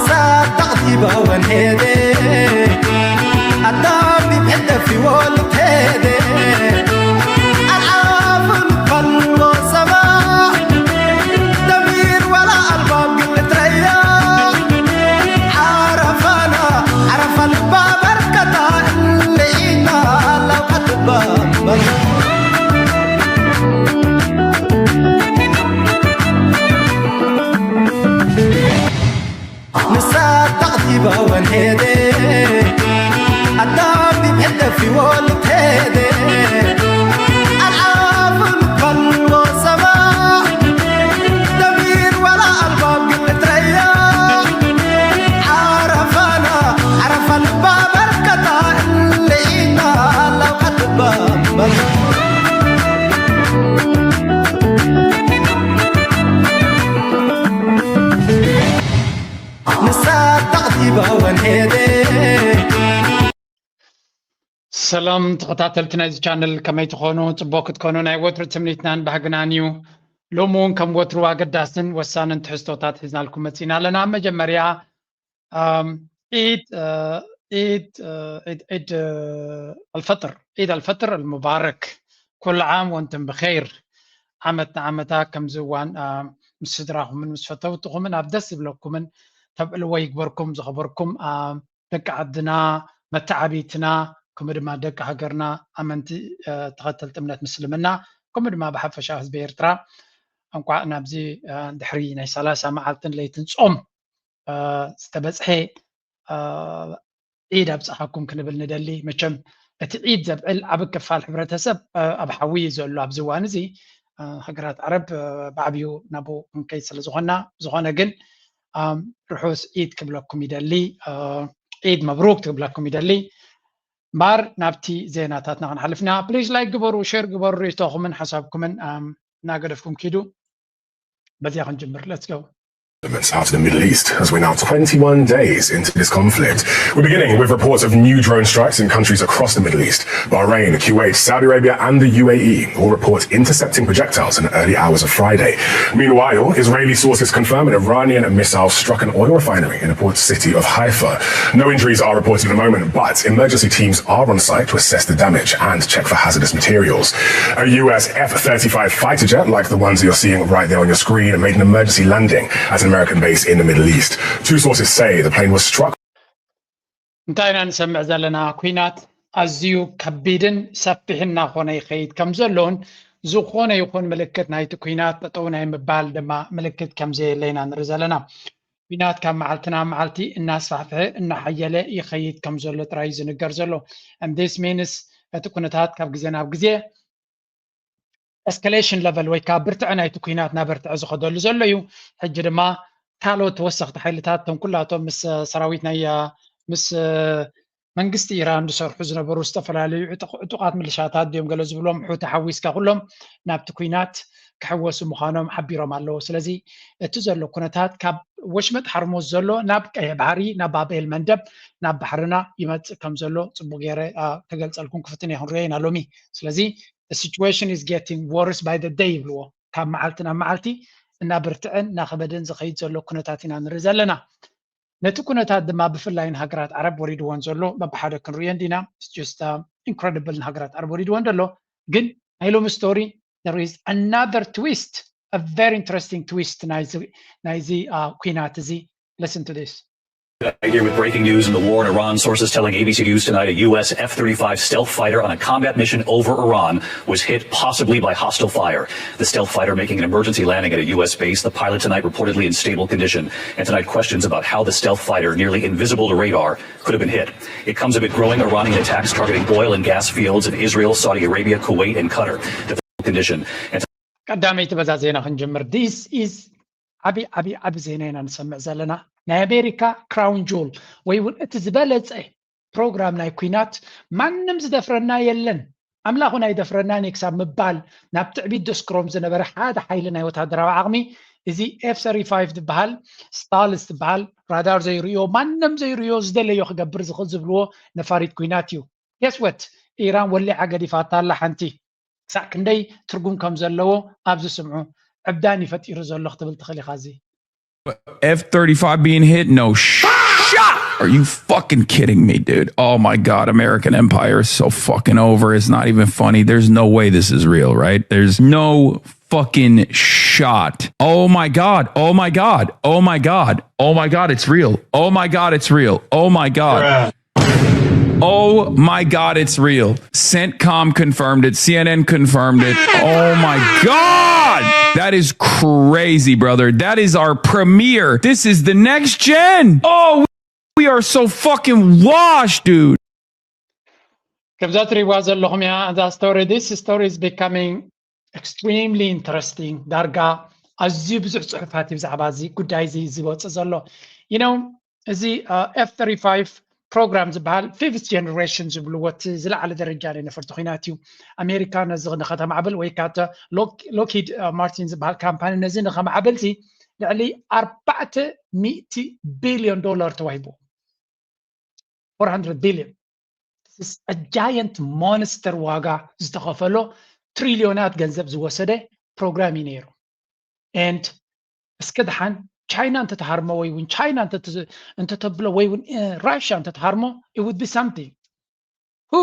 ሳዳቕ ዲባወን ሄደ ኣዳም ዲብ ሕደፊ ወልድ ሄደ ኣልዓፍን ፈልሞ ሰማ ደሚር ወላ ኣልባብ ግልትረያ ዓረፋና ዓረፋ ልባ በርከታ ልዒና ላውቃ ትባበል ንሳ ተቕዲባ ወንሄደ ኣዳም ዲብ ሕደፊ ወልድ ሄደ ኣልዓፍን ፈልሞ ሰማ ደሚር ወላ ኣልባብ ግልትረያ ዓረፋና ዓረፋ ልባ በርከታ ልዒና ላውቃ ትባበል ንሳ ተቕዲባ ወንሄደ ሰላም ተኸታተልቲ ናይዚ ቻነል ከመይ ትኾኑ? ፅቡቅ ክትኮኑ ናይ ወትሩ ትምኒትናን ባህግናን እዩ። ሎሚ እውን ከም ወትሩ ኣገዳስን ወሳንን ትሕዝቶታት ሒዝናልኩም መፂና ኣለና። ኣብ መጀመርያ ኣም፣ ዒድ እ፣ ዒድ እ፣ ዒድ ዒድ እ፣ ኣልፈጥር ዒድ ኣልፈጥር ኣልሙባረክ ኩሉ ዓም ወንቱም ብኸይር። ዓመት ንዓመታ ከምዚ እዋን እ፣ ምስ ስድራኹምን ምስ ፈተውትኹምን ኣብ ደስ ዝብለኩምን ተብዕልዎ ይግበርኩም። ዝኸበርኩም እ፣ ደቂ ዓድና መተዓብይትና ከምኡ ድማ ደቂ ሃገርና ኣመንቲ እ፣ ተኸተልቲ እምነት ምስልምና ከምኡ ድማ ብሓፈሻ ህዝቢ ኤርትራ እንኳዕ ናብዚ እ፣ ድሕሪ ናይ ሰላሳ መዓልትን ለይትን ጾም እ፣ ዝተበጽሐ እ፣ ዒድ ኣብጽሓኩም ክንብል ንደሊ። መቸም እቲ ዒድ ዘብዕል ዓቢ ክፋል ሕብረተሰብ እ፣ ኣብ ሓዊ እዩ ዘሎ ኣብዚ እዋን እዚ። እ፣ ሃገራት ዓረብ እ፣ ብዓብዩ ናብኡ ክንከይድ ስለ ዝኾንና፣ ዝኾነ ግን ኣም፣ ርሑስ ዒድ ክብለኩም ይደሊ። እ፣ ዒድ መብሩክ ክብለኩም ይደሊ። እምበኣር ናብቲ ዜናታትና ክንሓልፍና፣ ፕሊዝ ላይክ ግበሩ፣ ሼር ግበሩ፣ ርእይቶኹምን ሓሳብኩምን ኣም፣ እናገደፍኩም ኪዱ። በዚያ ክንጅምር። Let's go. Developments out of the Middle East as we're now twenty-one days into this conflict. We're beginning with reports of new drone strikes in countries across the Middle East. Bahrain, Kuwait, Saudi Arabia, and the U A E all report intercepting projectiles in the early hours of Friday. Meanwhile, Israeli sources confirm an Iranian missile struck an oil refinery in the port city of Haifa. No injuries are reported at the moment, but emergency teams are on site to assess the damage and check for hazardous materials. A U S F thirty-five fighter jet, like the ones you're seeing right there on your screen, made an emergency landing at an American base in the Middle East. Two sources say the plane was struck. እንታይ ኢና ንሰምዕ ዘለና? ኩናት ኣዝዩ ከቢድን ሰፊሕን እናኾነ ይኸይድ ከም ዘሎን ዝኾነ ይኹን ምልክት ናይቲ ኩናት ጠጠው ናይ ምባል ድማ ምልክት ከም ዘየለ ኢና ንርኢ ዘለና። ኩናት ካብ መዓልቲ ናብ መዓልቲ እናስፋሕፍሐ እናሓየለ ይኸይድ ከም ዘሎ ጥራይ እዩ ዝንገር ዘሎ። And this means እቲ ኩነታት ካብ ግዜ ናብ ግዜ escalation level ወይ ከዓ ብርትዐ ናይቲ ኩናት እናበርትዐ ዝኸደሉ ዘሎ እዩ። ሕጂ ድማ ካልኦት ተወሰኽቲ ሓይልታት እቶም ኩላቶም ምስ ሰራዊት ናይ ምስ መንግስቲ ኢራን ዝሰርሑ ዝነበሩ ዝተፈላለዩ ዕጡቓት ምልሻታት ድዮም ገለ ዝብሎም ሑቲ ሓዊስካ ኩሎም ናብቲ ኩናት ክሕወሱ ምዃኖም ሓቢሮም ኣለዉ። ስለዚ እቲ ዘሎ ኩነታት ካብ ወሽመጥ ሓርሙዝ ዘሎ ናብ ቀይሕ ባሕሪ ናብ ባብኤል መንደብ ናብ ባሕርና ይመፅእ ከም ዘሎ ፅቡቅ ገይረ ክገልፀልኩም ክፍትን እየ ክንሪኦ ኢና ሎሚ። ስለዚ situation is getting worse by the day ይብልዎ። ካብ መዓልቲ ናብ መዓልቲ እናበርትዐን እናኸበደን ዝኸይድ ዘሎ ኩነታት ኢና ንርኢ ዘለና። ነቲ ኩነታት ድማ ብፍላይ ንሃገራት ዓረብ ወሪድወን ዘሎ በብሓደ ክንርእዮ እንዲና። It's just incredible ንሃገራት ዓረብ ወሪድወን ዘሎ። ግን ናይ ሎሚ story there is another twist, a very interesting twist ናይዚ ኩናት እዚ. Listen to this. Here with breaking news in the war in Iran, sources telling A B C News tonight a U S F thirty-five stealth fighter on a combat mission over Iran was hit, possibly by hostile fire. The stealth fighter making an emergency landing at a U S base, the pilot tonight reportedly in stable condition. And tonight, questions about how the stealth fighter, nearly invisible to radar, could have been hit. It comes amid growing Iranian attacks targeting oil and gas fields in Israel, Saudi Arabia, Kuwait, and Qatar. The condition. And ቀዳመይቲ በዛ ዜና ክንጅምር። This is ዓቢ ዓቢ ዓቢ ዜና ኢና ንሰምዕ ዘለና። ናይ ኣሜሪካ crown jewel ወይ እውን እቲ ዝበለጸ ፕሮግራም ናይ ኩናት ማንም ዝደፍረና የለን ኣምላኽ እውን ኣይደፍረናን እዩ ክሳብ ምባል ናብ ትዕቢት ደስክሮም ዝነበረ ሓደ ሓይሊ ናይ ወታደራዊ ዓቕሚ እዚ ኤፍ ሰርቲ ፋይቭ ዝበሃል ስታልስ ዝበሃል ራዳር ዘይርእዮ ማንም ዘይርእዮ ዝደለዮ ክገብር ዝኽእል ዝብልዎ ነፋሪት ኩናት እዩ። Guess what? ኢራን ወሊዓ ገዲፋታ ኣላ ሓንቲ። ክሳዕ ክንደይ ትርጉም ከም ዘለዎ ኣብዚ ስምዑ። ዕብዳን እዩ ፈጢሩ ዘሎ ክትብል ትኽእል ኢኻ። እዚ F thirty-five being hit? No shot. Are you fucking kidding me, dude? Oh my God, American Empire is so fucking over. It's not even funny. There's no way this is real, right? There's no fucking shot. Oh my God. Oh my God. Oh my God. Oh my God, it's real. Oh my God, it's real. Oh my God. Oh my God, it's real. CENTCOM confirmed it. C N N confirmed it. Oh my God. That is crazy, brother. That is our premiere. This is the next gen. Oh, we are so fucking washed, dude. ከምዛ ትሪእዋ ዘለኹም እያ እዛ ስቶሪ። This story is becoming extremely interesting. ዳርጋ ኣዝዩ ብዙሕ ፅሑፋት እዩ ብዛዕባ እዚ ጉዳይ እዚ ዝወፅእ ዘሎ። You know, እዚ F thirty-five ፕሮግራም ዝበሃል fifth generation ዝብልዎ እቲ ዝለዓለ ደረጃ ናይ ነፈርቲ ኲናት እዩ። ኣሜሪካ ነዚ ንኸተማዕብል ወይ ከዓ Lockheed Martin ዝበሃል ካምፓኒ ነዚ ንኸማዕብል ልዕሊ ኣርባዕተ ሚእቲ ቢልዮን ዶላር ተዋሂብዎ። Four hundred billion. This is a giant monster ዋጋ ዝተኸፈሎ ትሪልዮናት ገንዘብ ዝወሰደ ፕሮግራም እዩ ነይሩ። And እስከ ደሓን ቻይና እንተተሃርሞ ወይ እውን ቻይና እንተተብሎ ወይ እውን ራሽያ እንተተሃርሞ it would be something. Who?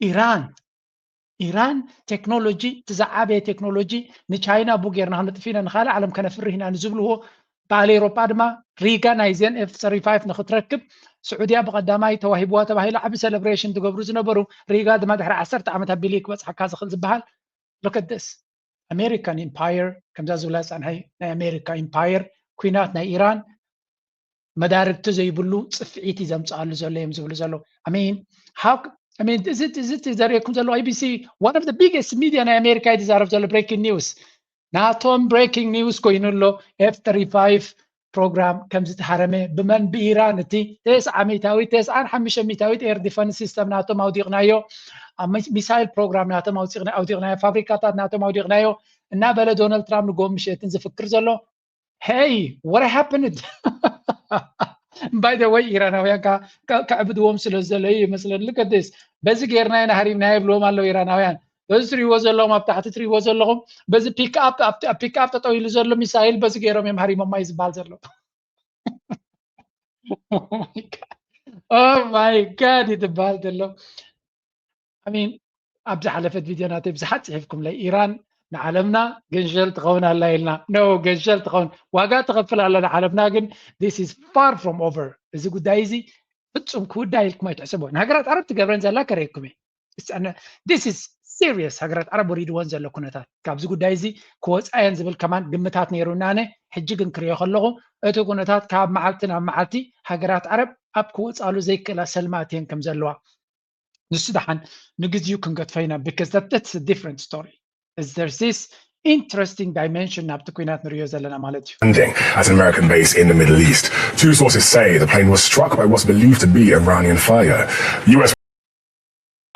ኢራን። ኢራን ቴክኖሎጂ እቲ ዝዓበየ ቴክኖሎጂ ንቻይና ቡ ጌርና ክነጥፍ ኢና ንካልእ ዓለም ከነፍርህ ኢና ንዝብልዎ በዓል ኤሮጳ ድማ ሪጋ ናይዘን F thirty-five ንክትረክብ ስዑድያ ብቀዳማይ ተዋሂብዋ ተባሂሉ ዓቢ celebration ትገብሩ ዝነበሩ ሪጋ ድማ ድሕሪ ዓሰርተ ዓመት ኣቢሉ ክበፅሓካ ዝኽእል ዝበሃል። Look at this. American Empire ከምዛ ዝብላ ፃንሐይ ናይ ኣሜሪካ ኢምፓየር ኩናት ናይ ኢራን መዳርግቲ ዘይብሉ ፅፍዒት እዩ ዘምፅኣሉ ዘሎ እዮም ዝብሉ ዘለዉ። I mean, how, I mean, እዚ እዚ ዘርእየኩም ዘሎ A B C, one of the biggest media ናይ ኣሜሪካ እዩ ዝዛረብ ዘሎ breaking news። ናቶም breaking news ኮይኑ ኣሎ F thirty-five ፕሮግራም ከም ዝተሃረመ። ብመን? ብኢራን። እቲ ተስዓ ሚእታዊት ተስዓን ሓሙሽተ ሚእታዊት air defense system ናቶም ኣውዲቕናዮ። ኣብ ሚሳይል ፕሮግራም ናቶም ኣውዲቕናዮ፣ ፋብሪካታት ናቶም ኣውዲቕናዮ እናበለ ዶናልድ ትራምፕ ንጎም ምሸትን ዝፍክር ዘሎ። Hey, what happened? By the way, ኢራናውያን ከዕብድዎም ስለ ዝደለዩ ይመስለኒ። Look at this. በዚ ጌርና ኢና ሃሪምና ይብልዎም ኣለዉ ኢራናውያን። በዚ ትሪእዎ ዘለኹም ኣብ ታሕቲ ትሪእዎ ዘለኹም በዚ ፒክኣፕ ፒክኣፕ ጠጠው ኢሉ ዘሎ ሚሳይል በዚ ገይሮም እዮም ሃሪሞማ እዩ ዝበሃል ዘሎ። Oh my God እዩ ዝበሃል ዘሎ። I mean ኣብ ዝሓለፈት ቪድዮ ናተይ ብዙሓት ፅሒፍኩምለይ ኢራን ንዓለምና ገንሸል ትኸውን ኣላ ኢልና። No ገንሸል ትኸውን ዋጋ ትኸፍል ኣላ ንዓለምና ግን this is far from over። እዚ ጉዳይ እዚ ፍጹም ክውዳእ ኢልኩም ኣይትሕስቡ። ንሃገራት ዓረብ ትገብረን ዘላ ከርእየኩም እየ። This is serious። ሃገራት ዓረብ ወሪድወን ዘሎ ኩነታት ካብዚ ጉዳይ እዚ ክወፃ እየን ዝብል ከማን ግምታት ነይሩና። ኣነ ሕጂ ግን ክሪኦ ከለኹ እቲ ኩነታት ካብ መዓልቲ ናብ መዓልቲ ሃገራት ዓረብ ኣብ ክወፃሉ ዘይክእላ ሰልማት እየን ከም ዘለዋ ንሱ ደሓን ንግዚኡ ክንገድፎ ኢና because that's a different story. Is there's this interesting dimension ናብቲ ኩናት ንሪኦ ዘለና ማለት እዩ። At an American base in the Middle East. Two sources say the plane was struck by what's believed to be Iranian fire. U S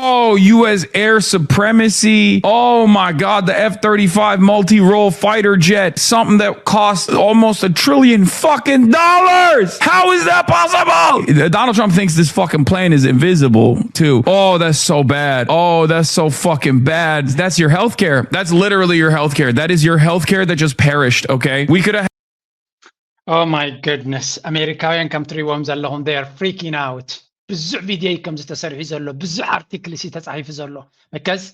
Oh, U S air supremacy. Oh my God, the F thirty-five multi role fighter jet, something that costs almost a trillion fucking dollars. How is that possible? Donald Trump thinks this fucking plane is invisible, too. Oh, that's so bad. Oh, that's so fucking bad. That's your healthcare. That's literally your healthcare. That is your healthcare that just perished, okay? We could have Oh my goodness. ኣሜሪካውያን ከም ትሪእዎም ዘለኹም they are freaking out. ብዙሕ ቪድዮ እዩ ከምዚ ተሰሪሑ ዘሎ፣ ብዙሕ ኣርቲክል እዩ ተፃሒፉ ዘሎ። Because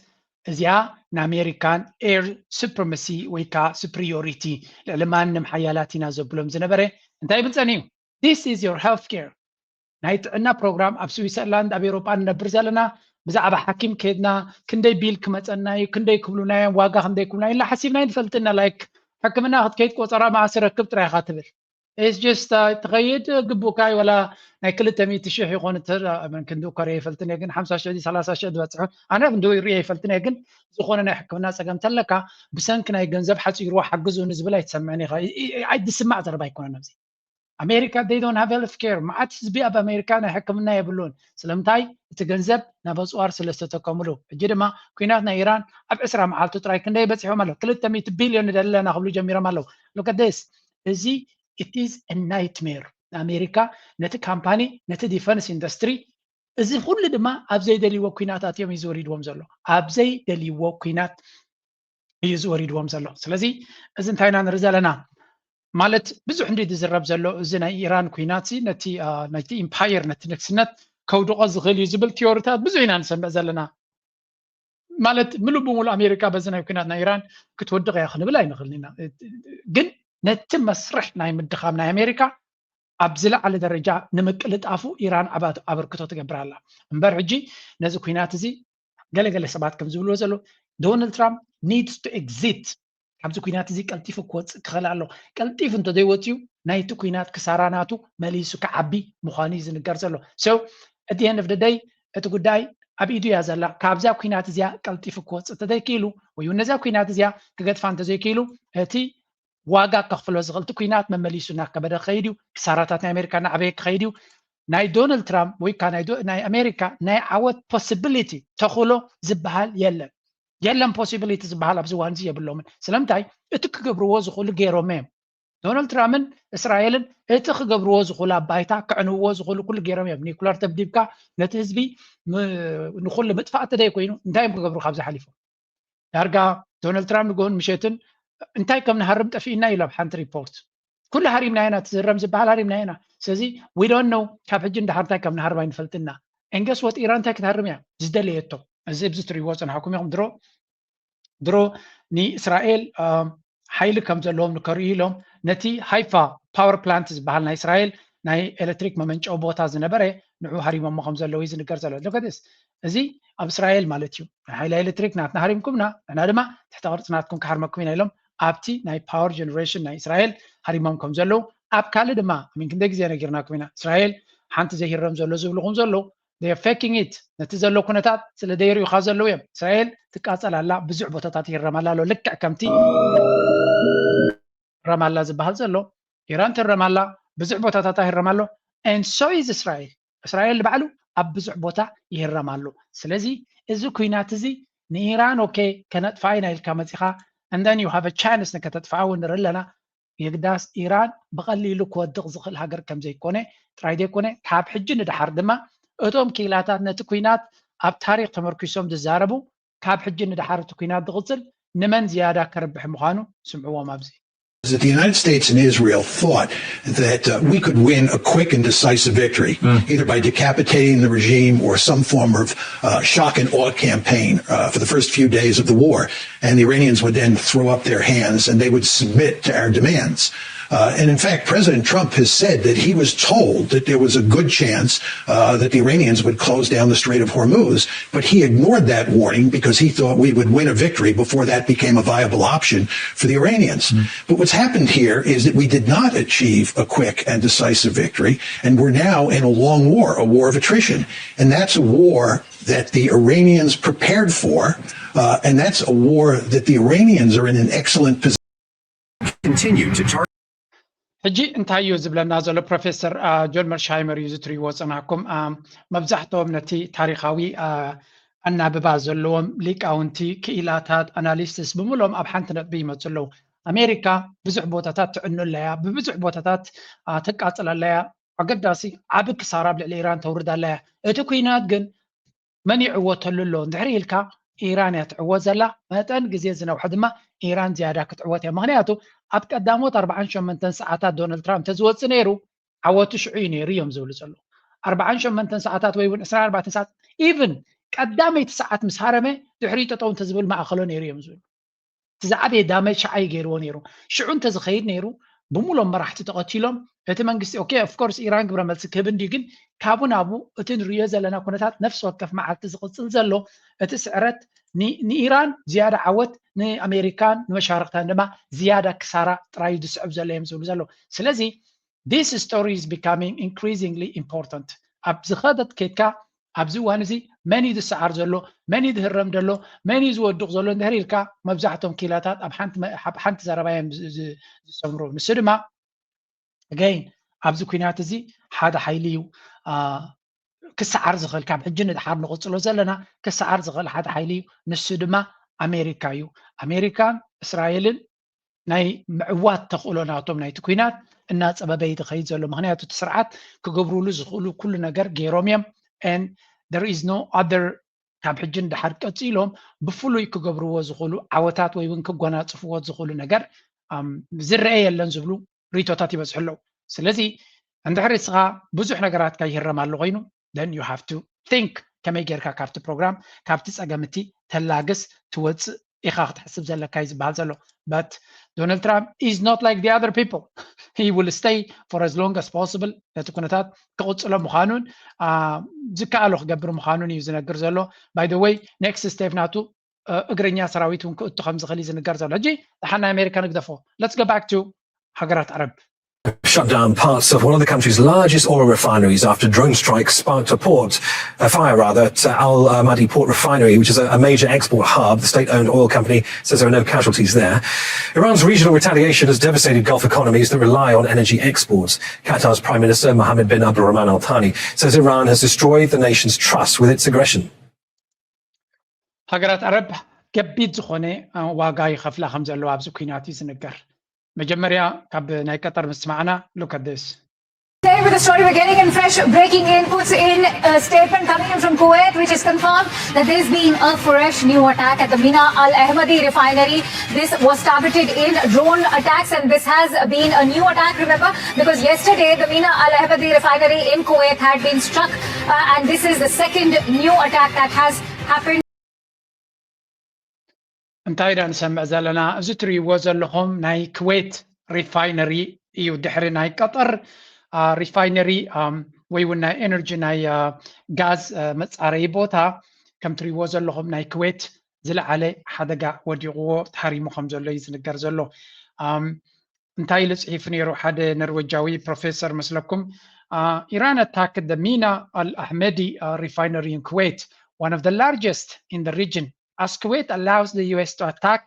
እዚኣ ንኣሜሪካን air supremacy ወይ ከዓ superiority ልዕሊ ማንም ሓያላት ኢና ዘብሎም ዝነበረ እንታይ ይብል ፀኒዩ? This is your health care. ናይ ጥዕና ፕሮግራም ኣብ ስዊሰርላንድ ኣብ ኤሮጳ ንነብር ዘለና ብዛዕባ ሓኪም ከድና ክንደይ ቢል ክመፀና እዩ ክንደይ ክብሉና እዮም ዋጋ ክንደይ ክብሉና ኢልና ሓሲብና ይንፈልጥና like ሕክምና ክትከይድ ቆፀራ መኣስ ረክብ ጥራይ ኢኻ ትብል It's just ትኸይድ ግቡእካ እዩ ወላ ናይ ክልተ ሚእቲ ሽሕ ይኾን ምን ክንዲ ኮርየ ይፈልጥን እየ ግን ሓምሳ ሽሕ ሰላሳ ሽሕ ዝበፅሑ ኣነ ክንዲ ሪየ ይፈልጥን እየ ግን ዝኾነ ናይ ሕክምና ፀገም ተለካ ብሰንኪ ናይ ገንዘብ ሓፂርዎ ሓግዙ ንዝብል ኣይትሰምዕን ኢኻ ኣይድስማዕ ዘረባ ኣይኮነን ኣብዚ ኣሜሪካ they don't have health care መዓት ህዝቢ ኣብ ኣሜሪካ ናይ ሕክምና የብሉን ስለምንታይ እቲ ገንዘብ ናብ ኣፅዋር ስለ ዝተጠቀምሉ ሕጂ ድማ ኩናት ናይ ኢራን ኣብ ዕስራ መዓልቱ ጥራይ ክንደይ በፂሖም ኣሎ ክልተ ሚእቲ ቢልዮን ንደሊ ኣለና ክብሉ ጀሚሮም ኣለዉ look at this እዚ it is a nightmare ንኣሜሪካ ነቲ ካምፓኒ ነቲ defense industry እዚ ኩሉ ድማ ኣብ ዘይደልይዎ ኩናት ኣትዮም እዩ ዝወሪድዎም ዘሎ ኣብ ዘይደልይዎ ኩናት እዩ ዝወሪድዎም ዘሎ ስለዚ እዚ እንታይ ኢና ንርኢ ዘለና ማለት ብዙሕ እንዲ ዝዝረብ ዘሎ እዚ ናይ ኢራን ኩናት ነቲ ናይቲ ኢምፓየር ነቲ ንግስነት ከውድቆ ዝኽእል እዩ ዝብል ቲዮሪታት ብዙሕ ኢና ንሰምዕ ዘለና። ማለት ምሉእ ብምሉእ ኣሜሪካ በዚ ናይ ኩናት ናይ ኢራን ክትወድቕ እያ ክንብል ኣይንኽእልን ኢና። ግን ነቲ መስርሕ ናይ ምድኻም ናይ ኣሜሪካ ኣብ ዝለዓለ ደረጃ ንምቅልጣፉ ኢራን ኣበርክቶ ትገብር ኣላ። እምበር ሕጂ ነዚ ኩናት እዚ ገለገለ ሰባት ከም ዝብልዎ ዘሎ ዶናልድ ትራምፕ needs to exit ካብዚ ኩናት እዚ ቀልጢፉ ክወፅእ ክኽእል ኣሎ። ቀልጢፉ እንተዘይወፅዩ ናይቲ ኩናት ክሳራ ናቱ መሊሱ ክዓቢ ምዃኑ እዩ ዝንገር ዘሎ። So at the end of the day እቲ ጉዳይ ኣብ ኢዱ እያ ዘላ። ካብዛ ኩናት እዚኣ ቀልጢፉ ክወፅእ እንተዘይክኢሉ ወይ እውን ነዛ ኩናት እዚኣ ክገድፋ እንተዘይክኢሉ እቲ ዋጋ ከኽፍሎ ዝኽእል እቲ ኩናት መመሊሱ እናከበደ ክኸይድ እዩ። ክሳራታት ናይ ኣሜሪካ እናዓበየ ክኸይድ እዩ። ናይ ዶናልድ ትራምፕ ወይ ከዓ ናይ ኣሜሪካ ናይ ዓወት possibility ተኽእሎ ዝበሃል የለን። የለን possibility ዝበሃል ኣብዚ እዋን እዚ የብሎምን። ስለምንታይ እቲ ክገብርዎ ዝኽእሉ ገይሮም እዮም። ዶናልድ ትራምፕን እስራኤልን እቲ ክገብርዎ ዝኽእሉ ኣብ ባይታ ክዕንውዎ ዝኽእሉ ኩሉ ገይሮም እዮም። ኒኩለር ተብዲብካ ነቲ ህዝቢ ንኩሉ ምጥፋእ ተደይ ኮይኑ እንታይ እዮም ክገብሩ ካብዚ ሓሊፎም? ዳርጋ ዶናልድ ትራምፕ ንግሆን ምሸትን እንታይ ከም ንሃርም ጠፊእና ኢሉ ኣብ ሓንቲ ሪፖርት ኩሉ ሃሪምና ኢና ትዝረም ዝበሃል ሃሪምና ኢና። ስለዚ we don't know ካብ ሕጂ እንዳሓር እንታይ ከም ንሃርም ኣይንፈልጥና። And guess what ኢራን እንታይ ክትሃርም እያ ዝደለየቶ? እዚ ኣብዚ ትሪእዎ ፅናሕኩም ኢኹም ድሮ ድሮ ንእስራኤል ሓይሊ ከም ዘለዎም ንከርእዩ ኢሎም ነቲ ሃይፋ power plant ዝበሃል ናይ እስራኤል ናይ ኤሌክትሪክ መመንጨዊ ቦታ ዝነበረ ንዑ ሃሪሞሞ ከም ዘለዉ እዩ ዝንገር ዘሎ። Look at this። እዚ ኣብ እስራኤል ማለት እዩ። ናይ ሓይሊ ኤሌክትሪክ ናትና ሃሪምኩምና ንሕና ድማ ትሕተ ቅርፂ ናትኩም ክሃርመኩም ኢና ኢሎም ኣብቲ ናይ power generation ናይ እስራኤል ሃሪሞም ከም ዘለዉ ኣብ ካልእ ድማ ሚን ክንደይ ግዜ ነጊርናኩም ኢና። እስራኤል ሓንቲ ዘይህረም ዘሎ ዝብልኹም ዘለዉ they are faking it ነቲ ዘሎ ኩነታት ስለ ደይርእዩኻ ዘለዉ እዮም። እስራኤል ትቃፀል ኣላ፣ ብዙሕ ቦታታት ይህረም ኣላ ኣሎ ልክዕ ከምቲ ይህረም ኣላ ዝበሃል ዘሎ ኢራን ትህረም ኣላ፣ ብዙሕ ቦታታት ይህረም ኣሎ። And so is እስራኤል። እስራኤል ንባዕሉ ኣብ ብዙሕ ቦታ ይህረም ኣሎ። ስለዚ እዚ ኩናት እዚ ንኢራን okay ከነጥፋ ኢና ኢልካ መፂኻ and then you have a chance ንከተጥፋ እውን ንርኢ ኣለና። የግዳስ ኢራን ብቐሊሉ ክወድቕ ዝኽእል ሃገር ከም ዘይኮነ ጥራይ ዘይኮነ ካብ ሕጂ ንደሓር ድማ እቶም ክኢላታት ነቲ ኩናት ኣብ ታሪክ ተመርኪሶም ዝዛረቡ ካብ ሕጂ ንደሓር እቲ ኩናት ዝቕፅል ንመን ዝያዳ ከርብሕ ምዃኑ ስምዕዎም ኣብዚ። That the United States and Israel thought that uh, we could win a quick and decisive victory, either by decapitating the regime or some form of uh, shock and awe campaign uh, for the first few days of the war. And the Iranians would then throw up their hands and they would submit to our demands. Uh, and in fact, President Trump has said that he was told that there was a good chance uh, that the Iranians would close down the Strait of Hormuz, but he ignored that warning because he thought we would win a victory before that became a viable option for the Iranians. But what's happened here is that we did not achieve a quick and decisive victory, and we're now in a long war, a war of attrition. And that's a war that the Iranians prepared for, uh, and that's a war that the Iranians are in an excellent position. Continue to target. ሕጂ እንታይ እዩ ዝብለና ዘሎ ፕሮፌሰር ጆን መርሻይመር እዩ ዝትሪእዎ ፀናሕኩም። መብዛሕትኦም ነቲ ታሪካዊ ኣናብባ ዘለዎም ሊቃውንቲ፣ ክኢላታት፣ ኣናሊስትስ ብምሎም ኣብ ሓንቲ ነጥቢ ይመፁ ኣለዉ። ኣሜሪካ ብዙሕ ቦታታት ትዕኑ ኣለያ፣ ብብዙሕ ቦታታት ተቃፅል ኣለያ፣ ኣገዳሲ ዓቢ ክሳራ ኣብ ልዕሊ ኢራን ተውርድ ኣለያ። እቲ ኩናት ግን መን ይዕወተሉ ኣሎ እንድሕር ኢልካ ኢራን እያ ትዕወት ዘላ። መጠን ግዜ ዝነውሐ ድማ ኢራን ዝያዳ ክትዕወት እያ። ምክንያቱ ኣብ ቀዳሞት ኣርባዓን ሸሞንተን ሰዓታት ዶናልድ ትራምፕ እንተዝወፅእ ነይሩ ዓወቱ ሽዑ እዩ ነይሩ እዮም ዝብሉ ዘለዉ። ኣርባዓን ሸሞንተን ሰዓታት ወይ እውን ዕስራን ኣርባዕተን ሰዓት even ቀዳመይቲ ሰዓት ምስ ሃረመ ድሕሪ ጠጠው እንተዝብል ማእኸሎ ነይሩ እዮም ዝብሉ። እቲ ዝዓበየ ዳመጅ ሸዓ እዩ ገይርዎ ነይሩ። ሽዑ እንተዝኸይድ ነይሩ ብምሎም መራሕቲ ተቐቲሎም እቲ መንግስቲ okay of course ኢራን ግብረ መልሲ ክህብ እንድዩ ግን ካብኡ ናብኡ እቲ ንሪኦ ዘለና ኩነታት ነፍሲ ወከፍ መዓልቲ ዝቕፅል ዘሎ እቲ ስዕረት ንኢራን ዝያዳ ዓወት ንኣሜሪካን ንመሻርክታን ድማ ዝያዳ ክሳራ ጥራዩ ዝስዕብ ዘሎ እዮም ዝብሉ ዘለዉ። ስለዚ this story is becoming increasingly important ኣብ ዝኸደት ኬድካ ኣብዚ እዋን እዚ መን እዩ ዝሰዓር ዘሎ መን እዩ ዝህረም ዘሎ መን እዩ ዝወድቕ ዘሎ እንድሕር ኢልካ መብዛሕቶም ኪላታት ኣብ ሓንቲ ዘረባ እዮም ዝሰምሩ። ንሱ ድማ again ኣብዚ ኩናት እዚ ሓደ ሓይሊ እዩ ክሰዓር ዝኽእል ካብ ሕጂ ንድሓር ንቕፅሎ ዘለና ክሰዓር ዝኽእል ሓደ ሓይሊ እዩ። ንሱ ድማ ኣሜሪካ እዩ። ኣሜሪካን እስራኤልን ናይ ምዕዋት ተኽእሎ ናቶም ናይቲ ኩናት እናፀበበ እዩ ዝኸይድ ዘሎ። ምክንያቱ እቲ ስርዓት ክገብሩሉ ዝኽእሉ ኩሉ ነገር ገይሮም እዮም። And there is no other ካብ ሕጂ ንድሓር ቀፂሎም ብፍሉይ ክገብርዎ ዝኽእሉ ዓወታት ወይ እውን ክጎናፅፍዎ ዝኽእሉ ነገር ዝረአ የለን ዝብሉ ሪቶታት ይበዝሑ ኣለዉ። ስለዚ እንድሕር እስኻ ብዙሕ ነገራትካ ይህረም ኣሎ ኮይኑ then you have to think ከመይ ጌርካ ካብቲ ፕሮግራም ካብቲ ፀገምቲ ተላግስ ትወፅእ ኢኻ ክትሕስብ ዘለካ እዩ ዝበሃል ዘሎ። But Donald Trump is not like the other people. He will stay for as long as possible ነቲ ኩነታት ክቕፅሎ ምዃኑን ዝከኣሎ ክገብር ምዃኑን እዩ ዝነግር ዘሎ። By the way next step ናቱ እግረኛ ሰራዊት እውን ክእቱ ከም ዝኽእል እዩ ዝንገር ዘሎ። ሕጂ ደሓን ናይ ኣሜሪካ ንግደፎ። Let's go back to ሃገራት ዓረብ። Shut down parts of one of the country's largest oil refineries after drone strikes sparked a port, a fire rather, at uh, Al Ahmadi port refinery, which is a, a major export hub, the state-owned oil company says there are no casualties there. Iran's regional retaliation has devastated Gulf economies that rely on energy exports. Qatar's Prime Minister Mohammed bin Abdulrahman Al Thani says Iran has destroyed the nation's trust with its aggression. ሃገራት ዓረብ ከቢድ ዝኾነ ዋጋ ይኸፍላ ከም ዘለዋ ኣብዚ ኩናት እዩ ዝንገር። መጀመርያ ካብ ናይ ቀጠር ምስማዕና look at this. Stay with the story. We're getting in fresh breaking inputs in a statement coming in from Kuwait, which is confirmed that there's been a fresh new attack at the Mina Al Ahmadi refinery. This was targeted in drone attacks, and this has been a new attack, remember, because yesterday the Mina Al Ahmadi refinery in Kuwait had been struck, uh, and this is the second new attack that has happened. እንታይ ኢና ንሰምዕ ዘለና? እዚ ትርእይዎ ዘለኹም ናይ ኩዌት ሪፋይነሪ እዩ። ድሕሪ ናይ ቀጠር ሪፋይነሪ ወይ እውን ናይ ኤነርጂ ናይ ጋዝ መፃረዪ ቦታ ከም ትርእይዎ ዘለኹም ናይ ኩዌት ዝለዓለ ሓደጋ ወዲቕዎ ተሃሪሙ ከም ዘሎ እዩ ዝንገር ዘሎ። እንታይ ኢሉ ፅሒፉ ነይሩ ሓደ ኖርዌጃዊ ፕሮፌሰር መስለኩም? Iran attacked the Mina Al Ahmadi refinery in Kuwait, one of the largest in the region, as Kuwait allows the U S to attack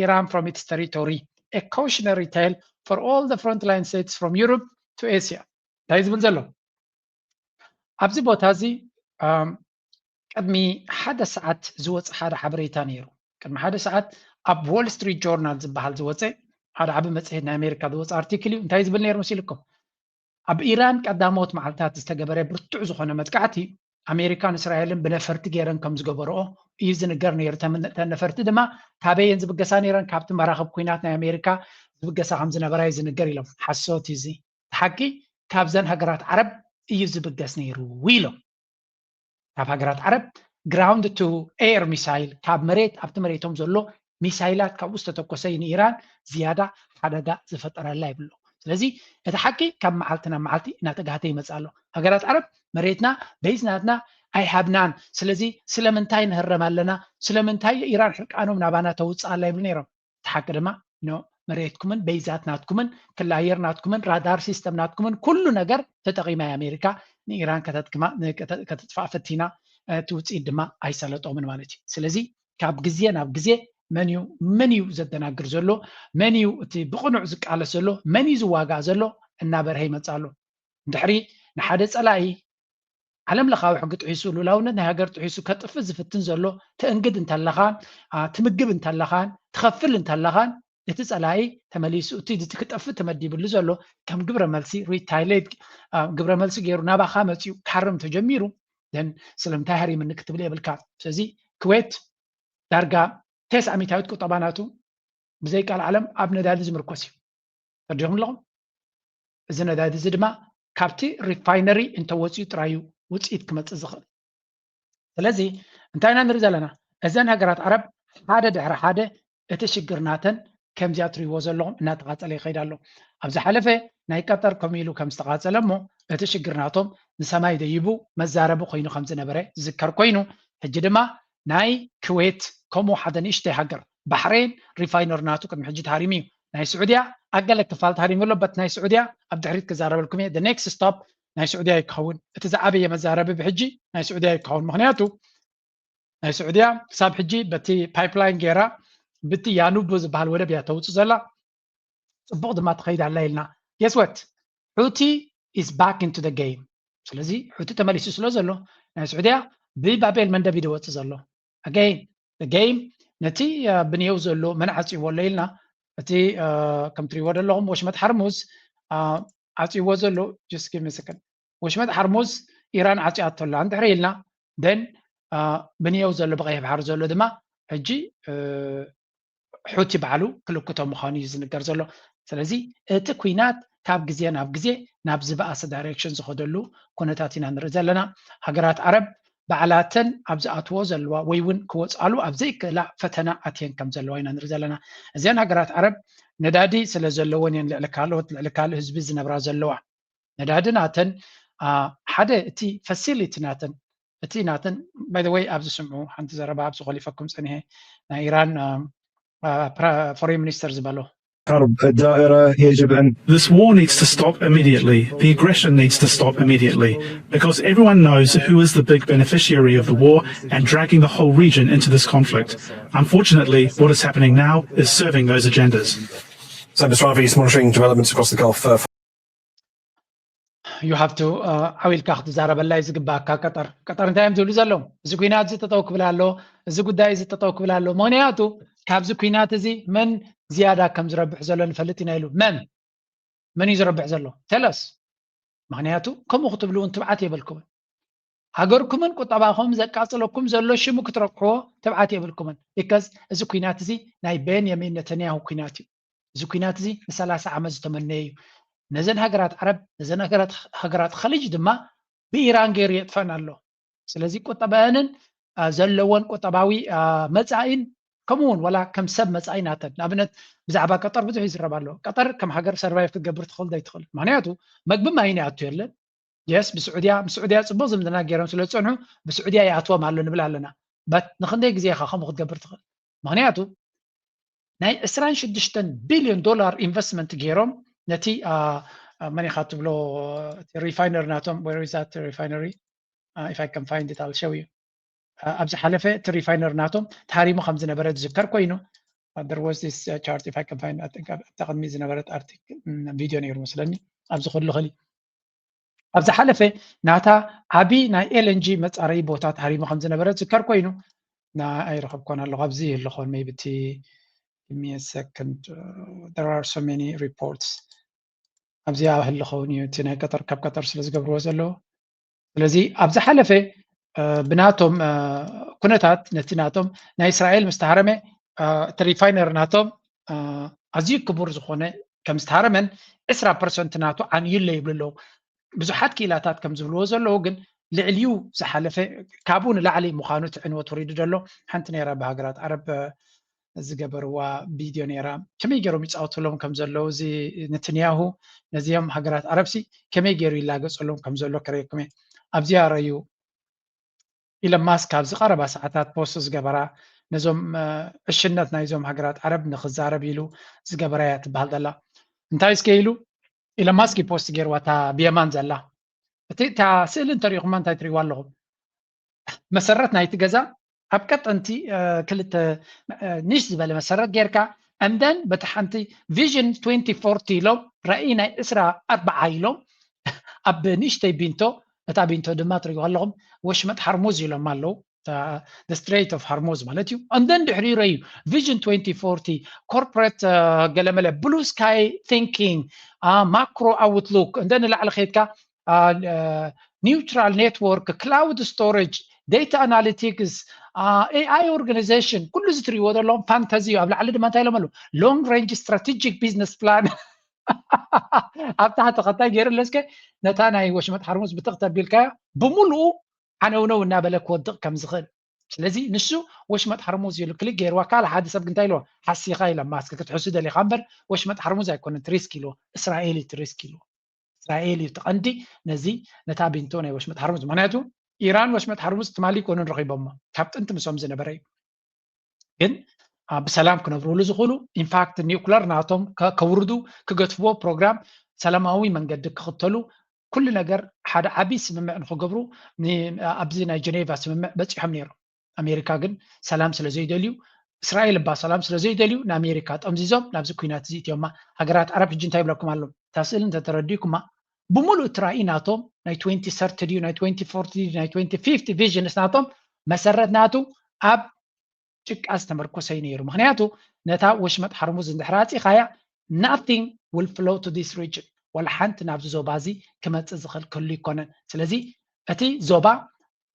Iran from its territory, a cautionary tale for all the frontline states from Europe to Asia. እንታይ ዝብል ዘሎ ኣብዚ ቦታ እዚ ቅድሚ ሓደ ሰዓት ዝወፀ ሓደ ሓበሬታ ነይሩ። ቅድሚ ሓደ ሰዓት ኣብ ዎል ስትሪት ጆርናል ዝበሃል ዝወፀ ሓደ ዓቢ መፅሄት ናይ ኣሜሪካ ዝወፀ ኣርቲክል እዩ። እንታይ ዝብል ነይሩ መሲልኩም? ኣብ ኢራን ቀዳሞት መዓልታት ዝተገበረ ብርቱዕ ዝኾነ መጥቃዕቲ ኣሜሪካን እስራኤልን ብነፈርቲ ገይረን ከም ዝገበረኦ እዩ ዝንገር ነይሩ። እተን ነፈርቲ ድማ ካበየን ዝብገሳ ነይረን? ካብቲ መራኽብ ኩናት ናይ ኣሜሪካ ዝብገሳ ከም ዝነበራ እዩ ዝንገር ኢሎም። ሓሶት እዩ እዚ። እቲ ሓቂ ካብዘን ሃገራት ዓረብ እዩ ዝብገስ ነይሩ ኢሎም። ካብ ሃገራት ዓረብ ground to air missile ካብ መሬት ኣብቲ መሬቶም ዘሎ ሚሳይላት ካብኡ ዝተተኮሰ እዩ ንኢራን ዝያዳ ሓደጋ ዝፈጠረላ ይብሎ። ስለዚ እቲ ሓቂ ካብ መዓልቲ ናብ መዓልቲ እናተጋህተ ይመፅእ ኣሎ። ሃገራት ዓረብ መሬትና በይዝ ናትና ኣይሃብናን፣ ስለዚ ስለምንታይ ንህረም ኣለና? ስለምንታይ ኢራን ሕርቃኖም ናባና ተውፅእ ኣላ ይብሉ ነይሮም። እቲ ሓቂ ድማ ኖ፣ መሬትኩምን በይዛት ናትኩምን ክላየር ናትኩምን ራዳር ሲስተም ናትኩምን ኩሉ ነገር ተጠቒማ እያ ኣሜሪካ ንኢራን ከተጥፋእ ፈቲና። እቲ ውፅኢት ድማ ኣይሰለጦምን ማለት እዩ። ስለዚ ካብ ግዜ ናብ ግዜ መን እዩ መን እዩ ዘደናግር ዘሎ፣ መን እዩ እቲ ብቕኑዕ ዝቃለስ ዘሎ፣ መን እዩ ዝዋጋእ ዘሎ እናበርሀ ይመፅእ ኣሎ። እንድሕሪ ንሓደ ፀላኢ ዓለም ለኻዊ ሕጊ ጥሒሱ ሉላውነት ናይ ሃገር ጥሒሱ ከጥፍእ ዝፍትን ዘሎ ትእንግድ እንተለኻን ትምግብ እንተለኻን ትኸፍል እንተለኻን እቲ ፀላኢ ተመሊሱ እቲ ክጠፍእ ተመዲብሉ ዘሎ ከም ግብረ መልሲ ሪታይሌት ግብረ መልሲ ገይሩ ናባኻ መፂኡ ካርም ተጀሚሩ ን ስለምንታይ ሃሪምኒ ክትብል የብልካ። ስለዚ ክዌት ዳርጋ ቴስዓ ሚታዊት ቁጠባ ናቱ ብዘይ ቃል ዓለም ኣብ ነዳዲ ዝምርኮስ እዩ። ተረዲኹም ኣለኹም? እዚ ነዳዲ እዚ ድማ ካብቲ ሪፋይነሪ እንተወፂኡ ጥራዩ ውፅኢት ክመፅእ ዝኽእል። ስለዚ እንታይ ኢና ንርኢ ዘለና? እዘን ሃገራት ዓረብ ሓደ ድሕሪ ሓደ እቲ ሽግር ናተን ከምዚኣ ትሪእዎ ዘለኹም እናተቓፀለ ይኸይድ ኣሎ። ኣብ ዝሓለፈ ናይ ቀጠር ከምኡ ኢሉ ከም ዝተቓፀለ እሞ እቲ ሽግር ናቶም ንሰማይ ደይቡ መዛረቢ ኮይኑ ከም ዝነበረ ዝዝከር ኮይኑ ሕጂ ድማ ናይ ክዌት ከምኡ ሓደ ንእሽተይ ሃገር ባሕሬን ሪፋይነር ናቱ ቅድሚ ሕጂ ተሃሪሙ እዩ። ናይ ስዑድያ ኣገለ ክፋል ተሃሪሙ ኣሎ በት ናይ ስዑድያ ኣብ ድሕሪት ክዛረበልኩም እየ። The next stop ናይ ስዑድያ እዩ ክኸውን። እቲ ዝዓበየ መዛረቢ ብሕጂ ናይ ስዑድያ እዩ ክኸውን። ምክንያቱ ናይ ስዑድያ ክሳብ ሕጂ በቲ ፓይፕላይን ገይራ ብቲ ያኑቡ ዝበሃል ወደብ እያ ተውፅእ ዘላ። ፅቡቕ ድማ ትኸይድ ኣላ ኢልና። Guess what? Huti is back into the game። ስለዚ ሑቲ ተመሊሱ ስለ ዘሎ ናይ ስዑድያ ብባቤል መንደብ እዩ ዝወፅእ ዘሎ። Again the game ነቲ ብንየው ዘሎ መን ዓፅይዎ ኣሎ ኢልና እቲ ከም ትሪእዎ ዘለኹም ወሽመጥ ሓርሙዝ ዓፅይዎ ዘሎ just give me a second ወሽመጥ ሓርሙዝ ኢራን ዓፅያቶ ኣላ እንድሕር ኢልና then ብንየው ዘሎ ብቀይሕ ባሕሪ ዘሎ ድማ ሕጂ ሑቲ ባዕሉ ክልክቶ ምዃኑ እዩ ዝንገር ዘሎ። ስለዚ እቲ ኩናት ካብ ግዜ ናብ ግዜ ናብ ዝበኣሰ ዳይሬክሽን ዝኸደሉ ኩነታት ኢና ንርኢ ዘለና። ሃገራት ዓረብ ባዕላተን ኣብ ዝኣትዎ ዘለዋ ወይ እውን ክወፃሉ ኣብ ዘይክእላ ፈተና ኣትየን ከም ዘለዋ ኢና ንርኢ ዘለና። እዚኣን ሃገራት ዓረብ ነዳዲ ስለ ዘለወን እየን ልዕሊ ካልኦት ልዕሊ ካልእ ህዝቢ ዝነብራ ዘለዋ። ነዳዲ ናተን ሓደ እቲ ፋሲሊቲ ናተን እቲ ናተን ባይ ወይ ኣብዚ ስምዑ ሓንቲ ዘረባ ኣብዚ ኮሊፈኩም ፀኒሐ ናይ ኢራን ፎሬን ሚኒስተር ዝበሎ حرب الدائرة يجب أن This war needs to stop immediately. The aggression needs to stop immediately because everyone knows who is the big beneficiary of the war and dragging the whole region into this conflict. Unfortunately, what is happening now is serving those agendas. So Basravi is monitoring developments across the Gulf. Uh, you have to ዓው ኢልካ ክትዛረበላ እዩ ዝግባእካ። ቀጠር ቀጠር እንታይ እዮም ዝብሉ ዘለዉ? እዚ ኩናት እዚ ጠጠው ክብል ኣሎ፣ እዚ ጉዳይ እዚ ጠጠው ክብል ኣሎ። ምክንያቱ ካብዚ ኩናት እዚ መን ዝያዳ ከም ዝረብሕ ዘሎ ንፈልጥ ኢና ኢሉ። መን መን እዩ ዝረብሕ ዘሎ? ተለስ። ምክንያቱ ከምኡ ክትብሉ እውን ትብዓት የብልኩምን። ሃገርኩምን ቁጠባኹም ዘቃፅለኩም ዘሎ ሽሙ ክትረብሕዎ ትብዓት የብልኩምን። ቢካዝ እዚ ኩናት እዚ ናይ ቤንያሚን ነተንያሁ ኩናት እዩ። እዚ ኩናት እዚ ንሰላሳ ዓመት ዝተመነየ እዩ። ነዘን ሃገራት ዓረብ ነዘን ሃገራት ኸሊጅ ድማ ብኢራን ገይሩ የጥፈን ኣሎ። ስለዚ ቁጠበአንን ዘለዎን ቁጠባዊ መፃኢን ከምኡ እውን ዋላ ከም ሰብ መፃኢ ናተን ንኣብነት ብዛዕባ ቀጠር ብዙሕ ይዝረብ ኣሎ። ቀጠር ከም ሃገር ሰርቫይቭ ክትገብር ትኽእል ዘይትኽእል ምክንያቱ መግቢ ማይን ይኣቱ የለን። የስ ብስዑድያ ምስዑድያ ፅቡቅ ዝምድና ገይሮም ስለ ዝፀንሑ ብስዑድያ ይኣትዎም ኣሎ ንብል ኣለና። በት ንክንደይ ግዜ ኢኻ ከምኡ ክትገብር ትኽእል? ምክንያቱ ናይ ዕስራን ሽዱሽተን ቢልዮን ዶላር ኢንቨስትመንት ገይሮም ነቲ መን ኢኻ ትብሎ ሪፋይነር ናቶም ወሪዛት ሪፋይነሪ if I can find it I'll show you ኣብዚ ሓለፈ እቲ ሪፋይነር ናቶም ተሃሪሙ ከም ዝነበረ ዝዝከር ኮይኑ there was this chart if I can find it ኣብታ ቅድሚ ዝነበረት ኣርቲክ ቪድዮ ነይሩ መስለኒ ኣብዚ ክልኽል ኣብዚ ሓለፈ ናታ ዓቢ ናይ ኤልንጂ መፃረይ ቦታ ተሃሪሙ ከም ዝነበረ ዝዝከር ኮይኑ ኣይረኸብኮን ኣለኹ ኣብዚ ኣለኾን maybe እቲ give me a second there are so many reports ኣብዚኣ ህልኸውን እዩ እቲ ናይ ቀጠር ካብ ቀጠር ስለ ዝገብርዎ ዘለዉ ስለዚ ኣብ ዝሓለፈ ብናቶም ኩነታት ነቲ ናቶም ናይ እስራኤል ምስ ተሃረመ እቲ ሪፋይነር ናቶም ኣዝዩ ክቡር ዝኾነ ከም ዝተሃረመን ዕስራ ፐርሰንት ናቱ ዓንዩለ ይብሉ ኣለዉ ብዙሓት ክኢላታት ከም ዝብልዎ ዘለዉ ግን ልዕሊኡ ዝሓለፈ ካብኡ ንላዕሊ ምዃኑ እቲ ዕንወት ወሪዱ ዘሎ ሓንቲ ነይራ ብሃገራት ዓረብ ዝገበርዋ ቪድዮ ነይራ ከመይ ገይሮም ይፃወትሎም ከም ዘለዉ እዚ ነትንያሁ ነዚኦም ሃገራት ዓረብሲ ከመይ ገይሩ ይላገፀሎም ከም ዘሎ ከረየኩም እየ ኣብዚኣ ረዩ ኢለን ማስክ ኣብዚ ቀረባ ሰዓታት ፖስት ዝገበራ ነዞም ዕሽነት ናይዞም ሃገራት ዓረብ ንክዛረብ ኢሉ ዝገበራ እያ ትበሃል ዘላ እንታይ እስከ ኢሉ ኢለን ማስክ ፖስት ገይርዋ እታ ብየማን ዘላ እቲ እታ ስእሊ እንተሪኢኹማ እንታይ ትሪእዋ ኣለኹም መሰረት ናይቲ ገዛ ኣብ ቀጠንቲ ክልተ ኒሽ ዝበለ መሰረት ጌርካ and then በቲ ሓንቲ vision twenty forty ኢሎም ራእይ ናይ ዕስራ ኣርባዓ ኢሎም ኣብ ንእሽተይ ቢንቶ እታ ቢንቶ ድማ ትሪእዋ ኣለኹም ወሽመጥ ሃርሙዝ ኢሎም ኣለዉ the Strait of Hormuz ማለት እዩ and then ድሕሪኡ ረዩ vision twenty forty corporate ገለመለ blue sky thinking macro outlook and then ንላዕሊ ከይድካ neutral network cloud storage data analytics AI organization ኩሉ እዚ ትሪእዎ ዘለዎም ፋንታዚ እዩ ኣብ ላዕሊ ድማ እንታይ ኢሎም ኣለዉ long range strategic business plan ኣብ ታሕቲ ከታይ ገይሩ ኣለስከ ነታ ናይ ወሽመጥ ሃርሙዝ ብትኽ ተቢልካያ ብምሉኡ ዓነውነው እናበለ ክወድቕ ከም ዝኽእል ስለዚ ንሱ ወሽመጥ ሃርሙዝ ኢሉ ክሊክ ገይርዋ ካልእ ሓደ ሰብ እንታይ ኢልዎ ሓሲኻ ኢለ ማስክ ክትሕሱ ደሊኻ እምበር ወሽመጥ ሃርሙዝ ኣይኮነን ትሪስክ ኢልዎ እስራኤል እዩ ትሪስክ ኢልዎ እስራኤል እዩ ተቐንዲ ነዚ ነታ ቢንቶ ናይ ወሽመጥ ሃርሙዝ ምክንያቱ ኢራን ወሽመጥ ሃርሙዝ ትማሊ ይኮኑን ረኺቦሞ ካብ ጥንቲ ምሶም ዝነበረ እዩ ግን ብሰላም ክነብሩሉ ዝኽእሉ ኢንፋክት ኒውክለር ናቶም ከውርዱ ክገትፍዎ ፕሮግራም ሰላማዊ መንገዲ ክኽተሉ ኩሉ ነገር ሓደ ዓብዪ ስምምዕ ንክገብሩ ኣብዚ ናይ ጀኔቫ ስምምዕ በፂሖም ነይሮም ኣሜሪካ ግን ሰላም ስለ ዘይደልዩ እስራኤል እባ ሰላም ስለ ዘይደልዩ ንኣሜሪካ ጠምዚዞም ናብዚ ኩናት እዚ እትዮማ ሃገራት ዓረብ ሕጂ እንታይ ይብለኩም ኣለዉ እታ ስእሊ እንተተረዲእኩማ ብምሉእ እቲ ራእይ ናቶም ናይ twenty thirty ድዩ ናይ twenty forty ድዩ ናይ twenty fifty visions ናቶም መሰረት ናቱ ኣብ ጭቃ ዝተመርኮሰ እዩ ነይሩ ምክንያቱ ነታ ወሽመጥ ሃርሙዝ እንድሕር ኣፂኻያ nothing will flow to this region ወላ ሓንቲ ናብዚ ዞባ እዚ ክመፅእ ዝኽእል ክህሉ ይኮነን ስለዚ እቲ ዞባ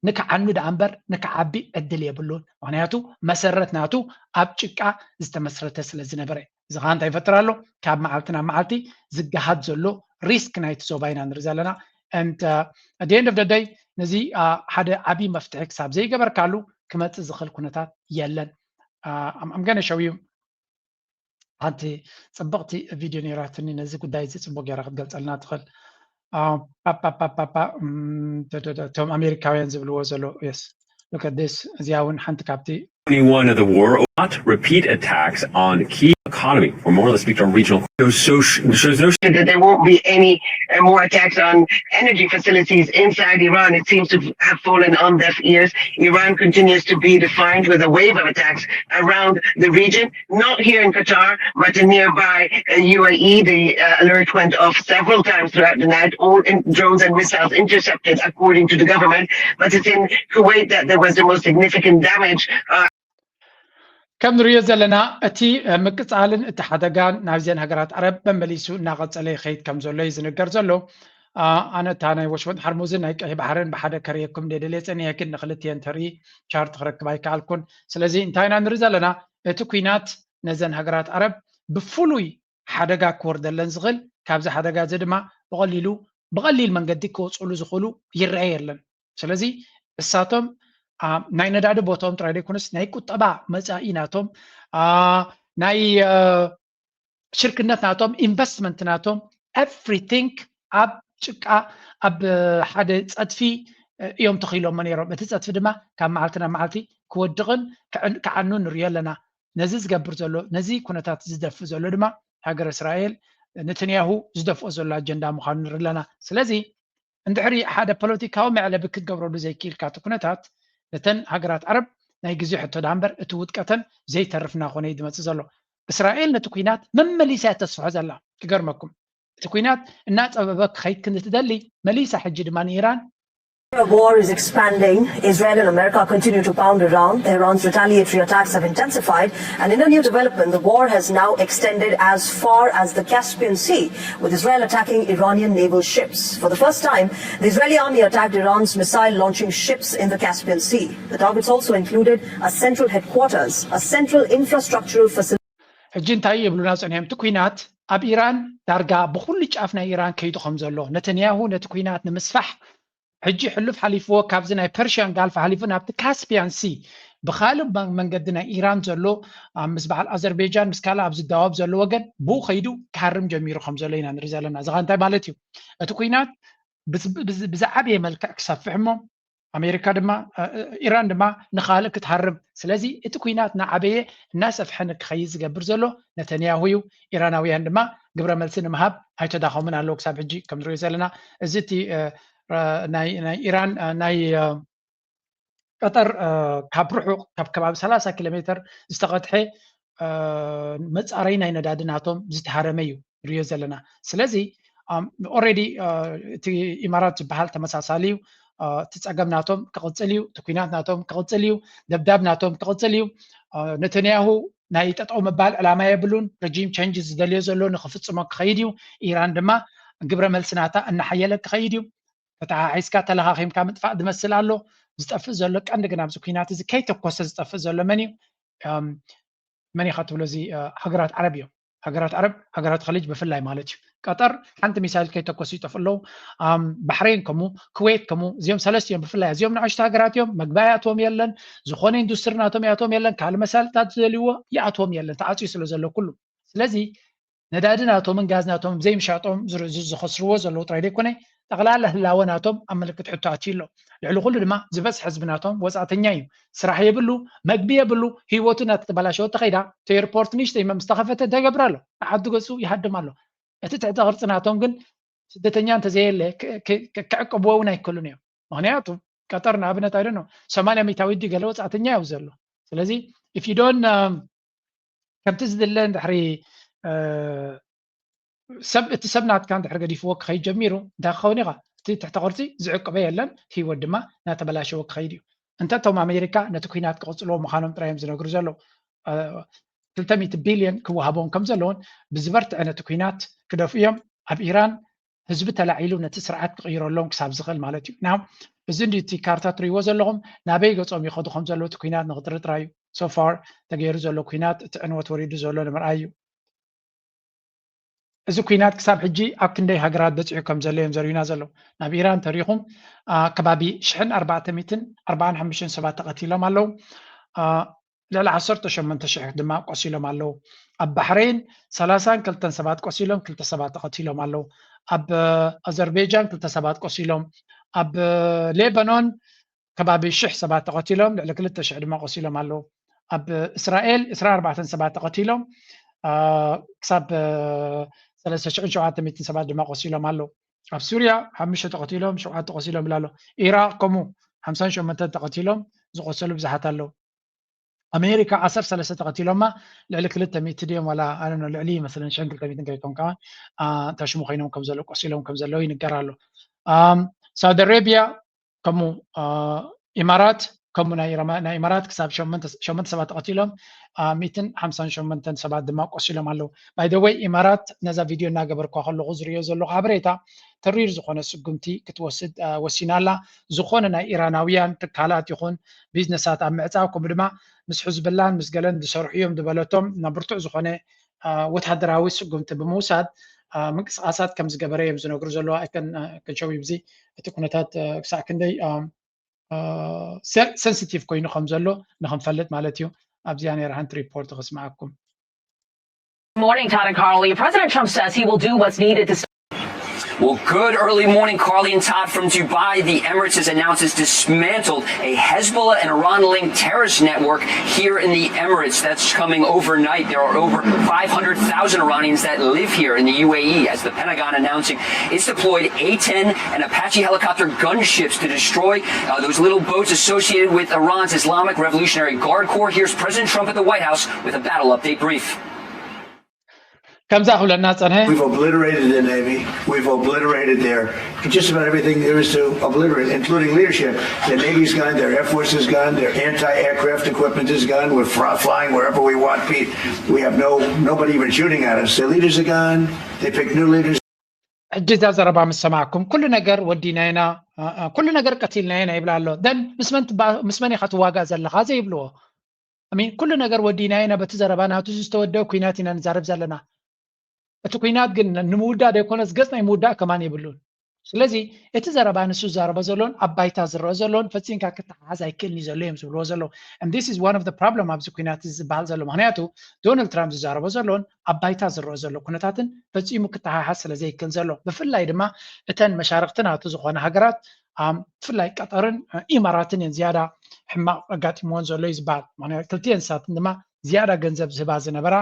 ንክዓኑ ደኣ እምበር ንክዓቢ ዕድል የብሉን። ምክንያቱ መሰረት ናቱ ኣብ ጭቃ ዝተመስረተ ስለ ዝነበረ። እዚ ከዓ እንታይ ይፈጥር ኣሎ? ካብ መዓልቲ ናብ መዓልቲ ዝገሃድ ዘሎ ሪስክ ናይቲ ዞባ ኢና ንርኢ ዘለና። And uh, at the end of the day ነዚ ሓደ ዓብዪ መፍትሒ ክሳብ ዘይገበርካሉ ክመፅእ ዝኽእል ኩነታት የለን። I'm gonna show you ሓንቲ ፅብቕቲ ቪድዮ ነይራትኒ ነዚ ጉዳይ እዚ ፅቡቅ ገይራ ክትገልፀልና ትኽእል። እቶም ኣሜሪካውያን ዝብልዎ ዘሎ yes look at this እዚኣ እውን ሓንቲ ካብቲ Anyone of the war not repeat attacks on key economy or more let's speak to regional. There's so there's no that there won't be any uh, more attacks on energy facilities inside Iran. It seems to have fallen on deaf ears. Iran continues to be defined with a wave of attacks around the region, not here in Qatar, but in nearby uh, U A E. The uh, alert went off several times throughout the night, all in drones and missiles intercepted, according to the government. But it's in Kuwait that there was the most significant damage. Uh, ከም ንሪኦ ዘለና እቲ ምቅፃልን እቲ ሓደጋን ናብዘን ሃገራት ዓረብ መመሊሱ እናቐፀለ ይኸይድ ከም ዘሎ እዩ ዝንገር ዘሎ። ኣነ እታ ናይ ወሽመጥ ሓርሙዝን ናይ ቀይሕ ባሕርን ብሓደ ከርእየኩም እንደ ደልየ ፀኒሐ ግን ንክልትየን ተርኢ ቻርት ክረክብ ኣይከኣልኩን። ስለዚ እንታይ ኢና ንርኢ ዘለና? እቲ ኩናት ነዘን ሃገራት ዓረብ ብፍሉይ ሓደጋ ክወርደለን ዝኽእል ካብዚ ሓደጋ እዚ ድማ ብቐሊሉ ብቐሊል መንገዲ ክወፅሉ ዝኽእሉ ይረአ የለን። ስለዚ እሳቶም ናይ ነዳዲ ቦታኦም ጥራይ ዘይኮነስ ናይ ቁጠባ መፃኢ ናቶም ናይ ሽርክነት ናቶም ኢንቨስትመንት ናቶም everything ኣብ ጭቃ ኣብ ሓደ ፀድፊ እዮም ተኽኢሎሞ ነይሮም። እቲ ፀድፊ ድማ ካብ መዓልቲ ናብ መዓልቲ ክወድቕን ክዓኑን ንሪኦ ኣለና። ነዚ ዝገብር ዘሎ ነዚ ኩነታት ዝደፍእ ዘሎ ድማ ሃገር እስራኤል ነተንያሁ ዝደፍኦ ዘሎ ኣጀንዳ ምዃኑ ንርኢ ኣለና። ስለዚ እንድሕሪ ሓደ ፖለቲካዊ መዕለቢ ክትገብረሉ ዘይክኢልካ እቲ ኩነታት ነተን ሃገራት ዓረብ ናይ ግዜ ሕቶ ዳ እምበር እቲ ውድቀተን ዘይተርፍ እናኾነ እዩ ዝመፅእ ዘሎ። እስራኤል ነቲ ኩናት መመሊሳ እያ ተስፍሖ ዘላ። ክገርመኩም እቲ ኩናት እናፀበበ ክኸይድ ክንትደሊ መሊሳ ሕጂ ድማ ንኢራን The war is expanding. Israel and America continue to pound Iran. Iran's retaliatory attacks have intensified. And in a new development, the war has now extended as far as the Caspian Sea, with Israel attacking Iranian naval ships. For the first time, the Israeli army attacked Iran's missile launching ships in the Caspian Sea. The targets also included a central headquarters, a central infrastructural facility. ሕጂ እንታይ ይብሉና ጸኒሖም? እቲ ኩናት ኣብ ኢራን ዳርጋ ብኹሉ ጫፍ ናይ ኢራን ከይዱ ከም ዘሎ ነተንያሁ ነቲ ኩናት ንምስፋሕ ሕጂ ሕሉፍ ሓሊፍዎ ካብዚ ናይ ፐርሽያን ጋልፍ ሓሊፉ ናብቲ ካስፒያን ሲ ብካልእ መንገዲ ናይ ኢራን ዘሎ ምስ በዓል ኣዘርቤጃን ምስ ካልእ ኣብ ዝዳወብ ዘሎ ወገን ብኡ ከይዱ ክሃርም ጀሚሩ ከም ዘሎ ኢና ንርኢ ዘለና። እዚ እንታይ ማለት እዩ? እቲ ኩናት ብዝዓበየ መልክዕ ክሰፍሕ እሞ ኣሜሪካ ድማ ኢራን ድማ ንካልእ ክትሃርም። ስለዚ እቲ ኩናት እናዓበየ እናሰፍሐ ንክኸይድ ዝገብር ዘሎ ነተንያሁ እዩ። ኢራናውያን ድማ ግብረ መልሲ ንምሃብ ኣይተዳኸሙን ኣለዉ ክሳብ ሕጂ ከም ንሪኦ ዘለና። እዚ እቲ ናይ ኢራን ናይ ቀጠር ካብ ርሑቕ ካብ ከባቢ ሰላሳ ኪሎ ሜትር ዝተቐድሐ መፃረይ ናይ ነዳዲ ናቶም ዝተሃረመ እዩ ንሪኦ ዘለና። ስለዚ ኦረዲ እቲ ኢማራት ዝበሃል ተመሳሳሊ እዩ። እቲ ፀገም ናቶም ክቕፅል እዩ። እቲ ኩናት ናቶም ክቕፅል እዩ። ደብዳብ ናቶም ክቕፅል እዩ። ነተንያሁ ናይ ጠጠው ምባል ዕላማ የብሉን። ረጂም ቸንጅ ዝደልዮ ዘሎ ንክፍፅሞ ክኸይድ እዩ። ኢራን ድማ ግብረ መልሲ ናታ እናሓየለ ክኸይድ እዩ። ተተሓሒዝካ ተለኻኺምካ ምጥፋእ ዝመስል ኣሎ። ዝጠፍእ ዘሎ ቀንዲ ግን ኣብዚ ኩናት እዚ ከይተኮሰ ዝጠፍእ ዘሎ መን እዩ? መን ኢኻ ትብሎ? እዚ ሃገራት ዓረብ እዮም። ሃገራት ዓረብ፣ ሃገራት ኸሊጅ ብፍላይ ማለት እዩ። ቀጠር ሓንቲ ሚሳይል ከይተኮሱ ይጠፍኡ ኣለዉ። ባሕሬን ከምኡ፣ ኩዌት ከምኡ፣ እዚኦም ሰለስቲኦም ብፍላይ እዚኦም ንኣሽቱ ሃገራት እዮም። መግቢ ይኣትዎም የለን፣ ዝኾነ ኢንዱስትሪ ናቶም ይኣትዎም የለን፣ ካልእ መሳልጥታት ዝደልይዎ ይኣትዎም የለን፣ ተዓፅዩ ስለ ዘሎ ኩሉ። ስለዚ ነዳዲ ናቶምን ጋዝ ናቶምን ዘይምሻጦም ዝኸስርዎ ዘለዉ ጥራይ ዘይኮነ ጠቕላላ ህላወ ናቶም ኣብ ምልክት ሕቶ ኣትዩ ኣሎ። ልዕሊ ኩሉ ድማ ዝበዝሕ ህዝቢ ናቶም ወፃእተኛ እዩ። ስራሕ የብሉ፣ መግቢ የብሉ፣ ህይወቱ እናተበላሸወ ተኸይዳ እቲ ኤርፖርት ንእሽተይ ምስ ተኸፈተ እንታይ ይገብር ኣሎ? ንዓዲ ገፁ ይሃድም ኣሎ። እቲ ትሕተ ቅርፂ ናቶም ግን ስደተኛ እንተዘየለ ክዕቅብዎ እውን ኣይክእሉን እዮም። ምክንያቱ ቀጠር ንኣብነት ኣይደኖ ሰማንያ ሚታዊት ድዩ ገለ ወፃእተኛ እዩ ዘሎ። ስለዚ if you don't ከምቲ ዝድለ እንድሕሪ ሰብ እቲ ሰብ ናትካ እንድሕሪ ገዲፍዎ ክኸይድ ጀሚሩ እንታይ ክኸውን ኢኻ? እቲ ትሕተ ቅርፂ ዝዕቅበ የለን፣ ህይወት ድማ እናተበላሸወ ክኸይድ እዩ። እንተ እቶም ኣሜሪካ ነቲ ኩናት ክቕፅልዎ ምዃኖም ጥራይ እዮም ዝነግሩ ዘለዉ። ክልተ ሚእቲ ቢልዮን ክወሃቦም ከም ዘለዎን ብዝበርትዐ ነቲ ኩናት ክደፍኡ እዮም። ኣብ ኢራን ህዝቢ ተላዒሉ ነቲ ስርዓት ክቕይረሎም ክሳብ ዝኽእል ማለት እዩ። ናው እዚ እንዲ እቲ ካርታ ትሪእዎ ዘለኹም ናበይ ገጾም ይኸዱ ከም ዘለዉ እቲ ኩናት ንክትርኢ ጥራይ እዩ። So far ተገይሩ ዘሎ ኩናት እቲ ዕንወት ወሪዱ ዘሎ ንምርኣይ እዩ። እዚ ኩናት ክሳብ ሕጂ ኣብ ክንደይ ሃገራት በፂሑ ከም ዘሎ እዮም ዘርእዩና ዘለዉ። ናብ ኢራን ተሪኹም ከባቢ ሽሕን ኣርባዕተ ሚእትን ኣርባዓን ሓሙሽተን ሰባት ተቐቲሎም ኣለዉ። ልዕሊ ዓሰርተ ሸሞንተ ሽሕ ድማ ቆሲሎም ኣለዉ። ኣብ ባሕሬን ሰላሳን ክልተን ሰባት ቆሲሎም ክልተ ሰባት ተቐቲሎም ኣለዉ። ኣብ ኣዘርቤጃን ክልተ ሰባት ቆሲሎም፣ ኣብ ሌባኖን ከባቢ ሽሕ ሰባት ተቐቲሎም ልዕሊ ክልተ ሽሕ ድማ ቆሲሎም ኣለዉ። ኣብ እስራኤል ዕስራን ኣርባዕተን ሰባት ተቐቲሎም ክሳብ ሰለስተ ሽሕን ሸውዓተ ሚእትን ሰባት ድማ ቆሲሎም ኣለዉ። ኣብ ሱርያ ሓሙሽተ ተቐቲሎም ሸውዓተ ቆሲሎም ይብላ ኣሎ። ኢራቕ ከምኡ ሓምሳን ሸሞንተን ተቐቲሎም ዝቆሰሉ ብዙሓት ኣለዉ። ኣሜሪካ ዓሰርተ ሰለስተ ተቐቲሎማ ልዕሊ ክልተ ሚእቲ ድዮም ዋላ ኣነ ልዕሊ ይመስለን ሽሕን ክልተ ሚእትን ከይኮን ከማን ተሽሙ ኮይኖም ከም ዘለዉ ቆሲሎም ከም ዘለዉ ይንገር ኣሎ። ሳውዲ ኣረቢያ ከምኡ ኢማራት ከምኡ ናይ ኢማራት ክሳብ ሸሞንተ ሰባት ተቐቲሎም ሚእትን ሓምሳን ሸሞንተን ሰባት ድማ ቆሲሎም ኣለዉ። By the way ኢማራት ነዛ ቪድዮ እናገበርኳ ከለኹ ዝርእዮ ዘለኹ ሓበሬታ ተሪር ዝኾነ ስጉምቲ ክትወስድ ወሲና ኣላ። ዝኾነ ናይ ኢራናውያን ትካላት ይኹን ቢዝነሳት ኣብ ምዕፃው ከምኡ ድማ ምስ ሕዝብላን ምስ ገለን ዝሰርሑ እዮም ዝበለቶም ናብ ብርቱዕ ዝኾነ ወታደራዊ ስጉምቲ ብምውሳድ ምንቅስቃሳት ከም ዝገበረ እዮም ዝነግሩ ዘለዉ። ኣይከን ክንሸው ይብዚ እቲ ኩነታት ክሳዕ ክንደይ ሰንሲቲቭ ኮይኑ ከም ዘሎ ንክንፈልጥ ማለት እዩ። ኣብዚኣ ነይራ ሓንቲ ሪፖርት ክስማዓኩም። Morning, Todd and Carly. President Trump says he will do what's needed to Well, good early morning, Carly and Todd from Dubai. The Emirates has announced it's dismantled a Hezbollah and Iran linked terrorist network here in the Emirates. That's coming overnight. There are over five hundred thousand Iranians that live here in the U A E, as the Pentagon announcing it's deployed A ten and Apache helicopter gunships to destroy uh, those little boats associated with Iran's Islamic Revolutionary Guard Corps. Here's President Trump at the White House with a battle update brief. ከምዛ ክብለና ጸንሐ። We've obliterated the Navy. We've obliterated their just about everything there is to obliterate, including leadership. Their Navy's gone, their Air Force is gone, their anti-aircraft equipment is gone. We're fr- flying wherever we want. Pete. We have no nobody even shooting at us. Their leaders are gone. They pick new leaders. ሕጂ እዛ ዘረባ ምስ ሰማዕኩም ኩሉ ነገር ወዲና ኢና፣ ኩሉ ነገር ቀቲልና ኢና ይብላ ኣሎ። ደን ምስ መን ኢኻ ትዋጋእ ዘለኻ ዘይብልዎ። ሚን ኩሉ ነገር ወዲና ኢና በቲ ዘረባ ናቱ ዝተወደበ ኩናት ኢና ንዛረብ ዘለና። እቲ ኩናት ግን ንምውዳእ ዘይኮነስ ገጽ ናይ ምውዳእ ከማን የብሉን። ስለዚ እቲ ዘረባ ንሱ ዝዛረቦ ዘሎን ኣብ ባይታ ዝረአ ዘሎን ፈጺምካ ክተሓሓዝ ኣይክእልን እዩ ዘሎ እዮም ዝብልዎ ዘለዉ። And this is one of the problem ኣብዚ ኩናት እዚ ዝበሃል ዘሎ። ምክንያቱ ዶናልድ ትራምፕ ዝዛረቦ ዘሎን ኣብ ባይታ ዝረአ ዘሎ ኩነታትን ፈጺሙ ክተሓሓዝ ስለ ዘይክእል ዘሎ። ብፍላይ ድማ እተን መሻርክቲ ናቱ ዝኾነ ሃገራት ብፍላይ ቀጠርን ኢማራትን እየን ዝያዳ ሕማቕ ኣጋጢምዎን ዘሎ እዩ ዝበሃል። ምክንያቱ ክልቲኤን ንሳተን ድማ ዝያዳ ገንዘብ ዝህባ ዝነበራ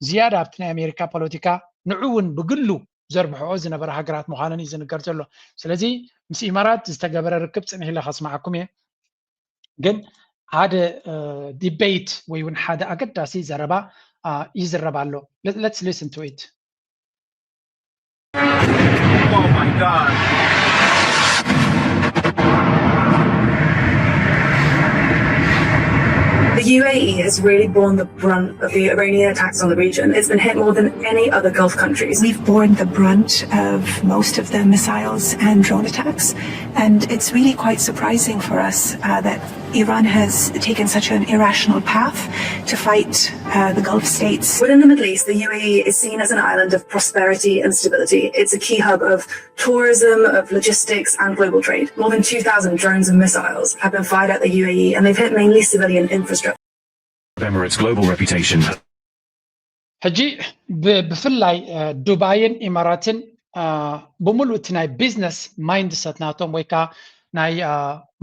ዝያዳ ኣብቲ ናይ ኣሜሪካ ፖለቲካ ንዑ እውን ብግሉ ዘርብሕኦ ዝነበራ ሃገራት ምዃነን እዩ ዝንገር ዘሎ። ስለዚ ምስ ኢማራት ዝተገበረ ርክብ ጽንሕ ኢለ ከስምዓኩም እየ። ግን ሓደ ዲቤት ወይ እውን ሓደ ኣገዳሲ ዘረባ ይዝረብ ኣሎ። Let's listen to it. Oh my God. The U A E has really borne the brunt of the Iranian attacks on the region. It's been hit more than any other Gulf countries. We've borne the brunt of most of the missiles and drone attacks, and it's really quite surprising for us uh, that Iran has taken such an irrational path to fight uh, the Gulf states. Within the Middle East, the U A E is seen as an island of prosperity and stability. It's a key hub of tourism, of logistics, and global trade. More than two thousand drones and missiles have been fired at the U A E, and they've hit mainly civilian infrastructure. Emirates' global reputation. ሕጂ ብፍላይ ዱባይን ኢማራትን ብምሉእ እቲ ናይ ቢዝነስ ማይንድሰት ናቶም ወይ ከዓ ናይ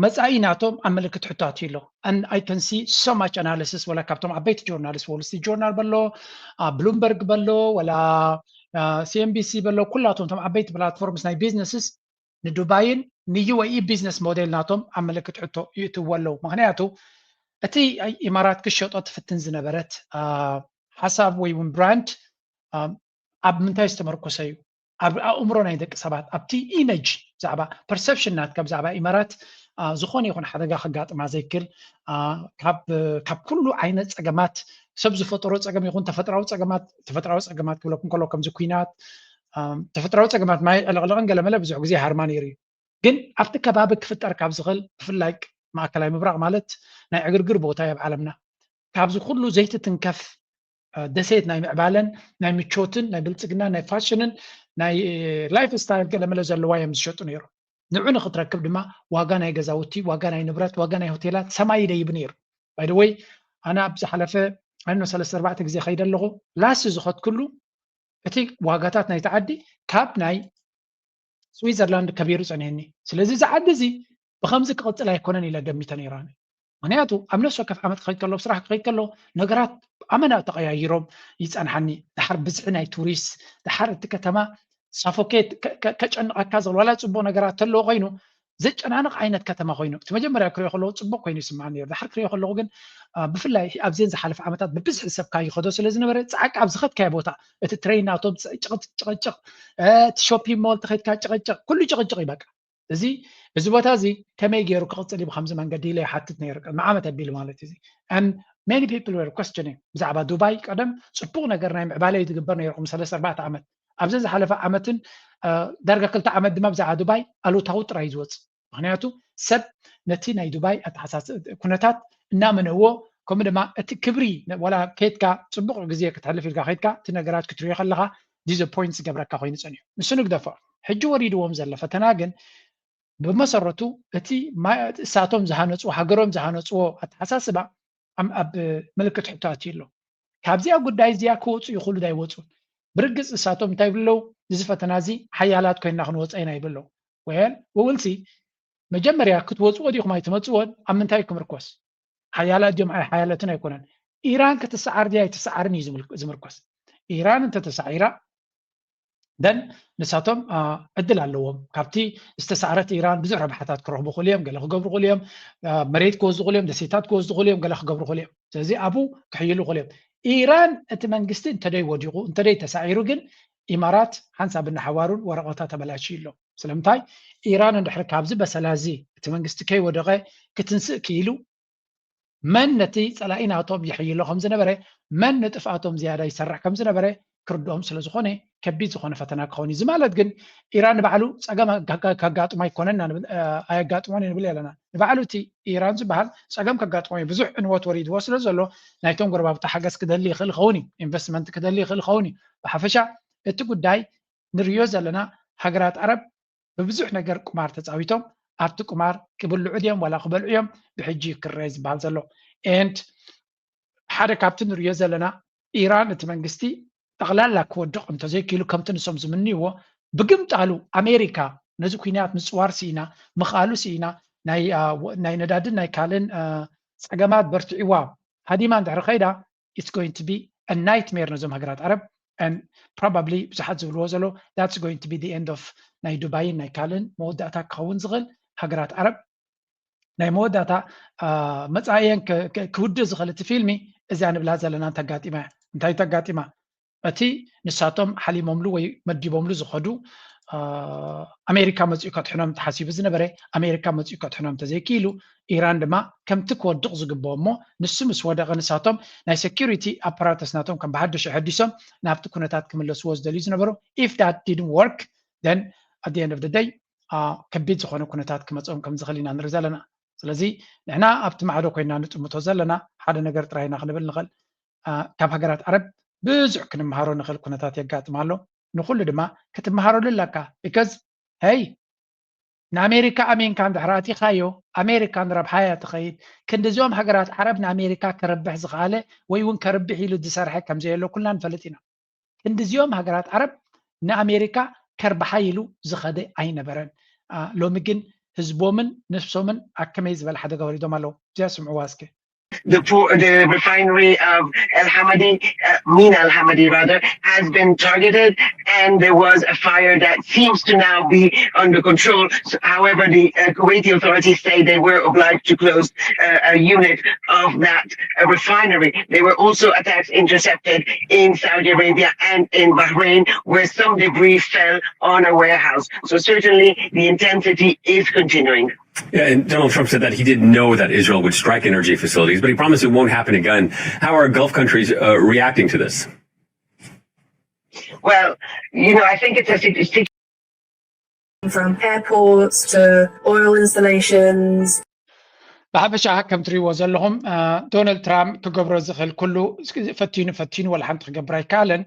መፃኢ ናቶም ኣብ ምልክት ሕቶ ኣትዩ ኣሎ። And I can see so much analysis ወላ ካብቶም ዓበይቲ ጆርናሊስት ዎል ስትሪት ጆርናል በሎ፣ ብሉምበርግ በሎ፣ ወላ ሲኤንቢሲ በሎ፣ ኩላቶም እቶም ዓበይቲ ፕላትፎርምስ ናይ ቢዝነስስ ንዱባይን ንዩኤኢ ቢዝነስ ሞዴል ናቶም ኣብ ምልክት ሕቶ ይእትዎ ኣለዉ። ምክንያቱ እቲ ኢማራት ክሸጦ ትፍትን ዝነበረት ሓሳብ ወይ እውን ብራንድ ኣብ ምንታይ ዝተመርኮሰ እዩ? ኣብ ኣእምሮ ናይ ደቂ ሰባት ኣብቲ ኢመጅ ብዛዕባ ፐርሰፕሽን ናትካ ብዛዕባ ኢማራት ዝኾነ ይኹን ሓደጋ ከጋጥማ ዘይክል ካብ ኩሉ ዓይነት ፀገማት ሰብ ዝፈጠሮ ፀገም ይኹን ተፈጥራዊ ፀገማት ተፈጥራዊ ፀገማት ክብለኩም ከሎ ከምዚ ኩናት ተፈጥራዊ ፀገማት ማይ ዕልቕልቕን ገለመለ ብዙሕ ግዜ ሃርማ ነይሩ እዩ። ግን ኣብቲ ከባቢ ክፍጠር ካብ ዝኽእል ብፍላይ ማእከላይ ምብራቕ ማለት ናይ ዕግርግር ቦታ እዩ ኣብ ዓለምና። ካብዚ ኩሉ ዘይትትንከፍ ደሴት ናይ ምዕባለን ናይ ምቾትን ናይ ብልፅግና ናይ ፋሽንን ናይ ላይፍ ስታይል ገለመለ ዘለዋ እዮም ዝሸጡ ነይሮም። ንዑ ንክትረክብ ድማ ዋጋ ናይ ገዛውቲ፣ ዋጋ ናይ ንብረት፣ ዋጋ ናይ ሆቴላት ሰማይ ይደይብ ነይሩ። ባይደወይ ኣነ ኣብ ዝሓለፈ ኣነ ሰለስተ ኣርባዕተ ግዜ ከይደ ኣለኹ። ላስ ዝኸድኩሉ እቲ ዋጋታት ናይቲ ዓዲ ካብ ናይ ስዊዘርላንድ ከቢሩ ጸኒሕኒ። ስለዚ እዚ ዓዲ እዚ ብኸምዚ ክቕጽል ኣይኮነን ኢለ ገሚተ ነይራኒ። ምክንያቱ ኣብ ነፍሲ ወከፍ ዓመት ክኸይድ ከሎ፣ ስራሕ ክኸይድ ከሎ ነገራት ኣመና ተቐያይሮም ይጸንሓኒ። ድሓር ብዝሒ ናይ ቱሪስት፣ ድሓር እቲ ከተማ ሳፎኬት ከጨንቐካ ዝኽእል ዋላ ጽቡቕ ነገራት ተለዎ ኮይኑ ዘጨናንቕ ዓይነት ከተማ ኮይኑ እቲ መጀመርያ ክሪኦ ከለዎ ጽቡቕ ኮይኑ ይስምዓኒ ነይሩ። ድሓር ክሪኦ ከለኹ ግን ብፍላይ ኣብዘን ዝሓለፈ ዓመታት ብብዝሒ ሰብ ካይኸዶ ስለ ዝነበረ ጻዕቂ ኣብ ዝኸድካዮ ቦታ እቲ ትሬን ናቶም ጭቕጭቕ፣ እቲ ሾፒንግ ሞል ተኸድካ ጭቕጭቕ፣ ኩሉ ጭቕጭቕ እዩ በቃ። እዚ እዚ ቦታ እዚ ከመይ ገይሩ ክቕጽል እዩ ብከምዚ መንገዲ ኢለ ይሓትት ነይሩ ቅድሚ ዓመት ኣቢሉ ማለት እዩ። And many people were questioning ብዛዕባ ዱባይ ቀደም ጽቡቕ ነገር ናይ ምዕባለ እዩ ዝግበር ነይሩ ቅድሚ ሰለስተ ኣርባዕተ ዓመት። ኣብዚ ዝሓለፈ ዓመትን ዳርጋ ክልተ ዓመት ድማ ብዛዕባ ዱባይ ኣሉታዊ ጥራይ ዝወጽእ ምክንያቱ ሰብ ነቲ ናይ ዱባይ ኣተሓሳስ ኩነታት እናመነዎ ከምኡ ድማ እቲ ክብሪ ዋላ ከድካ ጽቡቕ ግዜ ክትሕልፍ ኢልካ ከድካ እቲ ነገራት ክትሪኦ ከለካ ዲስኣፖይንት ዝገብረካ ኮይኑ ጸኒሑ። ንሱ ንግደፎ ሕጂ ወሪድዎም ዘሎ ፈተና ግን ብመሰረቱ እቲ እሳቶም ዝሃነፅዎ ሃገሮም ዝሃነፅዎ ኣተሓሳስባ ኣብ ምልክት ሕቶ ኣትዩ ኣሎ። ካብዚኣ ጉዳይ እዚኣ ክወፁ ይኽእሉ ዳይወፁ ብርግፅ እሳቶም እንታይ ብለው እዚ ፈተና እዚ ሓያላት ኮይንና ክንወፀ ኢና ይብለው። ወል ወውልሲ መጀመርያ ክትወፅዎ ዲኹም ኣይትመፅዎን ኣብ ምንታይ ክምርኮስ ሓያላት ድዮም ሓያለትን ኣይኮነን። ኢራን ክትሰዓር ድያ ኣይትሰዓርን እዩ ዝምርኮስ። ኢራን እንተተሳዒራ ደን ንሳቶም ዕድል ኣለዎም ካብቲ ዝተሳዕረት ኢራን ብዙሕ ረብሓታት ክረኽቡ ክእሉ እዮም። ገለ ክገብሩ ክእሉ እዮም። መሬት ክወስዱ ክእሉ እዮም፣ ደሴታት ክወስዱ ክእሉ እዮም፣ ገለ ክገብሩ ክእሉ እዮም። ስለዚ ኣብኡ ክሕይሉ ክእሉ እዮም። ኢራን እቲ መንግስቲ እንተደይ ወዲቑ እንተደይ ተሳዒሩ ግን ኢማራት ሓንሳብ እናሓዋሩን ወረቐታ ተበላሽዩ ኣሎ። ስለምንታይ ኢራን እንድሕር ካብዚ በሰላ እዚ እቲ መንግስቲ ከይወደቐ ክትንስእ ክኢሉ መን ነቲ ጸላኢ ናቶም ይሕይሎ ከም ዝነበረ መን ንጥፍኣቶም ዝያዳ ይሰርሕ ከም ዝነበረ ክርድኦም ስለ ዝኾነ ከቢድ ዝኾነ ፈተና ክኸውን እዩ። እዚ ማለት ግን ኢራን ንባዕሉ ጸገም ከጋጥማ ኣይኮነን ኣየጋጥሞን ንብል ኣለና። ንባዕሉ እቲ ኢራን ዝበሃል ጸገም ከጋጥሞ እዩ። ብዙሕ ዕንወት ወሪድዎ ስለ ዘሎ ናይቶም ጎረባብቲ ሓገዝ ክደሊ ይኽእል ይኸውን እዩ። ኢንቨስትመንት ክደሊ ይኽእል ይኸውን እዩ። ብሓፈሻ እቲ ጉዳይ ንርእዮ ዘለና ሃገራት ዓረብ ብብዙሕ ነገር ቁማር ተፃዊቶም ኣብቲ ቁማር ክብልዑ ድዮም ዋላ ክበልዑ እዮም ብሕጂ ክረአ ዝበሃል ዘሎ። And ሓደ ካብቲ ንሪኦ ዘለና ኢራን እቲ መንግስቲ ጠቕላላ ክወድቕ እንተዘይክኢሉ ከምቲ ንሶም ዝምንይዎ ብግምጣሉ ኣሜሪካ ነዚ ኩናት ምፅዋር ስኢና ምኽኣሉ ስኢና ናይ ነዳድን ናይ ካልእን ፀገማት በርትዕዋ ሃዲማ እንድሕር ከይዳ it's going to be a nightmare ነዞም ሃገራት ዓረብ። And probably ብዙሓት ዝብልዎ ዘሎ that's going to be the end of ናይ ዱባይን ናይ ካልእን መወዳእታ ክኸውን ዝኽእል ሃገራት ዓረብ ናይ መወዳእታ መፃእየን ክውድእ ዝኽእል እቲ ፊልሚ እዚኣ ንብላ ዘለና እንተጋጢማ እያ። እንታይ ተጋጢማ እቲ ንሳቶም ሓሊሞምሉ ወይ መዲቦምሉ ዝኸዱ ኣሜሪካ መፂኡ ከድሕኖም ተሓሲቡ ዝነበረ ኣሜሪካ መፂኡ ከድሕኖም ተዘይክኢሉ ኢራን ድማ ከምቲ ክወድቕ ዝግብኦ እሞ ንሱ ምስ ወደቐ ንሳቶም ናይ ሴኪሪቲ ኣፓራተስ ናቶም ከም ብሓደሽ ኣሐዲሶም ናብቲ ኩነታት ክምለስዎ ዝደልዩ ዝነበሩ if that didn't work then at the end of the day ከቢድ ዝኾነ ኩነታት ክመፅኦም ከም ዝኽእል ኢና ንርኢ ዘለና። ስለዚ ንሕና ኣብቲ ማዕዶ ኮይና ንጥምቶ ዘለና ሓደ ነገር ጥራይ ኢና ክንብል ንኽእል። ካብ ሃገራት ዓረብ ብዙሕ ክንመሃሮ ንኽእል ኩነታት የጋጥም ኣሎ። ንኹሉ ድማ ክትመሃረሉ ኣለካ። Because hey ንኣሜሪካ ኣሚንካ እንድሕር ኣቲኻዮ ኣሜሪካ ንረብሓ እያ ትኸይድ። ክንዲዚኦም ሃገራት ዓረብ ንኣሜሪካ ከርብሕ ዝኸኣለ ወይ እውን ከርብሕ ኢሉ ዝሰርሐ ከምዘየሎ ኩልና ንፈልጥ ኢና። ክንዲዚኦም ሃገራት ዓረብ ንኣሜሪካ ከርብሓ ኢሉ ዝኸደ ኣይነበረን። ሎሚ ግን ህዝቦምን ነፍሶምን ኣከመይ ዝበለ ሓደጋ ወሪዶም ኣለዉ። እዚኣ ስምዕዋ እስከ። The, port, the refinery of El Hamadi, uh, Mina El Hamadi rather, has been targeted, and there was a fire that seems to now be under control. So, however, the uh, Kuwaiti authorities say they were obliged to close uh, a unit of that uh, refinery. There were also attacks intercepted in Saudi Arabia and in Bahrain, where some debris fell on a warehouse. So, certainly, the intensity is continuing. Yeah, and Donald Trump said that he didn't know that Israel would strike energy facilities, but he promised it won't happen again. How are Gulf countries uh, reacting to this? Well, you know, I think it's a it's from airports to oil installations. ብሓፈሻ ከም ትሪእዎ ዘለኹም ዶናልድ ትራምፕ ክገብሮ ዝኽእል ኩሉ ፈቲኑ ፈቲኑ ዋላ ሓንቲ ክገብር ኣይከኣለን።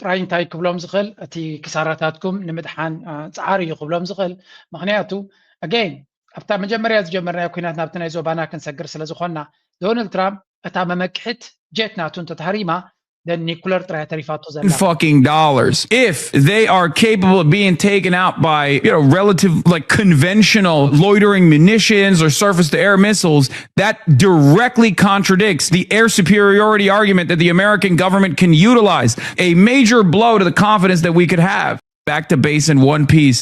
ጥራይ እንታይ ክብሎም ዝኽእል፣ እቲ ክሳራታትኩም ንምድሓን ፃዓር እዩ ክብሎም ዝኽእል። ምክንያቱ ኣገይን ኣብታ መጀመርያ ዝጀመርናዮ ኩናት ናብቲ ናይ ዞባና ክንሰግር ስለ ዝኾንና፣ ዶናልድ ትራምፕ እታ መመክሒት ጀት ናቱ እንተተሃሪማ ኒኩለር ጥራይ ተሪፋቶ ዘላ። Fucking dollars. If they are capable of being taken out by, you know, relative, like, conventional loitering munitions or surface to air missiles, that directly contradicts the air superiority argument that the American government can utilize. A major blow to the confidence that we could have. Back to base in one piece.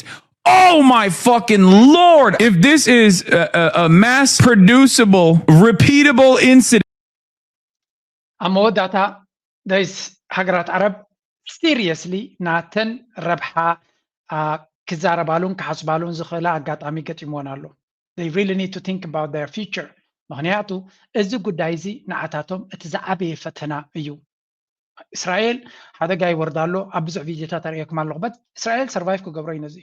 Oh my fucking Lord. If this is a, a, a mass producible, repeatable incident. ኣብ መወዳእታ ዳይስ ሃገራት ዓረብ ሲሪየስሊ ናተን ረብሓ ክዛረባሉን ክሓስባሉን ዝኽእላ ኣጋጣሚ ገጢምዎን ኣሎ። They really need to think about their future። ምክንያቱ እዚ ጉዳይ እዚ ንዓታቶም እቲ ዝዓበየ ፈተና እዩ። እስራኤል ሓደጋ ይወርዳ ኣሎ። ኣብ ብዙሕ ቪድዮታት ኣርእየኩም ኣለኹ። በት እስራኤል ሰርቫይቭ ክገብሮ እዩ ነዚ።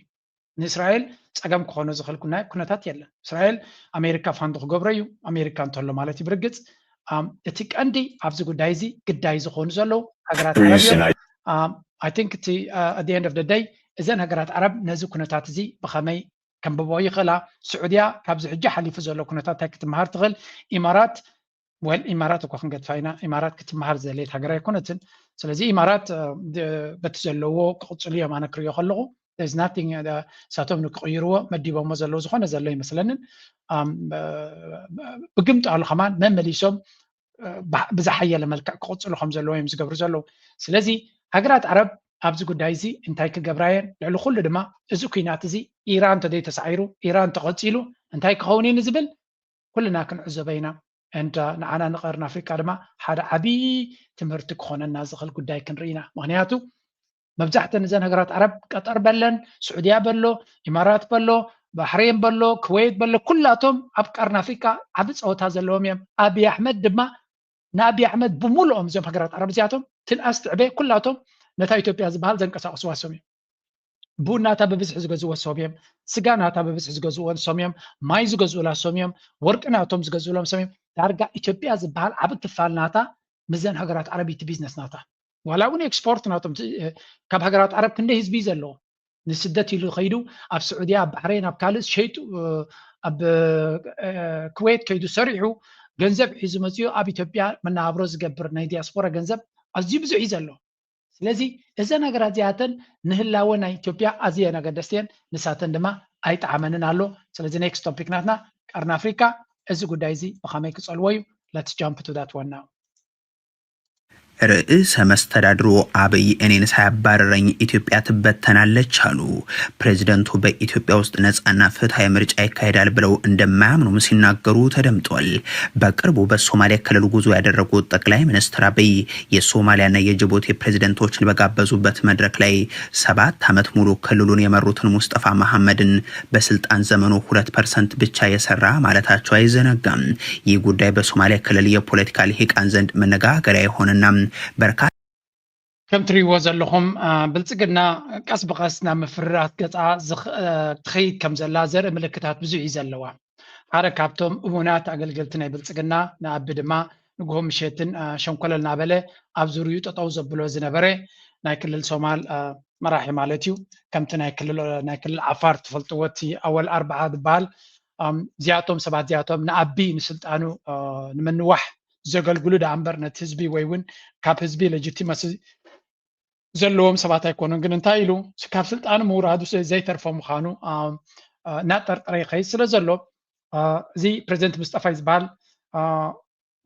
ንእስራኤል ፀገም ክኾኖ ዝኽእል ኩና- ኩነታት የለን። እስራኤል ኣሜሪካ ፋንድ ክገብሮ እዩ። ኣሜሪካ እንተሎ ማለት እዩ ብርግፅ። እቲ ቀንዲ ኣብዚ ጉዳይ እዚ ግዳይ ዝኾኑ ዘለዉ ሃገራት ዓረብ እዮም። I think እቲ at the end of the day እዘን ሃገራት ዓረብ ነዚ ኩነታት እዚ ብኸመይ ከንብቦ ይኽእላ? ስዑድያ ካብዚ ሕጂ ሓሊፉ ዘሎ ኩነታት እንታይ ክትመሃር ትኽእል? ኢማራት ወል ኢማራት እኳ ክንገድፋ ኢና። ኢማራት ክትመሃር ዘድልየት ሃገር ኣይኮነትን። ስለዚ ኢማራት በቲ ዘለዎ ክቕፅሉ እዮም። ኣነ ክሪኦ ከለኹ there's nothing እሳቶም ንክቕይርዎ መዲቦሞ ዘለዉ ዝኾነ ዘሎ ይመስለንን። ብግምጣሉ ከማን መመሊሶም ብዝሓየለ መልክዕ ክቕፅሉ ከም ዘለዎ እዮም ዝገብሩ ዘለዉ። ስለዚ ሃገራት ዓረብ ኣብዚ ጉዳይ እዚ እንታይ ክገብራ እየን? ልዕሊ ኩሉ ድማ እዚ ኩናት እዚ ኢራን እንተዘይተሳዒሩ፣ ኢራን እንተቐፂሉ እንታይ ክኸውን እዩ ንዝብል ኩልና ክንዕዘቦ ኢና። And ንዓና ንቀርን ኣፍሪቃ ድማ ሓደ ዓብዪ ትምህርቲ ክኾነና ዝኽእል ጉዳይ ክንርኢ ኢና። ምክንያቱ መብዛሕተን እዘን ሃገራት ዓረብ ቀጠር በለን፣ ስዑድያ በሎ፣ ኢማራት በሎ፣ ባሕሬን በሎ፣ ክወይት በሎ፣ ኩላቶም ኣብ ቀርን ኣፍሪቃ ዓቢ ፀወታ ዘለዎም እዮም። ኣብይ ኣሕመድ ድማ ንኣብይ ኣሕመድ ብምሉኦም እዞም ሃገራት ዓረብ እዚኣቶም ትንኣስ ትዕበ ኩላቶም ነታ ኢትዮጵያ ዝበሃል ዘንቀሳቀስዋ ሰም እዮም። ቡና እታ ብብዝሒ ዝገዝእዎ ሰም እዮም። ስጋ ናታ ብብዝሒ ዝገዝእዎ ሰም እዮም። ማይ ዝገዝኡላ ሰም እዮም። ወርቂ ናቶም ዝገዝኡሎም ሰም እዮም። ዳርጋ ኢትዮጵያ ዝበሃል ዓቢ ክፋል ናታ ምዘን ሃገራት ዓረብ እቲ ቢዝነስ ናታ። ዋላ እውን ኤክስፖርት ናቶም ካብ ሃገራት ዓረብ ክንደይ ህዝቢ እዩ ዘለዎ። ንስደት ኢሉ ከይዱ ኣብ ስዑድያ ኣብ ባሕሬን ኣብ ካልእ ሸይጡ ኣብ ክዌት ከይዱ ሰሪሑ ገንዘብ ሒዙ መፅኡ ኣብ ኢትዮጵያ መናብሮ ዝገብር ናይ ዲያስፖራ ገንዘብ ኣዝዩ ብዙሕ እዩ ዘሎ። ስለዚ እዘ ነገር እዚኣተን ንህላወ ናይ ኢትዮጵያ ኣዝየን ኣገደስቲ እየን። ንሳተን ድማ ኣይጠዓመንን ኣሎ። ስለዚ ኔክስት ቶፒክ ናትና ቀርኒ ኣፍሪካ እዚ ጉዳይ እዚ ብኸመይ ክፀልዎ እዩ። Let's jump to that one now። ርእሰ መስተዳድሩ አብይ እኔን ሳያባረረኝ ኢትዮጵያ ትበተናለች አሉ። ፕሬዝደንቱ በኢትዮጵያ ውስጥ ነጻና ፍትሐዊ ምርጫ ይካሄዳል ብለው እንደማያምኑም ሲናገሩ ተደምጧል። በቅርቡ በሶማሊያ ክልል ጉዞ ያደረጉት ጠቅላይ ሚኒስትር አብይ የሶማሊያና የጅቡቲ ፕሬዝደንቶችን በጋበዙበት መድረክ ላይ ሰባት ዓመት ሙሉ ክልሉን የመሩትን ሙስጠፋ መሐመድን በስልጣን ዘመኑ ሁለት ፐርሰንት ብቻ የሰራ ማለታቸው አይዘነጋም። ይህ ጉዳይ በሶማሊያ ክልል የፖለቲካ ልሂቃን ዘንድ መነጋገሪያ የሆነና በርካታ ከም ትሪእዎ ዘለኹም ብልፅግና ቀስ ብቐስ ናብ ምፍርራት ገፃ ትኸይድ ከም ዘላ ዘርኢ ምልክታት ብዙሕ እዩ ዘለዋ። ሓደ ካብቶም እሙናት ኣገልገልቲ ናይ ብልፅግና ንኣቢ ድማ ንግሆ ምሸትን ሸንኮለል እናበለ ኣብ ዙርዩ ጠጠው ዘብሎ ዝነበረ ናይ ክልል ሶማል መራሒ ማለት እዩ። ከምቲ ናይ ክልል ናይ ክልል ዓፋር ትፈልጥዎ እቲ ኣወል ኣርብዓ ዝበሃል እዚኣቶም ሰባት እዚኣቶም ንኣቢ ንስልጣኑ ንምንዋሕ ዘገልግሉ ደኣ እምበር ነቲ ህዝቢ ወይ እውን ካብ ህዝቢ ሌጂቲመሲ ዘለዎም ሰባት ኣይኮኑን። ግን እንታይ ኢሉ ካብ ስልጣኑ ምውራዱ ዘይተርፎ ምዃኑ እናጠርጠረ ይኸይድ ስለ ዘሎ እዚ ፕሬዚደንት ምስጠፋ ዝበሃል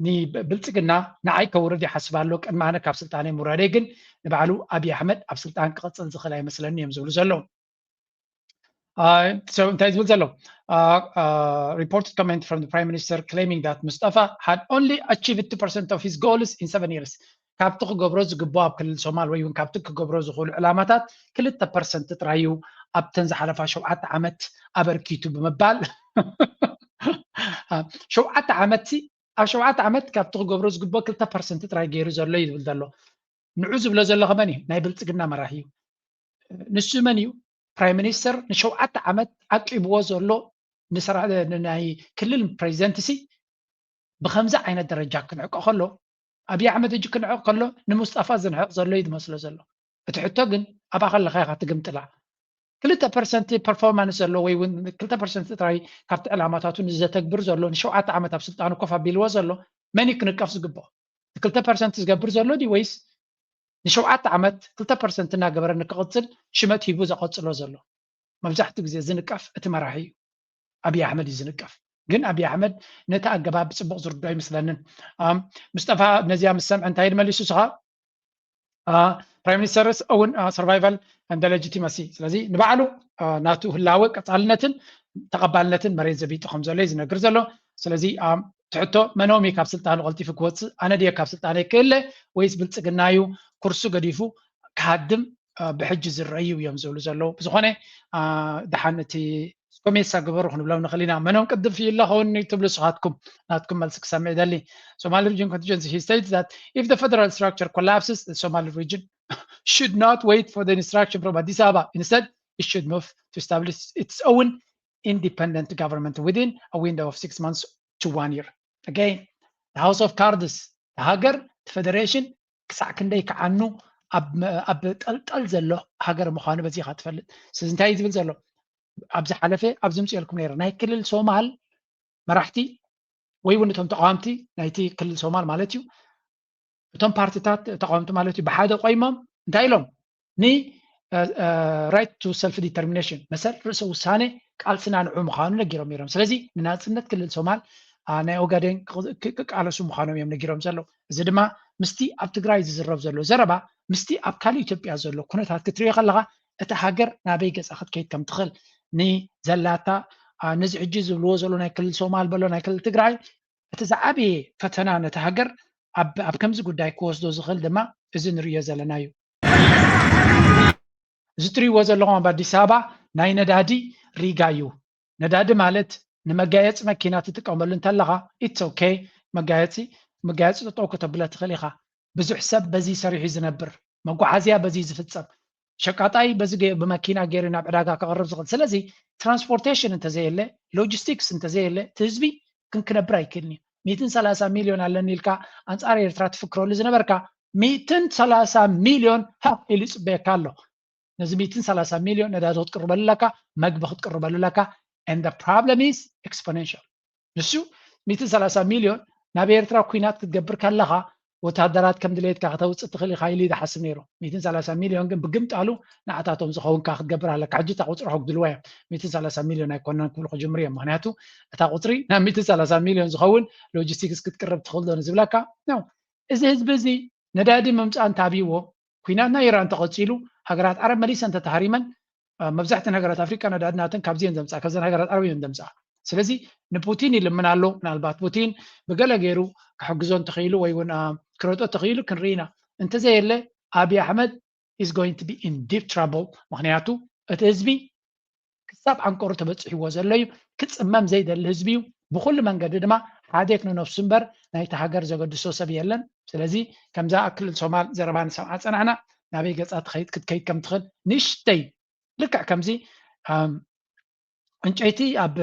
ንብልፅግና ንዓይ ከውርድ ይሓስብ ኣሎ። ቅድሚ ኣነ ካብ ስልጣነይ ምውራደይ ግን ንባዕሉ ኣብይ ኣሕመድ ኣብ ስልጣን ክቕፅል ዝኽእል ኣይመስለኒ እዮም ዝብሉ ዘለዉ። እንታይ ዝብል ዘሎ reported comment from the prime minister claiming that Mustafa had only achieved two percent of his goals in seven years። ካብቲ ክገብሮ ዝግብኦ ኣብ ክልል ሶማል ወይ እውን ካብቲ ክገብሮ ዝኽእሉ ዕላማታት ክልተ ፐርሰንት ጥራይ እዩ ኣብተን ዝሓለፋ ሸውዓተ ዓመት ኣበርኪቱ ብምባል ሸውዓተ ዓመት ኣብ ሸውዓተ ዓመት ካብቲ ክገብሮ ዝግብኦ ክልተ ፐርሰንት ጥራይ ገይሩ ዘሎ እዩ ዝብል ዘሎ። ንዑ ዝብሎ ዘሎ ከመን እዩ ናይ ብልፅግና መራሒ እዩ። ንሱ መን እዩ? ፕራይም ሚኒስተር ንሸውዓተ ዓመት ዓቂብዎ ዘሎ ንሰራ ናይ ክልል ፕሬዚደንት ሲ ብከምዚ ዓይነት ደረጃ ክንዕቆ ከሎ ኣብይ ኣሕመድ እጅ ክንዕቕ ከሎ ንሙስጠፋ ዝንዕቕ ዘሎ እዩ ዝመስሎ ዘሎ። እቲ ሕቶ ግን ኣብኣ ከለኻ ኢኻ ትግምጥላ። ክልተ ፐርሰንት ፐርፎርማንስ ዘሎ ወይ እውን ክልተ ፐርሰንት ጥራይ ካብቲ ዕላማታቱ ንዘተግብር ዘሎ ንሸውዓተ ዓመት ኣብ ስልጣኑ ኮፍ ኣቢልዎ ዘሎ መን እዩ ክንቀፍ ዝግብኦ? ክልተ ፐርሰንት ዝገብር ዘሎ ድዩ ወይስ ንሸውዓተ ዓመት ክልተ ፐርሰንት እናገበረ ንክቕፅል ሽመት ሂቡ ዘቐፅሎ ዘሎ? መብዛሕትኡ ግዜ ዝንቀፍ እቲ መራሒ እዩ። ኣብይ ኣሕመድ እዩ ዝንቀፍ። ግን ኣብይ ኣሕመድ ነቲ ኣገባብ ብፅቡቕ ዝርዶ ኣይመስለንን። ኣም፣ ሙስጠፋ ነዚኣ ምስ ሰምዐ እንታይ መሊሱ ስኻ ፕራይም ሚኒስተርስ እውን ሰርቫይቫል እንደ ሌጂቲመሲ ስለዚ ንባዕሉ ናቱ ህላወ ቀፃልነትን ተቐባልነትን መሬት ዘቢጡ ከም ዘሎ እዩ ዝነግር ዘሎ። ስለዚ ትሕቶ መኖም እዩ ካብ ስልጣኑ ቀልጢፉ ክወፅእ? ኣነ ድየ ካብ ስልጣነይ ክእለ ወይስ ብልፅግና እዩ ኩርሱ ገዲፉ ክሃድም ብሕጂ ዝረኣዩ እዮም ዝብሉ ዘለዉ። ብዝኾነ ደሓን እቲ ኮሜሳ ግበሩ ክንብሎም ንኽእል ኢና። መኖም ቅድም ፍይለ ኸውን ትብሉ ስኻትኩም ናትኩም መልሲ ክሰምዕ ይደሊ። Somali region contingency he states that if the federal structure collapses the Somali region should not wait for the instruction from Addis Ababa, instead it should move to establish its own independent government within a window of six months to one year. Again, the house of cards ሃገር እቲ ፌደሬሽን ክሳዕ ክንደይ ክዓኑ ኣብ ጠልጠል ዘሎ ሃገር ምዃኑ በዚ ኢኻ ትፈልጥ። ስለዚ እንታይ እዩ ዝብል ዘሎ? ኣብ ዝሓለፈ ኣብ ዝምፅኤልኩም ነይረ ናይ ክልል ሶማል መራሕቲ ወይ እውን እቶም ተቃወምቲ ናይቲ ክልል ሶማል ማለት እዩ እቶም ፓርቲታት ተቃወምቲ ማለት እዩ ብሓደ ቆይሞም እንታይ ኢሎም ን right to self determination መሰል ርእሰ ውሳነ ቃልስና ንዑ ምዃኑ ነጊሮም ነይሮም። ስለዚ ንናፅነት ክልል ሶማል ናይ ኦጋዴን ክቃለሱ ምዃኖም እዮም ነጊሮም ዘለዉ። እዚ ድማ ምስቲ ኣብ ትግራይ ዝዝረብ ዘሎ ዘረባ ምስቲ ኣብ ካልእ ኢትዮጵያ ዘሎ ኩነታት ክትሪኦ ከለኻ እታ ሃገር ናበይ ገፃ ክትከይድ ከም ትኽእል ንዘላታ ነዚ ሕጂ ዝብልዎ ዘሎ ናይ ክልል ሶማል በሎ ናይ ክልል ትግራይ እቲ ዝዓበየ ፈተና ነቲ ሃገር ኣብ ከምዚ ጉዳይ ክወስዶ ዝኽእል ድማ እዚ ንርእዮ ዘለና እዩ። እዚ ትሪእዎ ዘለኹም ኣብ ኣዲስ ኣበባ ናይ ነዳዲ ሪጋ እዩ። ነዳዲ ማለት ንመጋየፂ መኪና ትጥቀመሉ እንተለኻ it's okay መጋየፂ መጋየፂ ጠጠው ከተብለ ትኽእል ኢኻ። ብዙሕ ሰብ በዚ ሰሪሑ ዝነብር መጓዓዝያ በዚ ዝፍፀም ሸቃጣይ በዚ ብመኪና ገይሩ ናብ ዕዳጋ ከቕርብ ዝኽእል ስለዚ ትራንስፖርቴሽን እንተዘየለ ሎጂስቲክስ እንተዘየለ እቲ ህዝቢ ክንክነብር ኣይክእልን እዩ። ሚእትን ሰላሳ ሚልዮን ኣለኒ ኢልካ ኣንፃር ኤርትራ ትፍክረሉ ዝነበርካ ሚእትን ሰላሳ ሚልዮን ሃፍ ኢሉ ይፅበየካ ኣሎ። ነዚ ሚእትን ሰላሳ ሚልዮን ነዳዲ ክትቅርበሉ ኣለካ፣ መግቢ ክትቅርበሉ ኣለካ። And the problem is exponential። ንሱ ሚእትን ሰላሳ ሚልዮን ናብ ኤርትራ ኩናት ክትገብር ከለኻ ወታደራት ከም ድሌትካ ከተውፅእ ትኽእል ኢኻ ኢሉ እዩ ዝሓስብ ነይሩ። ሚእትን ሰላሳ ሚልዮን ግን ብግምጣሉ ንዓታቶም ዝኸውንካ ክትገብር ኣለካ። ሕጂ እታ ቁፅሪ ከጉድልዋ እዮም። ሚእትን ሰላሳ ሚልዮን ኣይኮነን ክብሉ ክጅምሩ እዮም። ምክንያቱ እታ ቁፅሪ ናብ ሚእትን ሰላሳ ሚልዮን ዝኸውን ሎጂስቲክስ ክትቅርብ ትኽእል ዶ ንዝብለካ ነው። እዚ ህዝቢ እዚ ነዳዲ ምምፃእ እንተኣብይዎ ኩናት ናይ ኢራን ተቐፂሉ ሃገራት ዓረብ መሊሰን ተተሃሪመን መብዛሕተን ሃገራት ኣፍሪቃ ነዳዲ ናተን ካብዚ እየን ዘምፅኣ ካብዘን ሃገራት ዓረብ እየን ዘምፅኣ ስለዚ ንፑቲን ይልምን ኣሎ ምናልባት ፑቲን ብገለ ገይሩ ክሕግዞ እንተኽኢሉ ወይ እውን ክረጦ ተኽኢሉ ክንርኢ ኢና እንተዘየለ ኣብይ ኣሕመድ is going to be in deep trouble ምክንያቱ እቲ ህዝቢ ክሳብ ዓንቀሩ ተበፂሕዎ ዘሎ እዩ ክፅመም ዘይደሊ ህዝቢ እዩ ብኩሉ መንገዲ ድማ ሓዴክ ንነፍሱ እምበር ናይቲ ሃገር ዘገድሶ ሰብ የለን ስለዚ ከምዛ ኣብ ክልል ሶማል ዘረባ ንሰምዓ ፀናዕና ናበይ ገፃ ትኸይድ ክትከይድ ከም ትኽእል ንእሽተይ ልክዕ ከምዚ ዕንጨይቲ ኣብ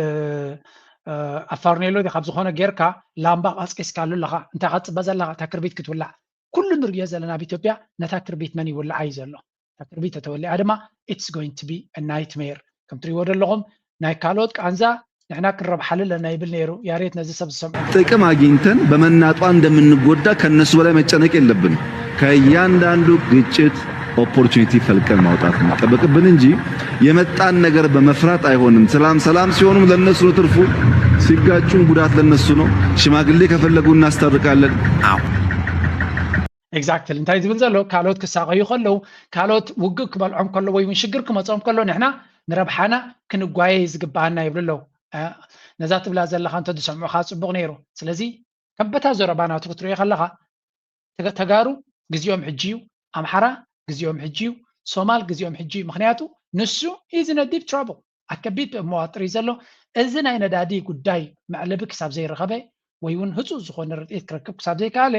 ኣብ ፋርኔሎ ካብ ዝኾነ ጌርካ ላምባ ቀስቂስካሉ ኣለኻ እንታይ ከፅበ ዘለኻ እታ ክርቢት ክትውላዕ ኩሉ ንርእዮ ዘለና ኣብ ኢትዮጵያ ነታ ክርቢት መን ይውልዓ እዩ ዘሎ እታ ክርቢት ተተወሊዓ ድማ it's going to be nightmare ከም ትሪእዎ ዘለኹም ናይ ካልኦት ቃንዛ ንሕና ክንረብሓሉ ኣለና ይብል ነይሩ ያሬት ነዚ ሰብ ዝሰምዑ ጥቅም አግኝተን በመናጧ እንደምንጎዳ ከነሱ በላይ መጨነቅ የለብን ከእያንዳንዱ ግጭት opportunity ፈልቀን ማውጣት የሚጠበቅብን እንጂ የመጣን ነገር በመፍራት አይሆንም። ሰላም ሰላም ሲሆኑም ለነሱ ነው ትርፉ፣ ሲጋጩም ጉዳት ለነሱ ነው። ሽማግሌ ከፈለጉ እናስታርቃለን። አዎ exactly እንታይ ዝብል ዘሎ ካልኦት ክሳቀዩ ከለዉ ካልኦት ውግእ ክበልዖም ከሎ ወይ እውን ሽግር ክመፅኦም ከሎ ንሕና ንረብሓና ክንጓየ ዝግበኣና ይብሉ ኣለዉ። ነዛ ትብላ ዘለካ እንተ ዝሰምዑካ ፅቡቅ ነይሩ። ስለዚ ከም በታ ዘረባ ናቱ ክትሪኦ ከለካ ተጋሩ ግዜኦም ሕጂ እዩ፣ ኣምሓራ ግዜኦም ሕጂ እዩ፣ ሶማል ግዜኦም ሕጂ እዩ። ምክንያቱ ንሱ is in a deep trouble ኣብ ከቢድ መዋጥር እዩ ዘሎ። እዚ ናይ ነዳዲ ጉዳይ መዕለቢ ክሳብ ዘይረኸበ ወይ እውን ህፁፅ ዝኾነ ርድኢት ክረክብ ክሳብ ዘይከኣለ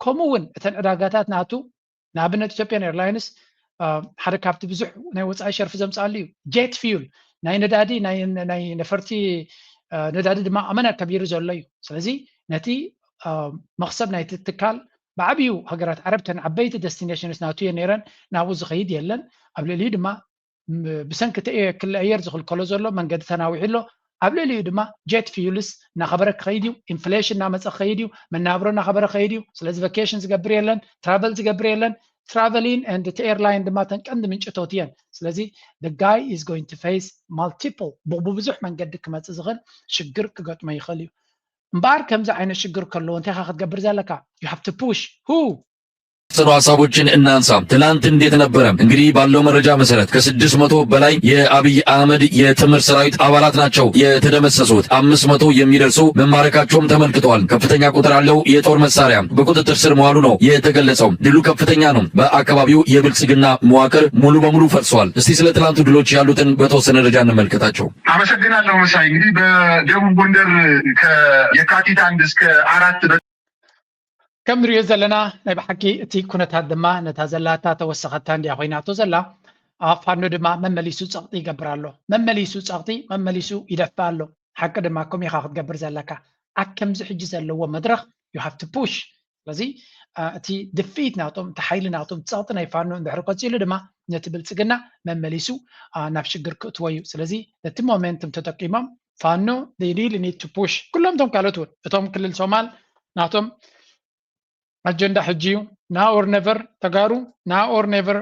ከምኡ እውን እተን ዕዳጋታት ናቱ ንኣብነት ኢትዮጵያን ኤርላይንስ ሓደ ካብቲ ብዙሕ ናይ ወፃኢ ሸርፊ ዘምፅኣሉ እዩ። jet fuel ናይ ነዳዲ ናይ ነፈርቲ ነዳዲ ድማ ኣመና ከቢሩ ዘሎ እዩ። ስለዚ ነቲ መክሰብ ናይቲ ትካል ብዓብዩ ሃገራት ዓረብ ተን ዓበይቲ destinations ናቱ እየ ነይረን ናብኡ ዝኸይድ የለን። ኣብ ልዕሊኡ ድማ ብሰንኪ እቲ ክሊ ኣየር ዝኽልከሎ ዘሎ መንገዲ ተናዊሑ ኣሎ። ኣብ ልዕሊኡ ድማ jet fuels እናኸበረ ክኸይድ እዩ። ኢንፍሌሽን እናመፀ ክኸይድ እዩ። መናብሮ እናኸበረ ክኸይድ እዩ። ስለዚ ቨኬሽን ዝገብር የለን፣ ትራቨል ዝገብር የለን። ትራቨሊን and እቲ ኤርላይን ድማ ተን ቀንዲ ምንጭቶት እየን። ስለዚ the guy is going to face multiple ብብዙሕ መንገዲ ክመፅእ ዝኽእል ሽግር ክገጥሞ ይኽእል እዩ። እምበኣር ከምዚ ዓይነት ሽግር ከለዎ እንታይ ኢኻ ክትገብር ዘለካ? You have to push. Who? ጽኑ ሀሳቦችን እናንሳ። ትላንት እንዴት ነበረ? እንግዲህ ባለው መረጃ መሰረት ከስድስት መቶ በላይ የአብይ አህመድ የጥምር ሰራዊት አባላት ናቸው የተደመሰሱት። አምስት መቶ የሚደርሱ መማረካቸውም ተመልክተዋል። ከፍተኛ ቁጥር ያለው የጦር መሳሪያ በቁጥጥር ስር መዋሉ ነው የተገለጸው። ድሉ ከፍተኛ ነው። በአካባቢው የብልጽግና መዋቅር ሙሉ በሙሉ ፈርሷል። እስቲ ስለ ትላንቱ ድሎች ያሉትን በተወሰነ ደረጃ እንመልከታቸው። አመሰግናለሁ መሳይ። እንግዲህ በደቡብ ጎንደር ከየካቲት አንድ እስከ አራት ከም ንሪኦ ዘለና ናይ ብሓቂ እቲ ኩነታት ድማ ነታ ዘላታ ተወሰኸታ እንዲያ ኮይናቶ ዘላ። ፋኖ ድማ መመሊሱ ፀቕጢ ይገብር ኣሎ። መመሊሱ ፀቕጢ መመሊሱ ይደፍእ ኣሎ። ሓቂ ድማ ከምኡ ኢኻ ክትገብር ዘለካ። ኣብ ከምዚ ሕጂ ዘለዎ መድረኽ you have to push። ስለዚ እቲ ድፍኢት ናቶም እቲ ሓይሊ ናቶም እቲ ፀቕጢ ናይ ፋኖ እንድሕር ቀፂሉ ድማ ነቲ ብልፅግና መመሊሱ ናብ ሽግር ክእትዎ እዩ። ስለዚ ነቲ momentum ተጠቂሞም ፋኖ they really need to push። ኩሎም እቶም ካልኦት እውን እቶም ክልል ሶማል ናቶም ኣጀንዳ ሕጂ እዩ። Now or never። ተጋሩ now or never።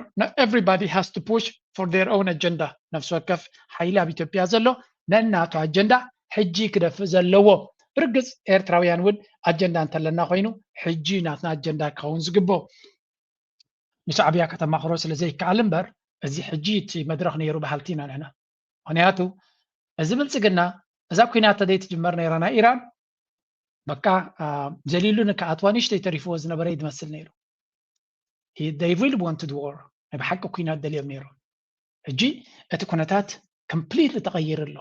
Everybody has to push for their own agenda። ነፍሲ ወከፍ ሓይሊ ኣብ ኢትዮጵያ ዘሎ ነናቱ ኣጀንዳ ሕጂ ክደፍእ ዘለዎ። ብርግፅ ኤርትራውያን እውን ኣጀንዳ እንተለና ኮይኑ ሕጂ ናትና ኣጀንዳ ክኸውን ዝግብኦ። ንሻዕብያ ከተማኽሮ ስለ ዘይከኣል እምበር እዚ ሕጂ እቲ መድረኽ ነይሩ በሃልቲ ኢና ንሕና። ምኽንያቱ እዚ ብልፅግና እዛ ኩናት ተዘይትጅመር ነይራ ናይ ኢራን በቃ ዘሊሉ ንክኣትዋ ንእሽተይ ተሪፍዎ ዝነበረ እዩ ዝመስል ነይሩ። They really wanted war። ናይ ብሓቂ ኩናት ደልዮም ነይሮም። ሕጂ እቲ ኩነታት completely ተቐይሩ ኣሎ።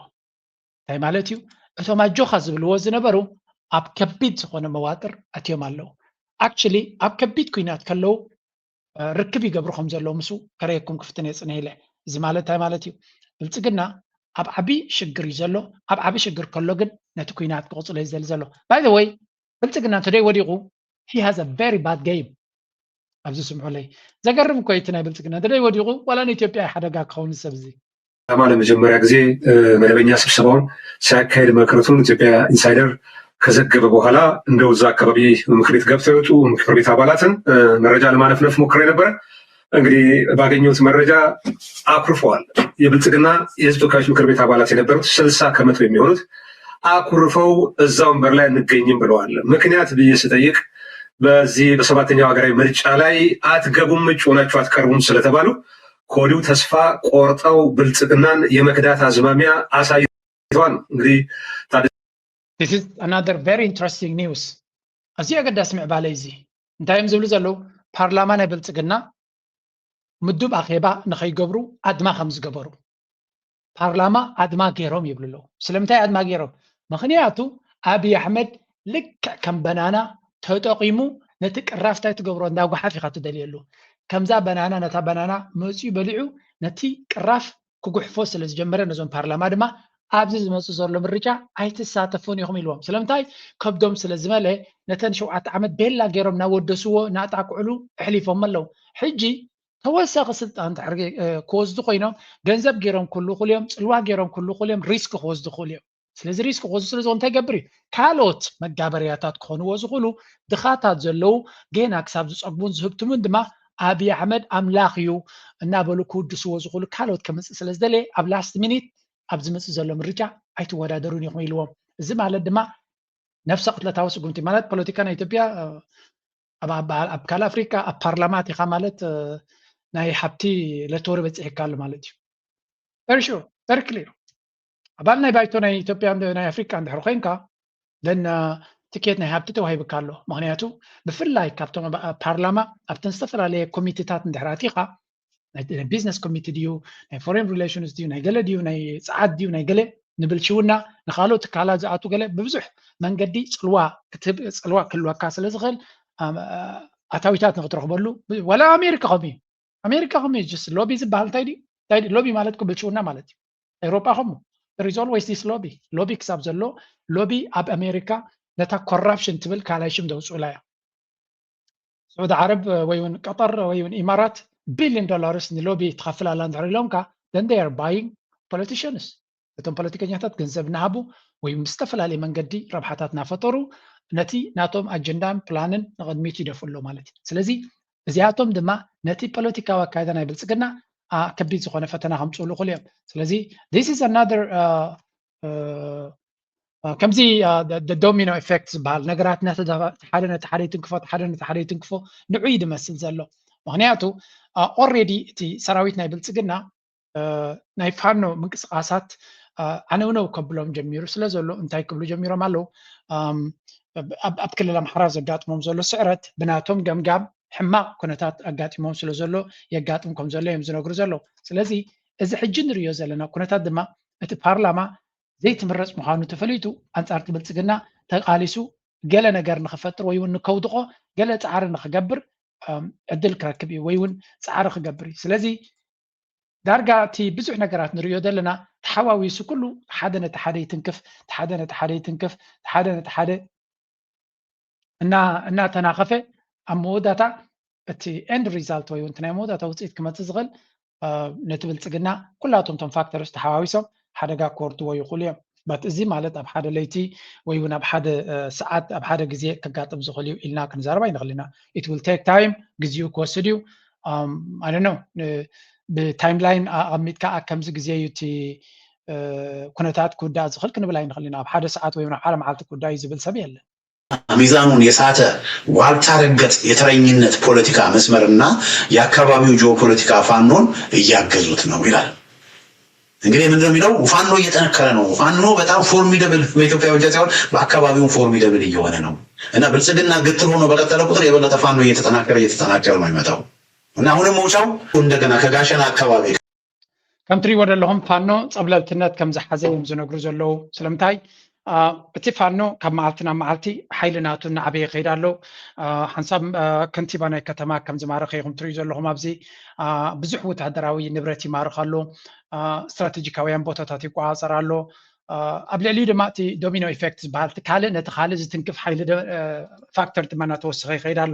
እንታይ ማለት እዩ? እቶም ኣጆኻ ዝብልዎ ዝነበሩ ኣብ ከቢድ ዝኾነ መዋጥር ኣትዮም ኣለዉ። Actually ኣብ ከቢድ ኩናት ከለዉ ርክብ ይገብሩ ከም ዘለዉ ምስኡ ከረየኩም ክፍትን እየ ፅንሕ ኢለ። እዚ ማለት እንታይ ማለት እዩ? ብልፅግና ኣብ ዓቢ ሽግር እዩ ዘሎ። ኣብ ዓቢ ሽግር ከሎ ግን ነቲ ኩናት ክቕፅሎ እዩ ዝደሊ ዘሎ። By the way ብልፅግና እንተደይ ወዲቑ he has a very bad game። ኣብዚ ስምዑለይ። ዘገርም እኮ እዩ እቲ ናይ ብልፅግና እንተደይ ወዲቑ ዋላ ንኢትዮጵያ ሓደጋ ክኸውን ሰብ እዚ። ፓርላማ ለመጀመሪያ ጊዜ መደበኛ ስብሰባውን ሳያካሄድ መቅረቱን ኢትዮጵያ ኢንሳይደር ከዘገበ በኋላ እንደው እዛ አካባቢ ምክር ቤት ገብተው የወጡ ምክር ቤት አባላትን መረጃ ለማነፍነፍ ሞክሬ ነበረ። እንግዲህ ባገኘሁት መረጃ አኩርፈዋል። የብልጽግና የህዝብ ተወካዮች ምክር ቤት አባላት የነበሩት ስልሳ ከመቶ የሚሆኑት አኩርፈው እዛ ወንበር ላይ አንገኝም ብለዋል። ምክንያት ብዬ ስጠይቅ በዚህ በሰባተኛው ሀገራዊ ምርጫ ላይ አትገቡም፣ እጩ ሆናችሁ አትቀርቡም ስለተባሉ ከወዲሁ ተስፋ ቆርጠው ብልጽግናን የመክዳት አዝማሚያ አሳይተዋል። እንግዲህ This is another very interesting news። ኣዝዩ ኣገዳሲ ምዕባለ እዚ እንታይ እዮም ዝብሉ ዘለዉ? ፓርላማ ናይ ብልጽግና ምዱብ ኣኼባ ንኸይገብሩ ኣድማ ከም ዝገበሩ ፓርላማ ኣድማ ገይሮም ይብሉ ኣለዉ። ስለምንታይ ኣድማ ገይሮም? ምኽንያቱ ኣብይ ኣሕመድ ልክዕ ከም በናና ተጠቒሙ ነቲ ቅራፍ እንታይ ትገብሮ እንዳጓሓፍ ኢኻ ትደልየሉ። ከምዛ በናና ነታ በናና መፂኡ በሊዑ ነቲ ቅራፍ ክጉሕፎ ስለ ዝጀመረ ነዞም ፓርላማ ድማ ኣብዚ ዝመፅእ ዘሎ ምርጫ ኣይትሳተፉን ኢኹም ኢልዎም። ስለምንታይ? ከብዶም ስለ ዝመለ ነተን ሸውዓተ ዓመት ቤላ ገይሮም እናወደስዎ እናጣቅዕሉ ኣሕሊፎም ኣለዉ። ሕጂ ተወሳኺ ስልጣን እንድሕር ክወስዱ ኮይኖም ገንዘብ ገይሮም ክህልዉ ይኽእሉ እዮም፣ ፅልዋ ገይሮም ክህልዉ ይኽእሉ እዮም፣ ሪስክ ክወስዱ ይኽእሉ እዮም። ስለዚ ሪስክ ክወስዱ ስለ ዝኾኑ እንታይ ይገብር እዩ? ካልኦት መጋበርያታት ክኾንዎ ዝኽእሉ ድኻታት ዘለዉ ገና ክሳብ ዝፀግቡን ዝህብትሙን ድማ ኣብይ ኣሕመድ ኣምላኽ እዩ እናበሉ ክውድስዎ ዝኽእሉ ካልኦት ከምፅእ ስለ ዝደለየ ኣብ ላስት ሚኒት ኣብ ዝመፅእ ዘሎ ምርጫ ኣይትወዳደሩን ኢኹም ኢልዎም። እዚ ማለት ድማ ነፍሰ ቅትለታዊ ስጉምቲ ማለት ፖለቲካ ናይ ኢትዮጵያ ኣብ ካልእ ኣፍሪካ ኣብ ፓርላማ ኣቲኻ ማለት ናይ ሃብቲ ለተወሪ በፂሕካ ኣሎ ማለት እዩ። Very sure, very clear። ኣባል ናይ ባይቶ ናይ ኢትዮጵያ ናይ ኣፍሪካ እንድሕር ኮይንካ then ትኬት ናይ ሃብቲ ተዋሂብካ ኣሎ። ምክንያቱ ብፍላይ ካብቶም ፓርላማ ኣብተን ዝተፈላለየ ኮሚቴታት እንድሕር ኣቲኻ ናይ ቢዝነስ ኮሚቴ ድዩ ናይ ፎሬን ሪሌሽንስ ድዩ ናይ ገለ ድዩ ናይ ፀዓት ድዩ ናይ ገለ ንብልሽውና ንካልኦት ትካላት ዝኣቱ ገለ ብብዙሕ መንገዲ ፅልዋ ክትህብ ፅልዋ ክህልወካ ስለ ዝኽእል ኣታዊታት ንክትረኽበሉ ዋላ ኣሜሪካ ከምኡ እዩ። ኣሜሪካ ከምኡ እዩ። ሎቢ ዝበሃል እንታይ ድዩ? ሎቢ ማለት እኮ ብልሽውና ማለት እዩ። ኤውሮጳ ከምኡ። There is always this lobby. ሎቢ ክሳብ ዘሎ፣ ሎቢ ኣብ ኣሜሪካ ነታ ኮራፕሽን ትብል ካልኣይ ሽም ዘውፅኡላ እያ። ስዑዲ ዓረብ ወይ እውን ቀጠር ወይ እውን ኢማራት ቢልዮን ዶላርስ ንሎቢ ትኸፍል ኣላ እንድሕር ኢሎምካ፣ then they are buying politicians። እቶም ፖለቲከኛታት ገንዘብ እናሃቡ ወይ ብዝተፈላለየ መንገዲ ረብሓታት እናፈጠሩ ነቲ ናቶም ኣጀንዳን ፕላንን ንቕድሚት ይደፍኡ ኣለዉ ማለት እዩ። ስለዚ እዚኣቶም ድማ ነቲ ፖለቲካዊ ኣካይዳ ናይ ብልፅግና ከቢድ ዝኾነ ፈተና ከምፅእሉ ይኽእሉ እዮም። ስለዚ this is another ከምዚ ዶሚኖ ኢፌክት ዝበሃል ነገራት ነቲ ሓደ ነቲ ሓደ ይትንክፎ፣ ሓደ ነቲ ሓደ ይትንክፎ፣ ንዑ እዩ ዝመስል ዘሎ። ምክንያቱ ኦሬዲ እቲ ሰራዊት ናይ ብልፅግና ናይ ፋኖ ምንቅስቃሳት ዓነውነው ከብሎም ጀሚሩ ስለ ዘሎ እንታይ ክብሉ ጀሚሮም ኣለዉ? ኣብ ክልል ኣምሓራ ዘጋጥሞም ዘሎ ስዕረት ብናቶም ገምጋም ሕማቕ ኩነታት ኣጋጢሞም ስለ ዘሎ የጋጥም ከም ዘሎ እዮም ዝነግሩ ዘለዉ። ስለዚ እዚ ሕጂ ንሪኦ ዘለና ኩነታት ድማ እቲ ፓርላማ ዘይትምረፅ ምዃኑ ተፈሊጡ ኣንፃርቲ ብልፅግና ተቃሊሱ ገለ ነገር ንክፈጥር ወይ እውን ንከውድቆ ገለ ፃዕሪ ንክገብር ዕድል ክረክብ እዩ ወይ እውን ፃዕሪ ክገብር እዩ። ስለዚ ዳርጋ እቲ ብዙሕ ነገራት ንሪኦ ዘለና ተሓዋዊሱ ኩሉ ሓደ ነቲ ሓደ ይትንክፍ፣ ሓደ ነቲ ሓደ ይትንክፍ፣ ሓደ ነቲ ሓደ እናተናኸፈ ኣብ መወዳእታ እቲ ኤንድ ሪዛልት ወይ እውን ናይ መወዳእታ ውፅኢት ክመፅእ ዝኽእል ነቲ ብልፅግና ኩላቶም እቶም ፋክተርስ ተሓዋዊሶም ሓደጋ ክወርድዎ ይኽእሉ እዮም። በት እዚ ማለት ኣብ ሓደ ለይቲ ወይ እውን ኣብ ሓደ ሰዓት ኣብ ሓደ ግዜ ከጋጥም ዝኽእል እዩ ኢልና ክንዛረብ ኣይንኽእል ኢና። It will take time፣ ግዜኡ ክወስድ እዩ። I don't know፣ ብታይም ላይን ኣቐሚጥካ ኣብ ከምዚ ግዜ እዩ እቲ ኩነታት ክውዳእ ዝኽእል ክንብል ኣይንኽእል ኢና። ኣብ ሓደ ሰዓት ወይ ኣብ ሓደ መዓልቲ ክውዳእ እዩ ዝብል ሰብ የለን። ሚዛኑን የሳተ ዋልታ ረገጥ የተረኝነት ፖለቲካ መስመርና የአካባቢው ጂኦፖለቲካ ፋኖን እያገዙት ነው ይላል። እንግዲህ ምንድነው የሚለው? ፋኖ እየጠነከረ ነው። ፋኖ በጣም ፎርሚደብል በኢትዮጵያ ብቻ ሳይሆን በአካባቢውም ፎርሚደብል እየሆነ ነው እና ብልጽግና ግትር ሆኖ በቀጠለ ቁጥር የበለጠ ፋኖ እየተጠናከረ እየተጠናከረ ነው የሚመጣው እና አሁንም መውጫው እንደገና ከጋሸና አካባቢ ከም ትሪእዎ ዘለኹም ፋኖ ፀብለልትነት ከም ዝሓዘ እዮም ዝነግሩ ዘለዉ። ስለምንታይ እቲ ፋኖ ካብ መዓልቲ ናብ መዓልቲ ሓይሊ ናቱ እናዓበየ ይኸይድ ኣሎ። ሓንሳብ ከንቲባ ናይ ከተማ ከም ዝማረኸ ኢኹም ትሪኡ ዘለኹም ኣብዚ ብዙሕ ወታደራዊ ንብረት ይማርኽ ኣሎ። ስትራቴጂካውያን ቦታታት ይቆፃፀር ኣሎ። ኣብ ልዕሊኡ ድማ እቲ ዶሚኖ ኢፌክት ዝበሃል እቲ ካልእ ነቲ ካልእ ዝትንክፍ ሓይሊ ፋክተር ድማ እናተወሰኸ ይኸይድ ኣሎ።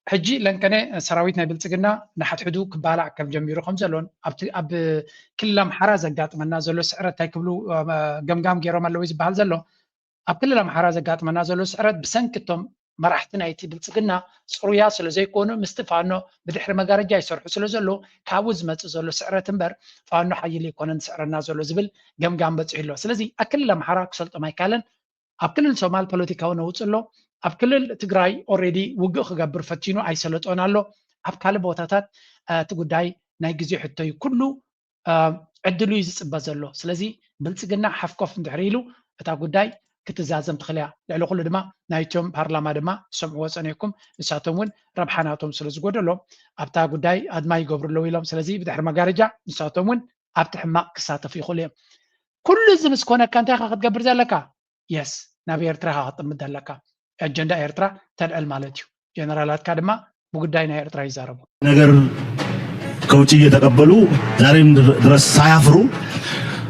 ሕጂ ለንቀነ ሰራዊት ናይ ብልፅግና ንሓድሕዱ ክባላዕ ከም ጀሚሩ ከም ዘሎን ኣብቲ ኣብ ክልል ኣምሓራ ዘጋጥመና ዘሎ ስዕረት እንታይ ክብሉ ገምጋም ገይሮም ኣለዉ ዝበሃል ዘሎ ኣብ ክልል ኣምሓራ ዘጋጥመና ዘሎ ስዕረት ብሰንኪ እቶም መራሕቲ ናይቲ ብልፅግና ፅሩያ ስለ ዘይኮኑ ምስቲ ፋኖ ብድሕሪ መጋረጃ ይሰርሑ ስለ ዘለዉ ካብኡ ዝመፅእ ዘሎ ስዕረት እምበር ፋኖ ሓይሊ ኣይኮነን ዝስዕረና ዘሎ ዝብል ገምጋም በፂሑ ኣሎ። ስለዚ ኣብ ክልል ኣምሓራ ክሰልጦም ኣይካለን። ኣብ ክልል ሶማል ፖለቲካዊ ነውፂ ኣሎ። ኣብ ክልል ትግራይ ኦሬዲ ውግእ ክገብር ፈቲኑ ኣይሰለጦን ኣሎ። ኣብ ካልእ ቦታታት እቲ ጉዳይ ናይ ግዜ ሕቶ እዩ። ኩሉ ዕድሉ እዩ ዝፅበ ዘሎ። ስለዚ ብልፅግና ሓፍኮፍ እንድሕር ኢሉ እታ ጉዳይ ክትዛዘም ትኽእል እያ። ልዕሊ ኩሉ ድማ ናይቶም ፓርላማ ድማ ዝሰምዕዎ ፀኒሕኩም ንሳቶም እውን ረብሓ ናቶም ስለ ዝጎደሎም ኣብታ ጉዳይ ኣድማ ይገብሩ ኣለዉ ኢሎም። ስለዚ ብድሕሪ መጋረጃ ንሳቶም እውን ኣብቲ ሕማቕ ክሳተፉ ይኽእሉ እዮም። ኩሉ እዚ ምስ ኮነካ እንታይ ኢኻ ክትገብር ዘለካ? የስ ናብ ኤርትራ ኢኻ ክትጥምት ዘለካ። ኣጀንዳ ኤርትራ ተልዕል ማለት እዩ። ጀነራላትካ ድማ ብጉዳይ ናይ ኤርትራ ይዛረቡ። ነገር ከውጭ እየተቀበሉ ዛሬም ድረስ ሳያፍሩ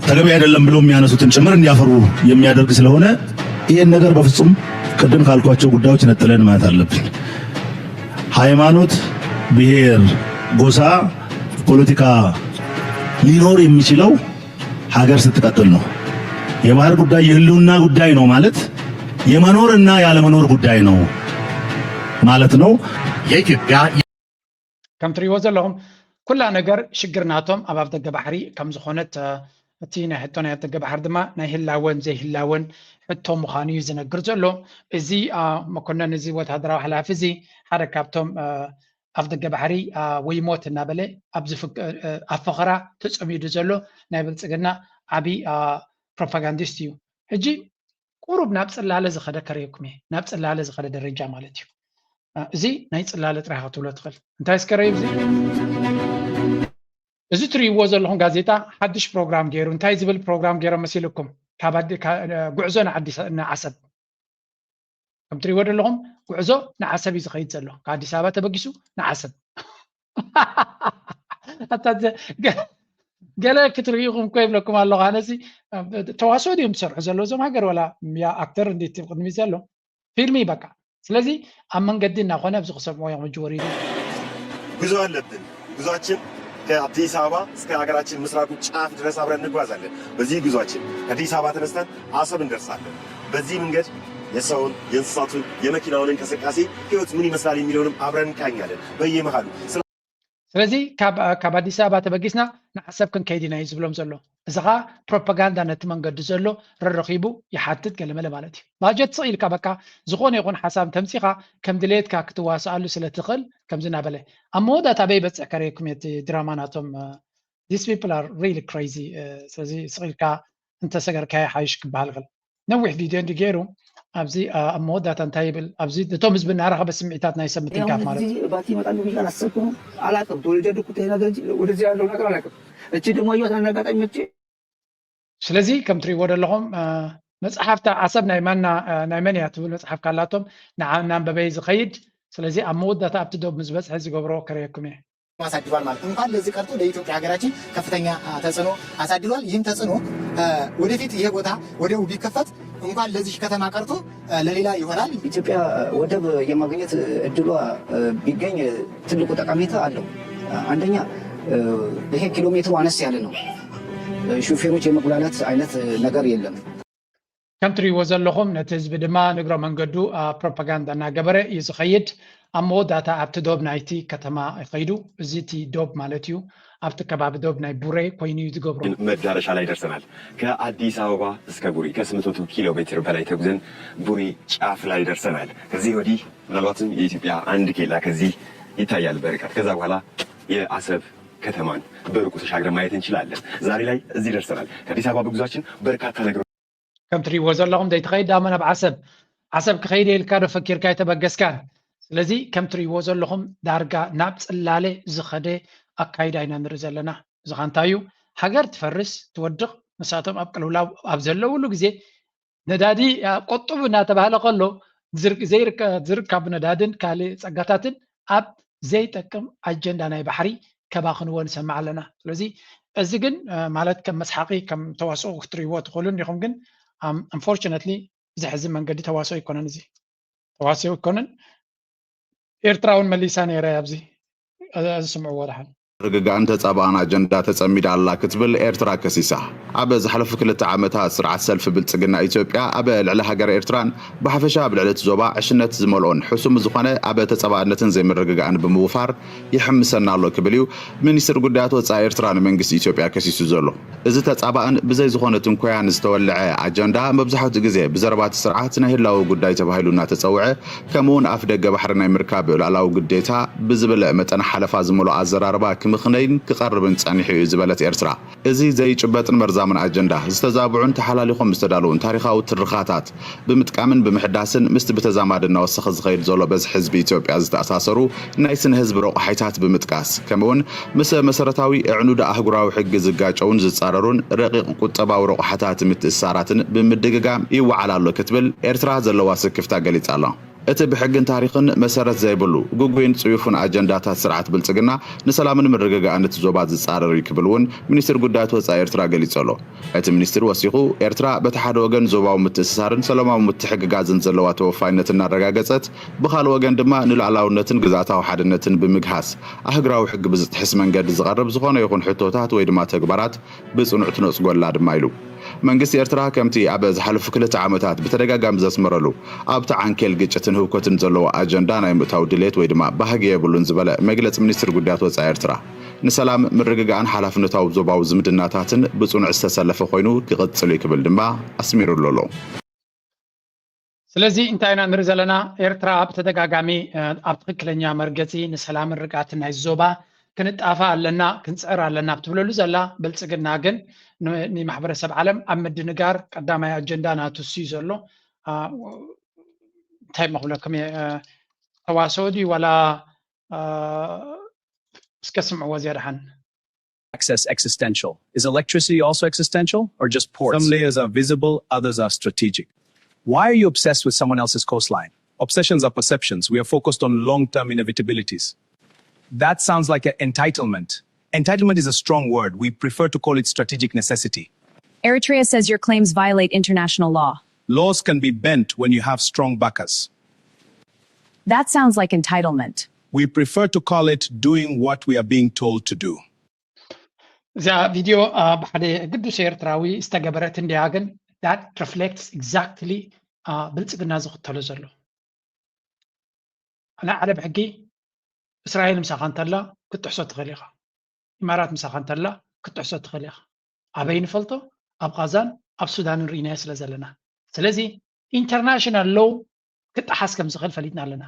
ተገቢ አይደለም ብሎ የሚያነሱትን ጭምር እንዲያፈሩ የሚያደርግ ስለሆነ ይህን ነገር በፍጹም ቅድም ካልኳቸው ጉዳዮች ነጥለን ማየት አለብን። ሃይማኖት፣ ብሔር፣ ጎሳ ፖለቲካ ሊኖር የሚችለው ሀገር ስትቀጥል ነው። የባህር ጉዳይ የህልውና ጉዳይ ነው ማለት የመኖርና ያለመኖር ጉዳይ ነው ማለት ነው። የኢትዮጵያ ከም ትሪእዎ ዘለኹም ኩላ ነገር ሽግር ናቶም ኣብ ኣፍደገ ባሕሪ ከም ዝኾነት እቲ ናይ ሕቶ ናይ ኣፍደገ ባሕሪ ድማ ናይ ህላወን ዘይህላወን ሕቶ ምዃኑ እዩ ዝነግር ዘሎ። እዚ መኮነን እዚ ወታደራዊ ሓላፊ እዚ ሓደ ካብቶም ኣፍደገ ባሕሪ ወይ ሞት እናበለ ኣብ ፈኸራ ተፀሚዱ ዘሎ ናይ ብልፅግና ዓብዪ ፕሮፓጋንዲስት እዩ። ሕጂ ቁሩብ ናብ ፅላለ ዝኸደ ከርእየኩም እየ። ናብ ፅላለ ዝኸደ ደረጃ ማለት እዩ። እዚ ናይ ፅላለ ጥራይ ክትብሎ ትኽእል። እንታይ እስከ ርእዩ እዚ? እዚ ትርእይዎ ዘለኹም ጋዜጣ ሓድሽ ፕሮግራም ገይሩ እንታይ ዝብል ፕሮግራም ገይሮም መሲልኩም? ካብ ጉዕዞ ንዓሰብ ከም ትርእይዎ ዘለኹም ጉዕዞ ንዓሰብ እዩ ዝኸይድ ዘሎ። ካብ ኣዲስ ኣበባ ተበጊሱ ንዓሰብ ኣታ ገ- ገለ ክትርእይኹም እኮ ይብለኩም ኣለኹ። ኣነሲ ተዋስኦ ድዮም ዝሰርሑ ዘለዉ እዞም ሃገር፣ ወላ ያ ኣክተር እንዴት ቅድሚ ዘሎ ፊልም በቃ። ስለዚ ኣብ መንገዲ እናኾነ ኣብዚ ክሰምዑ እዮም ሕጂ ወሪዱ። ጉዞ አለብን። ጉዟችን ከአዲስ አበባ እስከ ሀገራችን ምስራቁ ጫፍ ድረስ አብረን እንጓዛለን። በዚህ ጉዟችን ከአዲስ አበባ ተነስተን አሰብ እንደርሳለን። በዚህ መንገድ የሰውን፣ የእንስሳቱን፣ የመኪናውን እንቅስቃሴ፣ ህይወት ምን ይመስላል የሚለውንም አብረን እንቃኛለን። በየመሃሉ ስለዚ ካብ ካብ ኣዲስ ኣበባ ተበጊስና ንዓሰብ ክንከይድ ኢና እዩ ዝብሎም ዘሎ። እዚ ኸዓ ፕሮፓጋንዳ ነቲ መንገዲ ዘሎ ረረኺቡ ይሓትት ገለመለ ማለት እዩ። ባጀት ስቕ ኢልካ በቃ ዝኾነ ይኹን ሓሳብ ተምፂኻ ከም ድሌትካ ክትዋስኣሉ ስለ ትኽእል ከምዚ እናበለ ኣብ መወዳእታ ኣበይ በፅሕ ከርእየኩም እየ እቲ ድራማ ናቶም። These people are really crazy። ስለዚ ስቕ ኢልካ እንተሰገርካዮ ሓይሽ ክበሃል ይኽእል። ነዊሕ ቪድዮ እንዲ ገይሩ ኣብዚ ኣብ መወዳእታ እንታይ ይብል ኣብዚ እቶም ህዝቢ እናረኸበ ስምዒታት ናይ ሰብ ምትንካፍ ማለት እዩ። ባቲ ይመጣሉ ብዬ አላሰብኩም። አላውቅም። ተወልጄ ያደግኩት ይሄ ነገር እንጂ ወደዚህ ያለው ነገር አላውቅም። እቺ ደግሞ ያየኋት አንድ አጋጣሚ መጥቼ ስለዚ ከም ትሪእዎ ዘለኹም መፅሓፍታ ዓሰብ ናይ ማና ናይ መን እያ ትብል መፅሓፍ ካላቶም ንዓ እናንበበይ ዝኸይድ። ስለዚ ኣብ መወዳእታ ኣብቲ ዶብ ምስ በፅሐ ዝገብሮ ከርእየኩም እየ። አሳድሯል ማለት እንኳን ለዚህ ቀርቶ ለኢትዮጵያ ሀገራችን ከፍተኛ ተጽዕኖ አሳድሯል። ይህም ተጽዕኖ ወደፊት ይሄ ቦታ ወደቡ ቢከፈት እንኳን ለዚህ ከተማ ቀርቶ ለሌላ ይሆናል። ኢትዮጵያ ወደብ የማግኘት እድሏ ቢገኝ ትልቁ ጠቀሜታ አለው። አንደኛ ይሄ ኪሎ ሜትሩ አነስ ያለ ነው። ሹፌሮች የመጉላላት አይነት ነገር የለም። ከም ትሪእዎ ዘለኹም ነቲ ህዝቢ ድማ ንግረ መንገዱ ፕሮፓጋንዳ እናገበረ እዩ ዝኸይድ። ኣብ መወዳእታ ኣብቲ ዶብ ናይቲ ከተማ ይኸይዱ። እዚ እቲ ዶብ ማለት እዩ ኣብቲ ከባቢ ዶብ ናይ ቡሬ ኮይኑ እዩ ዝገብሮ። መዳረሻ ላይ ደርሰናል። ከአዲስ አበባ እስከ ቡሬ ከ800 ኪሎ ሜትር በላይ ተጉዘን ቡሬ ጫፍ ላይ ደርሰናል። ከዚህ ወዲህ ምናልባትም የኢትዮጵያ አንድ ኬላ ከዚህ ይታያል በርቀት። ከዛ በኋላ የአሰብ ከተማን በሩቁ ተሻግረን ማየት እንችላለን። ዛሬ ላይ እዚህ ደርሰናል። ከአዲስ አበባ በጉዟችን በርካታ ነገሮች ከም ትሪእዎ ዘለኹም ዘይትኸይድ ዳሞ ናብ ዓሰብ ዓሰብ ክኸይድ ኢልካ ዶ ፈኪርካ ኣይተበገስካን። ስለዚ ከም ትሪእዎ ዘለኹም ዳርጋ ናብ ፅላለ ዝኸደ ኣካይዳ ኢና ንርኢ ዘለና። እዚ ኸ እንታይ እዩ? ሃገር ትፈርስ ትወድቕ። ንሳቶም ኣብ ቅልውላው ኣብ ዘለውሉ ግዜ ነዳዲ ቆጥቡ እናተባህለ ከሎ ዝርካቡ ነዳድን ካልእ ፀጋታትን ኣብ ዘይጠቅም ኣጀንዳ ናይ ባሕሪ ከባኽንዎ ንሰምዕ ኣለና። ስለዚ እዚ ግን ማለት ከም መስሓቂ ከም ተዋስኦ ክትርእይዎ ትኽእሉ እንዲኹም፣ ግን unfortunately ብዘሕዝን መንገዲ ተዋስኦ ኣይኮነን። እዚ ተዋስኦ ኣይኮነን። ኤርትራ እውን መሊሳ ነይረ ኣብዚ እዚ ስምዕዎ ደሓን። ርግጋእን ተጻባእን ኣጀንዳ ተጸሚዳ ኣላ ክትብል ኤርትራ ከሲሳ። ኣብ ዝሓለፉ ክልተ ዓመታት ስርዓት ሰልፊ ብልጽግና ኢትዮጵያ ኣብ ልዕሊ ሃገረ ኤርትራን ብሓፈሻ ኣብ ልዕሊ እቲ ዞባ ዕሽነት ዝመልኦን ሕሱም ዝኾነ ኣብ ተጻባእነትን ዘይምርግጋእን ብምውፋር ይሕምሰና ኣሎ ክብል እዩ ሚኒስትር ጉዳያት ወጻኢ ኤርትራ ንመንግስቲ ኢትዮጵያ ከሲሱ ዘሎ። እዚ ተጻባእን ብዘይ ዝኾነ ትንኮያን ዝተወልዐ ኣጀንዳ መብዛሕትኡ ግዜ ብዘረባ እቲ ስርዓት ናይ ህላወ ጉዳይ ተባሂሉ እናተጸውዐ ከምኡውን ኣፍ ደገ ባሕሪ ናይ ምርካብ ልኡላዊ ግዴታ ብዝብል መጠን ሓለፋ ዝመልኦ ኣዘራርባ ክምኽነይን ክቐርብን ጸኒሑ እዩ ዝበለት ኤርትራ፣ እዚ ዘይጭበጥን መርዛምን ኣጀንዳ ዝተዛብዑን ተሓላሊኾም ዝተዳለዉን ታሪኻዊ ትርኻታት ብምጥቃምን ብምሕዳስን ምስቲ ብተዛማዲ እናወሰኸ ዝኸይድ ዘሎ በዝሒ ህዝቢ ኢትዮጵያ ዝተኣሳሰሩ ናይ ስነ ህዝቢ ረቑሓይታት ብምጥቃስ ከምኡውን ምስ መሰረታዊ ኣዕኑድ ኣህጉራዊ ሕጊ ዝጋጨውን ዝጻረሩን ረቂቕ ቁጠባዊ ረቑሓታት ምትእስሳራትን ብምድግጋም ይወዓል ኣሎ ክትብል ኤርትራ ዘለዋ ስክፍታ ገሊጻ ኣላ። እቲ ብሕግን ታሪኽን መሰረት ዘይብሉ ግጉይን ጽዩፍን ኣጀንዳታት ስርዓት ብልጽግና ንሰላምን ምርግጋእን እቲ ዞባ ዝጻረር እዩ ክብል እውን ሚኒስትር ጉዳያት ወጻኢ ኤርትራ ገሊጹ ኣሎ። እቲ ሚኒስትር ወሲኹ፣ ኤርትራ በቲ ሓደ ወገን ዞባዊ ምትእስሳርን ሰላማዊ ምትሕግጋዝን ዘለዋ ተወፋይነት እናረጋገጸት፣ ብኻልእ ወገን ድማ ንሉዓላውነትን ግዝኣታዊ ሓድነትን ብምግሃስ ኣህግራዊ ሕጊ ብዝጥሕስ መንገዲ ዝቐርብ ዝኾነ ይኹን ሕቶታት ወይ ድማ ተግባራት ብጽኑዕ ትነጽጎ ኣላ ድማ ኢሉ። መንግስቲ ኤርትራ ከምቲ ኣብ ዝሓለፉ ክልተ ዓመታት ብተደጋጋሚ ዘስመረሉ ኣብቲ ዓንኬል ግጭትን ህውከትን ዘለዎ ኣጀንዳ ናይ ምእታው ድሌት ወይ ድማ ባህጊ የብሉን ዝበለ መግለጺ ሚኒስትር ጉዳያት ወጻኢ ኤርትራ ንሰላም ምርግጋእን ሓላፍነታዊ ዞባዊ ዝምድናታትን ብጽኑዕ ዝተሰለፈ ኮይኑ ክቕጽል እዩ ክብል ድማ ኣስሚሩሉ ኣሎ። ስለዚ እንታይ ኢና ንርኢ ዘለና? ኤርትራ ብተደጋጋሚ ኣብ ትኽክለኛ መርገጺ ንሰላምን ርግኣትን ናይ ዞባ ክንጣፋ ኣለና ክንጽዕር ኣለና ብትብለሉ ዘላ ብልጽግና ግን ንማሕበረሰብ ዓለም ኣብ ምድንጋር ቀዳማይ ኣጀንዳ ናቱ እሱ እዩ ዘሎ። እንታይ መክብለኩም እየ? ተዋስኦ ድዩ ዋላ እስከ ስምዕዎ እዚኣ ደሓን። Access existential. Is electricity also existential or just ports? Some layers are visible, others are strategic. Why are you obsessed with someone else's coastline? Obsessions are perceptions. We are focused on long term inevitabilities. That sounds like an entitlement. Entitlement is a strong word. We prefer to call it strategic necessity. Eritrea says your claims violate international law. Laws can be bent when you have strong backers. That sounds like entitlement. We prefer to call it doing what we are being told to do. እዛ ቪድዮ ብሓደ ግዱስ ኤርትራዊ ዝተገበረት እንድያ፣ ግን that reflects exactly ብልፅግና ዝኽተሎ ዘሎ። ናይ ዓለም ሕጊ እስራኤል ምሳኻ እንተላ ክትጥሕሶ ትኽእል ኢኻ። ኢማራት ምሳኻ እንተላ ክትጥሕሶ ትኽእል ኢኻ። ኣበይ ንፈልጦ? ኣብ ቓዛን ኣብ ሱዳንን ርኢናዮ ስለ ዘለና። ስለዚ international law ክጠሓስ ከም ዝኽእል ፈሊጥና ኣለና።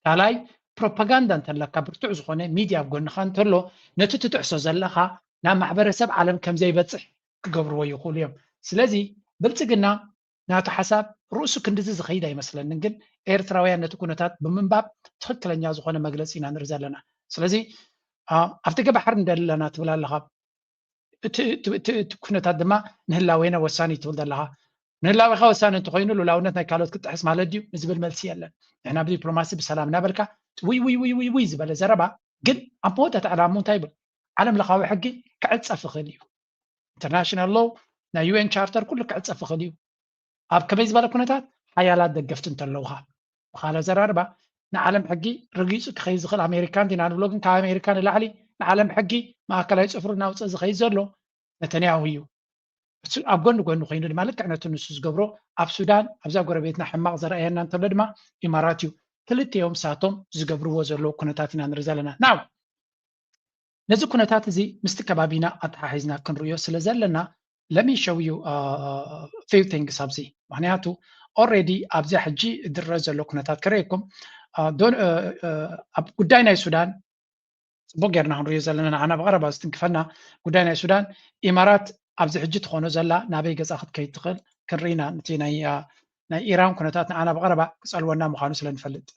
ካልኣይ ፕሮፓጋንዳ እንተለካ ብርቱዕ ዝኾነ ሚድያ ኣብ ጎንኻ እንተሎ ነቲ ትጥሕሶ ዘለኻ ናብ ማሕበረሰብ ዓለም ከም ዘይበፅሕ ክገብርዎ ይኽእሉ እዮም። ስለዚ ብልፅግና ናቱ ሓሳብ ርእሱ ክንድዚ ዝኸይድ ኣይመስለንን፣ ግን ኤርትራውያን ነቲ ኩነታት ብምንባብ ትኽክለኛ ዝኾነ መግለፂ ኢና ንርኢ ዘለና። ስለዚ ኣብቲ ገባሕር እንደለና ትብል ኣለኻ። እቲ ኩነታት ድማ ንህላዌና ወሳኒ ትብል ዘለኻ። ንህላዌኻ ወሳኒ እንተኮይኑ ሉላውነት ናይ ካልኦት ክጥሕስ ማለት ድዩ ንዝብል መልሲ የለን። ንሕና ብዲፕሎማሲ ብሰላም እናበልካ ውይ ውይ ውይ ውይ ውይ ዝበለ ዘረባ ግን ኣብ መወዳእታ ዕላሙ እንታይ ይብል? ዓለም ለኻዊ ሕጊ ክዕፀፍ ይኽእል እዩ። ኢንተርናሽናል ሎው ናይ ዩኤን ቻርተር ኩሉ ክዕፀፍ ይኽእል እዩ። ኣብ ከመይ ዝበለ ኩነታት ሓያላት ደገፍቲ እንተለውኻ ብኻልእ ኣዘራርባ ንዓለም ሕጊ ረጊፁ ክኸይድ ዝኽእል ኣሜሪካ እንዲና ንብሎ፣ ግን ካብ ኣሜሪካ ንላዕሊ ንዓለም ሕጊ ማእከላይ ፅፍሩ እናውፅእ ዝኸይድ ዘሎ ነተንያሁ እዩ። ኣብ ጎኒ ጎኒ ኮይኑ ድማ ልክዕ ነቲ ንሱ ዝገብሮ ኣብ ሱዳን ኣብዛ ጎረቤትና ሕማቕ ዘርኣየና እንተሎ ድማ ኢማራት እዩ። ክልቲኦም ሳቶም ዝገብርዎ ዘለዉ ኩነታት ኢና ንርኢ ዘለና። ናው ነዚ ኩነታት እዚ ምስቲ ከባቢና ኣተሓሒዝና ክንርእዮ ስለ ዘለና let me show you few things ኣብዚ። ምክንያቱ already ኣብዚኣ ሕጂ ዝረአ ዘሎ ኩነታት ክርእየኩም ኣብ ጉዳይ ናይ ሱዳን ፅቡቅ ጌርና ክንርእዮ ዘለና ንዓና ብቐረባ ዝትንክፈና ጉዳይ ናይ ሱዳን ኢማራት ኣብዚ ሕጂ ትኾኖ ዘላ ናበይ ገፃ ክትከይድ ትኽእል ክንርኢና ነቲ ናይ ኢራን ኩነታት ንዓና ብቐረባ ክፀልወና ምዃኑ ስለ ንፈልጥ።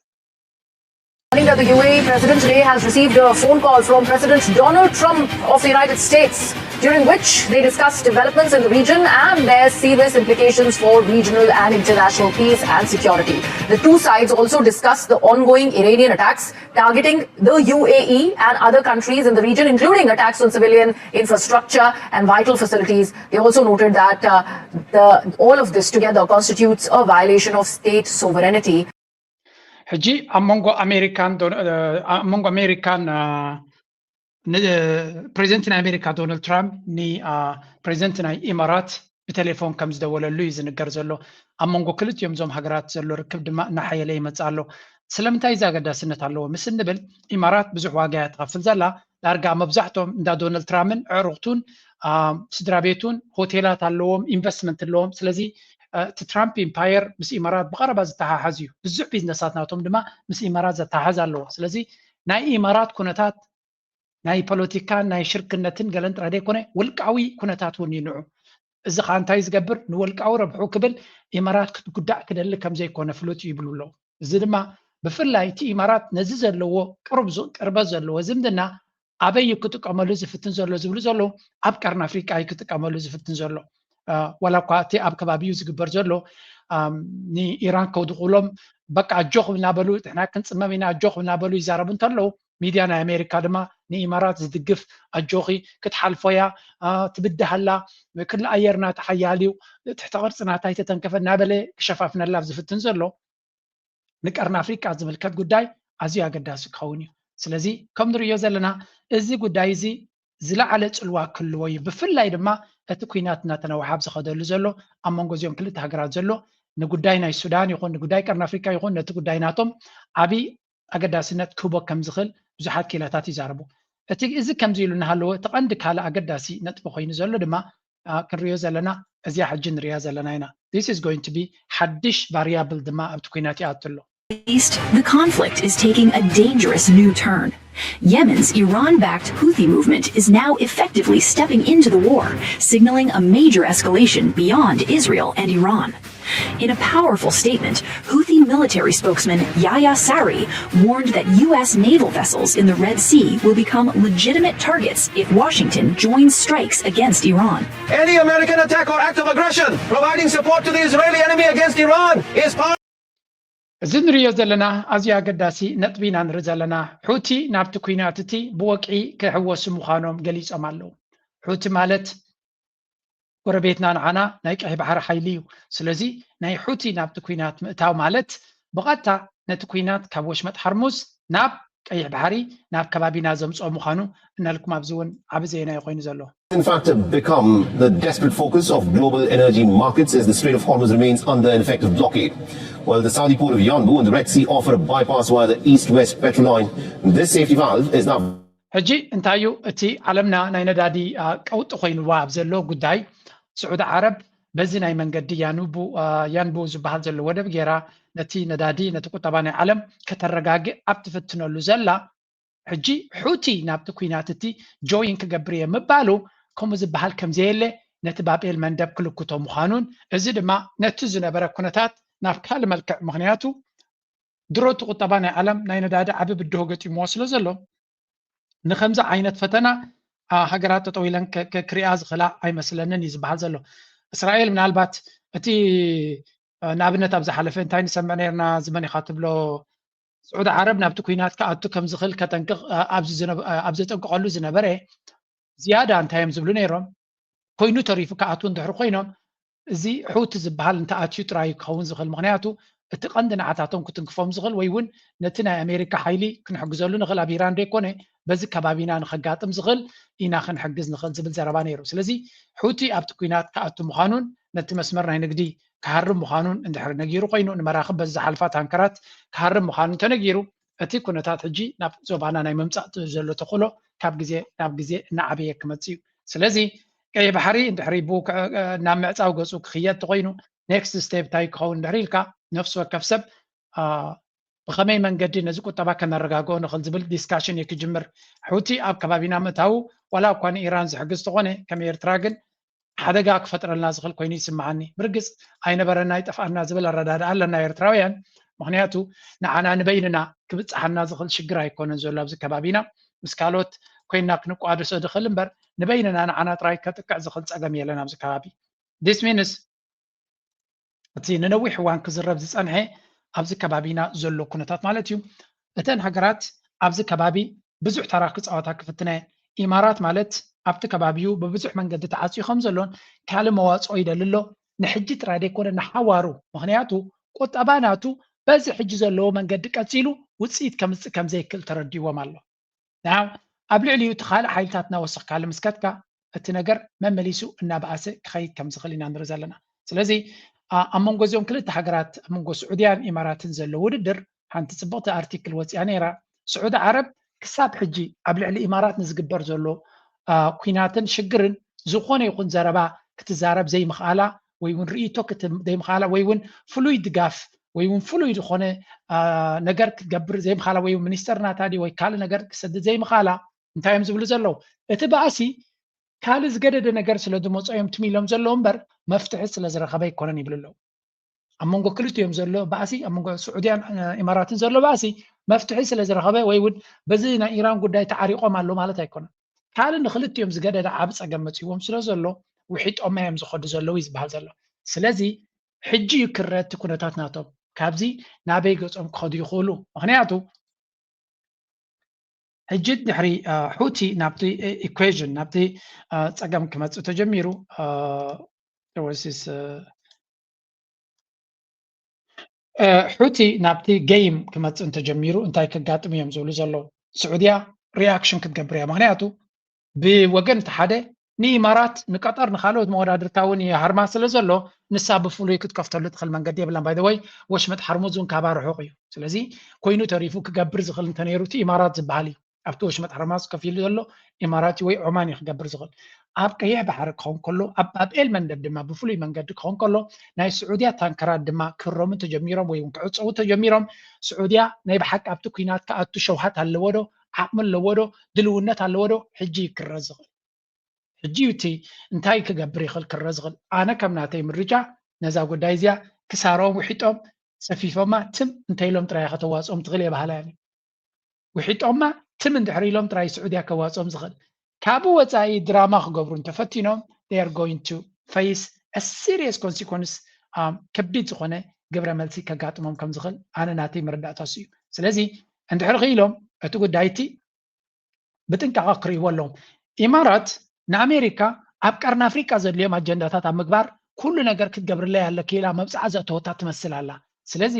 That the U A E President today has received a phone call from President Donald Trump of the United States, during which they discussed developments in the region and their serious implications for regional and international peace and security. The two sides also discussed the ongoing Iranian attacks targeting the U A E and other countries in the region, including attacks on civilian infrastructure and vital facilities. They also noted that uh, the, all of this together constitutes a violation of state sovereignty. ሕጂ ኣብ መንጎ ኣሜሪካን ኣብ መንጎ ኣሜሪካን ፕሬዚደንት ናይ ኣሜሪካ ዶናልድ ትራምፕ ንፕሬዚደንት ናይ ኢማራት ብቴሌፎን ከም ዝደወለሉ እዩ ዝንገር ዘሎ። ኣብ መንጎ ክልቲኦም እዞም ሃገራት ዘሎ ርክብ ድማ እናሓየለ ይመፅእ ኣሎ። ስለምንታይ እዚ ኣገዳስነት ኣለዎ ምስ እንብል ኢማራት ብዙሕ ዋጋ እያ ትኸፍል ዘላ። ዳርጋ መብዛሕትኦም እንዳ ዶናልድ ትራምፕን ኣዕሩኽቱን ስድራ ቤቱን ሆቴላት ኣለዎም፣ ኢንቨስትመንት ኣለዎም። ስለዚ እቲ ትራምፕ ኢምፓየር ምስ ኢማራት ብቐረባ ዝተሓሓዝ እዩ። ብዙሕ ቢዝነሳት ናቶም ድማ ምስ ኢማራት ዘተሓሓዝ ኣለዎ። ስለዚ ናይ ኢማራት ኩነታት ናይ ፖለቲካን ናይ ሽርክነትን ገለን ጥራይ ዘይኮነ ውልቃዊ ኩነታት እውን እዩ ንዑ። እዚ ከዓ እንታይ ዝገብር ንወልቃዊ ረብሑ ክብል ኢማራት ክትጉዳእ ክደሊ ከም ዘይኮነ ፍሉጥ እዩ ይብሉ ኣለዉ። እዚ ድማ ብፍላይ እቲ ኢማራት ነዚ ዘለዎ ቅርብ ቅርበት ዘለዎ ዝምድና ኣበይ እዩ ክጥቀመሉ ዝፍትን ዘሎ ዝብሉ ዘለዉ ኣብ ቀርኒ ኣፍሪቃ እዩ ክጥቀመሉ ዝፍትን ዘሎ። ዋላ እኳ እቲ ኣብ ከባቢኡ ዝግበር ዘሎ ንኢራን ከውድቑሎም በቃ ኣጆኹም እናበሉ ንሕና ክንፅመም ኢና ኣጆኹም እናበሉ ይዛረቡ እንተለዉ ሚድያ ናይ ኣሜሪካ ድማ ንኢማራት ዝድግፍ ኣጆኺ ክትሓልፎ እያ ትብድሃላ ክሊ ኣየር ናታ ሓያል እዩ ትሕተ ቅርፂ ናታ ኣይተተንከፈ እናበለ ክሸፋፍነላ ኣብ ዝፍትን ዘሎ ንቀርኒ ኣፍሪቃ ዝምልከት ጉዳይ ኣዝዩ ኣገዳሲ ክኸውን እዩ። ስለዚ ከም ንርእዮ ዘለና እዚ ጉዳይ እዚ ዝለዓለ ፅልዋ ክህልዎ እዩ። ብፍላይ ድማ እቲ ኩናት እናተነውሓ ኣብ ዝኸደሉ ዘሎ ኣብ መንጎ እዚኦም ክልተ ሃገራት ዘሎ ንጉዳይ ናይ ሱዳን ይኹን ንጉዳይ ቀርኒ ኣፍሪቃ ይኹን ነቲ ጉዳይ ናቶም ዓብዪ ኣገዳስነት ክህቦ ከም ዝኽእል ብዙሓት ክኢላታት ይዛረቡ። እቲ እዚ ከምዚ ኢሉ እናሃለወ እቲ ቀንዲ ካልእ ኣገዳሲ ነጥቢ ኮይኑ ዘሎ ድማ ክንሪኦ ዘለና እዚኣ ሕጂ ንሪኣ ዘለና ኢና። This is going to be ሓድሽ ቫሪያብል ድማ ኣብቲ ኩናት ይኣቱ ኣሎ። East, the conflict is taking a dangerous new turn. Yemen's Iran backed Houthi movement is now effectively stepping into the war, signaling a major escalation beyond Israel and Iran. In a powerful statement, Houthi military spokesman Yahya Saree warned that U S naval vessels in the Red Sea will become legitimate targets if Washington joins strikes against Iran. Any American attack or act of aggression providing support to the Israeli enemy against Iran is part እዚ ንሪኦ ዘለና ኣዝዩ ኣገዳሲ ነጥቢ ኢና ንርኢ ዘለና። ሑቲ ናብቲ ኲናት እቲ ብወግዒ ክሕወሱ ምዃኖም ገሊጾም ኣለዉ። ሑቲ ማለት ጎረቤትና ንዓና ናይ ቀይሕ ባሕሪ ሓይሊ እዩ። ስለዚ ናይ ሑቲ ናብቲ ኲናት ምእታው ማለት ብቐጥታ ነቲ ኲናት ካብ ወሽመጥ ሓርሙዝ ናብ ቀይሕ ባሕሪ ናብ ከባቢና ዘምጽኦ ምዃኑ እናልኩም ኣብዚ እውን ዓቢ ዜና እዩ ኮይኑ ዘሎ። In fact, become the desperate focus of global energy markets as the Strait of Hormuz remains under an effective blockade. While the Saudi port of Yanbu and the Red Sea offer a bypass via the east-west petrol line, this safety valve is now ሕጂ እንታይ እዩ እቲ ዓለምና ናይ ነዳዲ ቀውጢ ኮይኑዋ ኣብ ዘሎ ጉዳይ? ስዑዲ ዓረብ በዚ ናይ መንገዲ ያንቡ ዝበሃል ዘሎ ወደብ ገይራ ነቲ ነዳዲ ነቲ ቁጠባ ናይ ዓለም ከተረጋግእ ኣብ ትፍትነሉ ዘላ ሕጂ ሑቲ ናብቲ ኲናት እቲ ጆይን ክገብር እየ ምባሉ ከምኡ ዝበሃል ከምዘየለ ነቲ ባቤል መንደብ ክልክቶ ምዃኑን እዚ ድማ ነቲ ዝነበረ ኩነታት ናብ ካልእ መልክዕ ምኽንያቱ ድሮ እቲ ቁጠባ ናይ ዓለም ናይ ነዳዲ ዓቢ ብድሆ ገጢምዎ ስለ ዘሎ ንከምዚ ዓይነት ፈተና ሃገራት ጠጠው ኢለን ክሪኣ ዝኽእላ ኣይመስለንን እዩ ዝበሃል ዘሎ። እስራኤል ምናልባት እቲ ንኣብነት ኣብ ዝሓለፈ እንታይ ንሰምዕ ነርና ዝመን ኢኻ ትብሎ ስዑዲ ዓረብ ናብቲ ኩናት ክኣቱ ከም ዝኽእል ከጠንቅቕ ኣብ ዘጠንቅቐሉ ዝነበረ ዝያዳ እንታይ እዮም ዝብሉ ነይሮም? ኮይኑ ተሪፉ ክኣትዉ እንድሕሪ ኮይኖም እዚ ሑቲ ዝበሃል እንተኣትዩ ጥራይ ክኸውን ዝኽእል ምክንያቱ እቲ ቀንዲ ንዓታቶም ክትንክፎም ዝኽእል ወይ እውን ነቲ ናይ ኣሜሪካ ሓይሊ ክንሕግዘሉ ንኽእል ኣብ ኢራን ዘይኮነ በዚ ከባቢና ንኸጋጥም ዝኽእል ኢና ክንሕግዝ ንኽእል ዝብል ዘረባ ነይሩ። ስለዚ ሑቲ ኣብቲ ኩናት ክኣቱ ምዃኑን ነቲ መስመር ናይ ንግዲ ክሃርም ምዃኑን እንድሕሪ ነጊሩ ኮይኑ ንመራኽብ በዚ ዝሓልፋ ታንከራት ክሃርም ምዃኑ እንተነጊሩ እቲ ኩነታት ሕጂ ናብ ዞባና ናይ ምምፃእ ዘሎ ተኽእሎ ካብ ግዜ ናብ ግዜ እናዓበየ ክመፅእ እዩ። ስለዚ ቀይሕ ባሕሪ እንድሕሪ ናብ ምዕፃው ገፁ ክኽየድ ተኮይኑ ኔክስት ስቴፕ እንታይ ክኸውን እንድሕሪ ኢልካ ነፍሲ ወከፍ ሰብ ብኸመይ መንገዲ ነዚ ቁጠባ ከነረጋግኦ ንኽእል ዝብል ዲስካሽን እዩ ክጅምር። ሑቲ ኣብ ከባቢና ምእታዉ ዋላ እኳ ንኢራን ዝሕግዝ ተኾነ ከም ኤርትራ ግን ሓደጋ ክፈጥረልና ዝኽእል ኮይኑ ይስምዓኒ። ብርግጽ ኣይነበረና ይጠፍኣና ዝብል ኣረዳድኣ ኣለና ኤርትራውያን። ምኽንያቱ ንዓና ንበይንና ክብጽሓና ዝኽእል ሽግር ኣይኮነን ዘሎ ኣብዚ ከባቢና። ምስ ካልኦት ኮይንና ክንቋደሶ ንኽእል እምበር ንበይንና ንዓና ጥራይ ከጥቅዕ ዝኽእል ጸገም የለን ኣብዚ ከባቢ። This means እቲ ንነዊሕ እዋን ክዝረብ ዝጸንሐ ኣብዚ ከባቢና ዘሎ ኩነታት ማለት እዩ። እተን ሃገራት ኣብዚ ከባቢ ብዙሕ ተራ ክጻወታ ክፍትና እየን። ኢማራት ማለት ኣብቲ ከባቢኡ ብብዙሕ መንገዲ ተዓጽዩ ከም ዘሎን ካልእ መዋጽኦ ይደሊ ኣሎ። ንሕጂ ጥራይ ዘይኮነ ንሓዋሩ፣ ምኽንያቱ ቁጠባ ናቱ በዚ ሕጂ ዘለዎ መንገዲ ቀጺሉ ውጽኢት ከምጽእ ከም ዘይክእል ተረዲዎም ኣሎ። ኣብ ልዕሊኡ እቲ ካልእ ሓይልታት እናወሰኽካሉ ምስ ከድካ እቲ ነገር መመሊሱ እናበኣሰ ክኸይድ ከም ዝኽእል ኢና ንርኢ ዘለና። ስለዚ ኣብ መንጎ እዚኦም ክልተ ሃገራት ኣብ መንጎ ስዑድያን ኢማራትን ዘሎ ውድድር ሓንቲ ፅብቕቲ ኣርቲክል ወፂኣ ነይራ። ስዑዲ ዓረብ ክሳብ ሕጂ ኣብ ልዕሊ ኢማራት ንዝግበር ዘሎ ኲናትን ሽግርን ዝኾነ ይኹን ዘረባ ክትዛረብ ዘይምኽኣላ ወይ እውን ርእይቶ ዘይምኽኣላ ወይ እውን ፍሉይ ድጋፍ ወይ እውን ፍሉይ ዝኾነ ነገር ክትገብር ዘይምኽኣላ ወይ እውን ሚኒስተር ናታ ድዩ ወይ ካልእ ነገር ክሰድድ ዘይምኽኣላ እንታይ እዮም ዝብሉ ዘለዉ? እቲ ባእሲ ካልእ ዝገደደ ነገር ስለ ዝመጾ እዮም ትም ኢሎም ዘለዉ እምበር መፍትሒ ስለ ዝረኸበ ኣይኮነን ይብሉ ኣለዉ። ኣብ መንጎ ክልቲኦም ዘሎ ባእሲ ኣብ መንጎ ስዑድያን ኢማራትን ዘሎ ባእሲ መፍትሒ ስለ ዝረኸበ ወይ እውን በዚ ናይ ኢራን ጉዳይ ተዓሪቖም ኣሎ ማለት ኣይኮነን። ካልእ ንክልቲኦም ዝገደደ ዓብ ጸገም መጺዎም ስለ ዘሎ ውሒጦማ እዮም ዝኸዱ ዘለዉ እዩ ዝበሃል ዘሎ። ስለዚ ሕጂ እዩ ክረአ እቲ ኩነታት ናቶም ካብዚ ናበይ ገጾም ክኸዱ ይኽእሉ። ምኽንያቱ ሕጂ ድሕሪ ሑቲ ናብቲ ኢኩዌዥን ናብቲ ጸገም ክመጽእ ተጀሚሩ ወሲስ ሑቲ ናብቲ ገይም ክመጽእ እንተጀሚሩ እንታይ ከጋጥም እዮም ዝብሉ ዘለዉ። ስዑድያ ሪያክሽን ክትገብር እያ። ምክንያቱ ብወገን እቲ ሓደ ንኢማራት ንቀጠር ንካልኦት መወዳድርታ እውን ይሃርማ ስለ ዘሎ ንሳ ብፍሉይ ክትከፍተሉ ትኽእል መንገዲ የብላን። ባይ ወይ ወሽመጥ ሓርሙዝ እውን ካባ ርሑቕ እዩ። ስለዚ ኮይኑ ተሪፉ ክገብር ዝኽእል እንተነይሩ እቲ ኢማራት ዝበሃል እዩ። ኣብቲ ወሽመጥ ሓርማዝ ከፊሉ ዘሎ ኢማራት ወይ ዖማን እዩ ክገብር ዝኽእል። ኣብ ቀይሕ ባሕሪ ክኸውን ከሎ ኣብ ባብኤል መንደብ ድማ ብፍሉይ መንገዲ ክኸውን ከሎ ናይ ስዑድያ ታንከራት ድማ ክህረሙ ተጀሚሮም ወይ እውን ክዕፀዉ ተጀሚሮም ስዑድያ ናይ ብሓቂ ኣብቲ ኩናት ክኣቱ ሸውሃት ኣለዎ ዶ ዓቕሚ ኣለዎ ዶ ድልውነት ኣለዎ ዶ ሕጂ ክረ ዝኽእል ሕጂ እዩ እቲ እንታይ ክገብር ይኽእል ክረ ዝኽእል ኣነ ከም ናተይ ምርጫ ነዛ ጉዳይ እዚኣ ክሳሮም ውሒጦም ሰፊፎማ ትም እንተ ኢሎም ጥራይ ከተዋፅኦም ትኽእል እየ በሃላይ እየ። ውሒጦማ ትም እንድሕር ኢሎም ጥራይ ስዑድያ ከዋፅኦም ዝኽእል ካብኡ ወፃኢ ድራማ ክገብሩ እንተፈቲኖም they are going to face a serious consequence ከቢድ ዝኾነ ግብረ መልሲ ከጋጥሞም ከም ዝኽእል ኣነ ናተይ መረዳእታ እሱ እዩ። ስለዚ እንድሕር ክኢሎም እቲ ጉዳይ እቲ ብጥንቃቐ ክርእይዎ ኣለዎም። ኢማራት ንኣሜሪካ ኣብ ቀርኒ ኣፍሪቃ ዘድልዮም ኣጀንዳታት ኣብ ምግባር ኩሉ ነገር ክትገብርለይ ኣለኪ ኢላ መብፅዓ ዘእተወታ ትመስል ኣላ። ስለዚ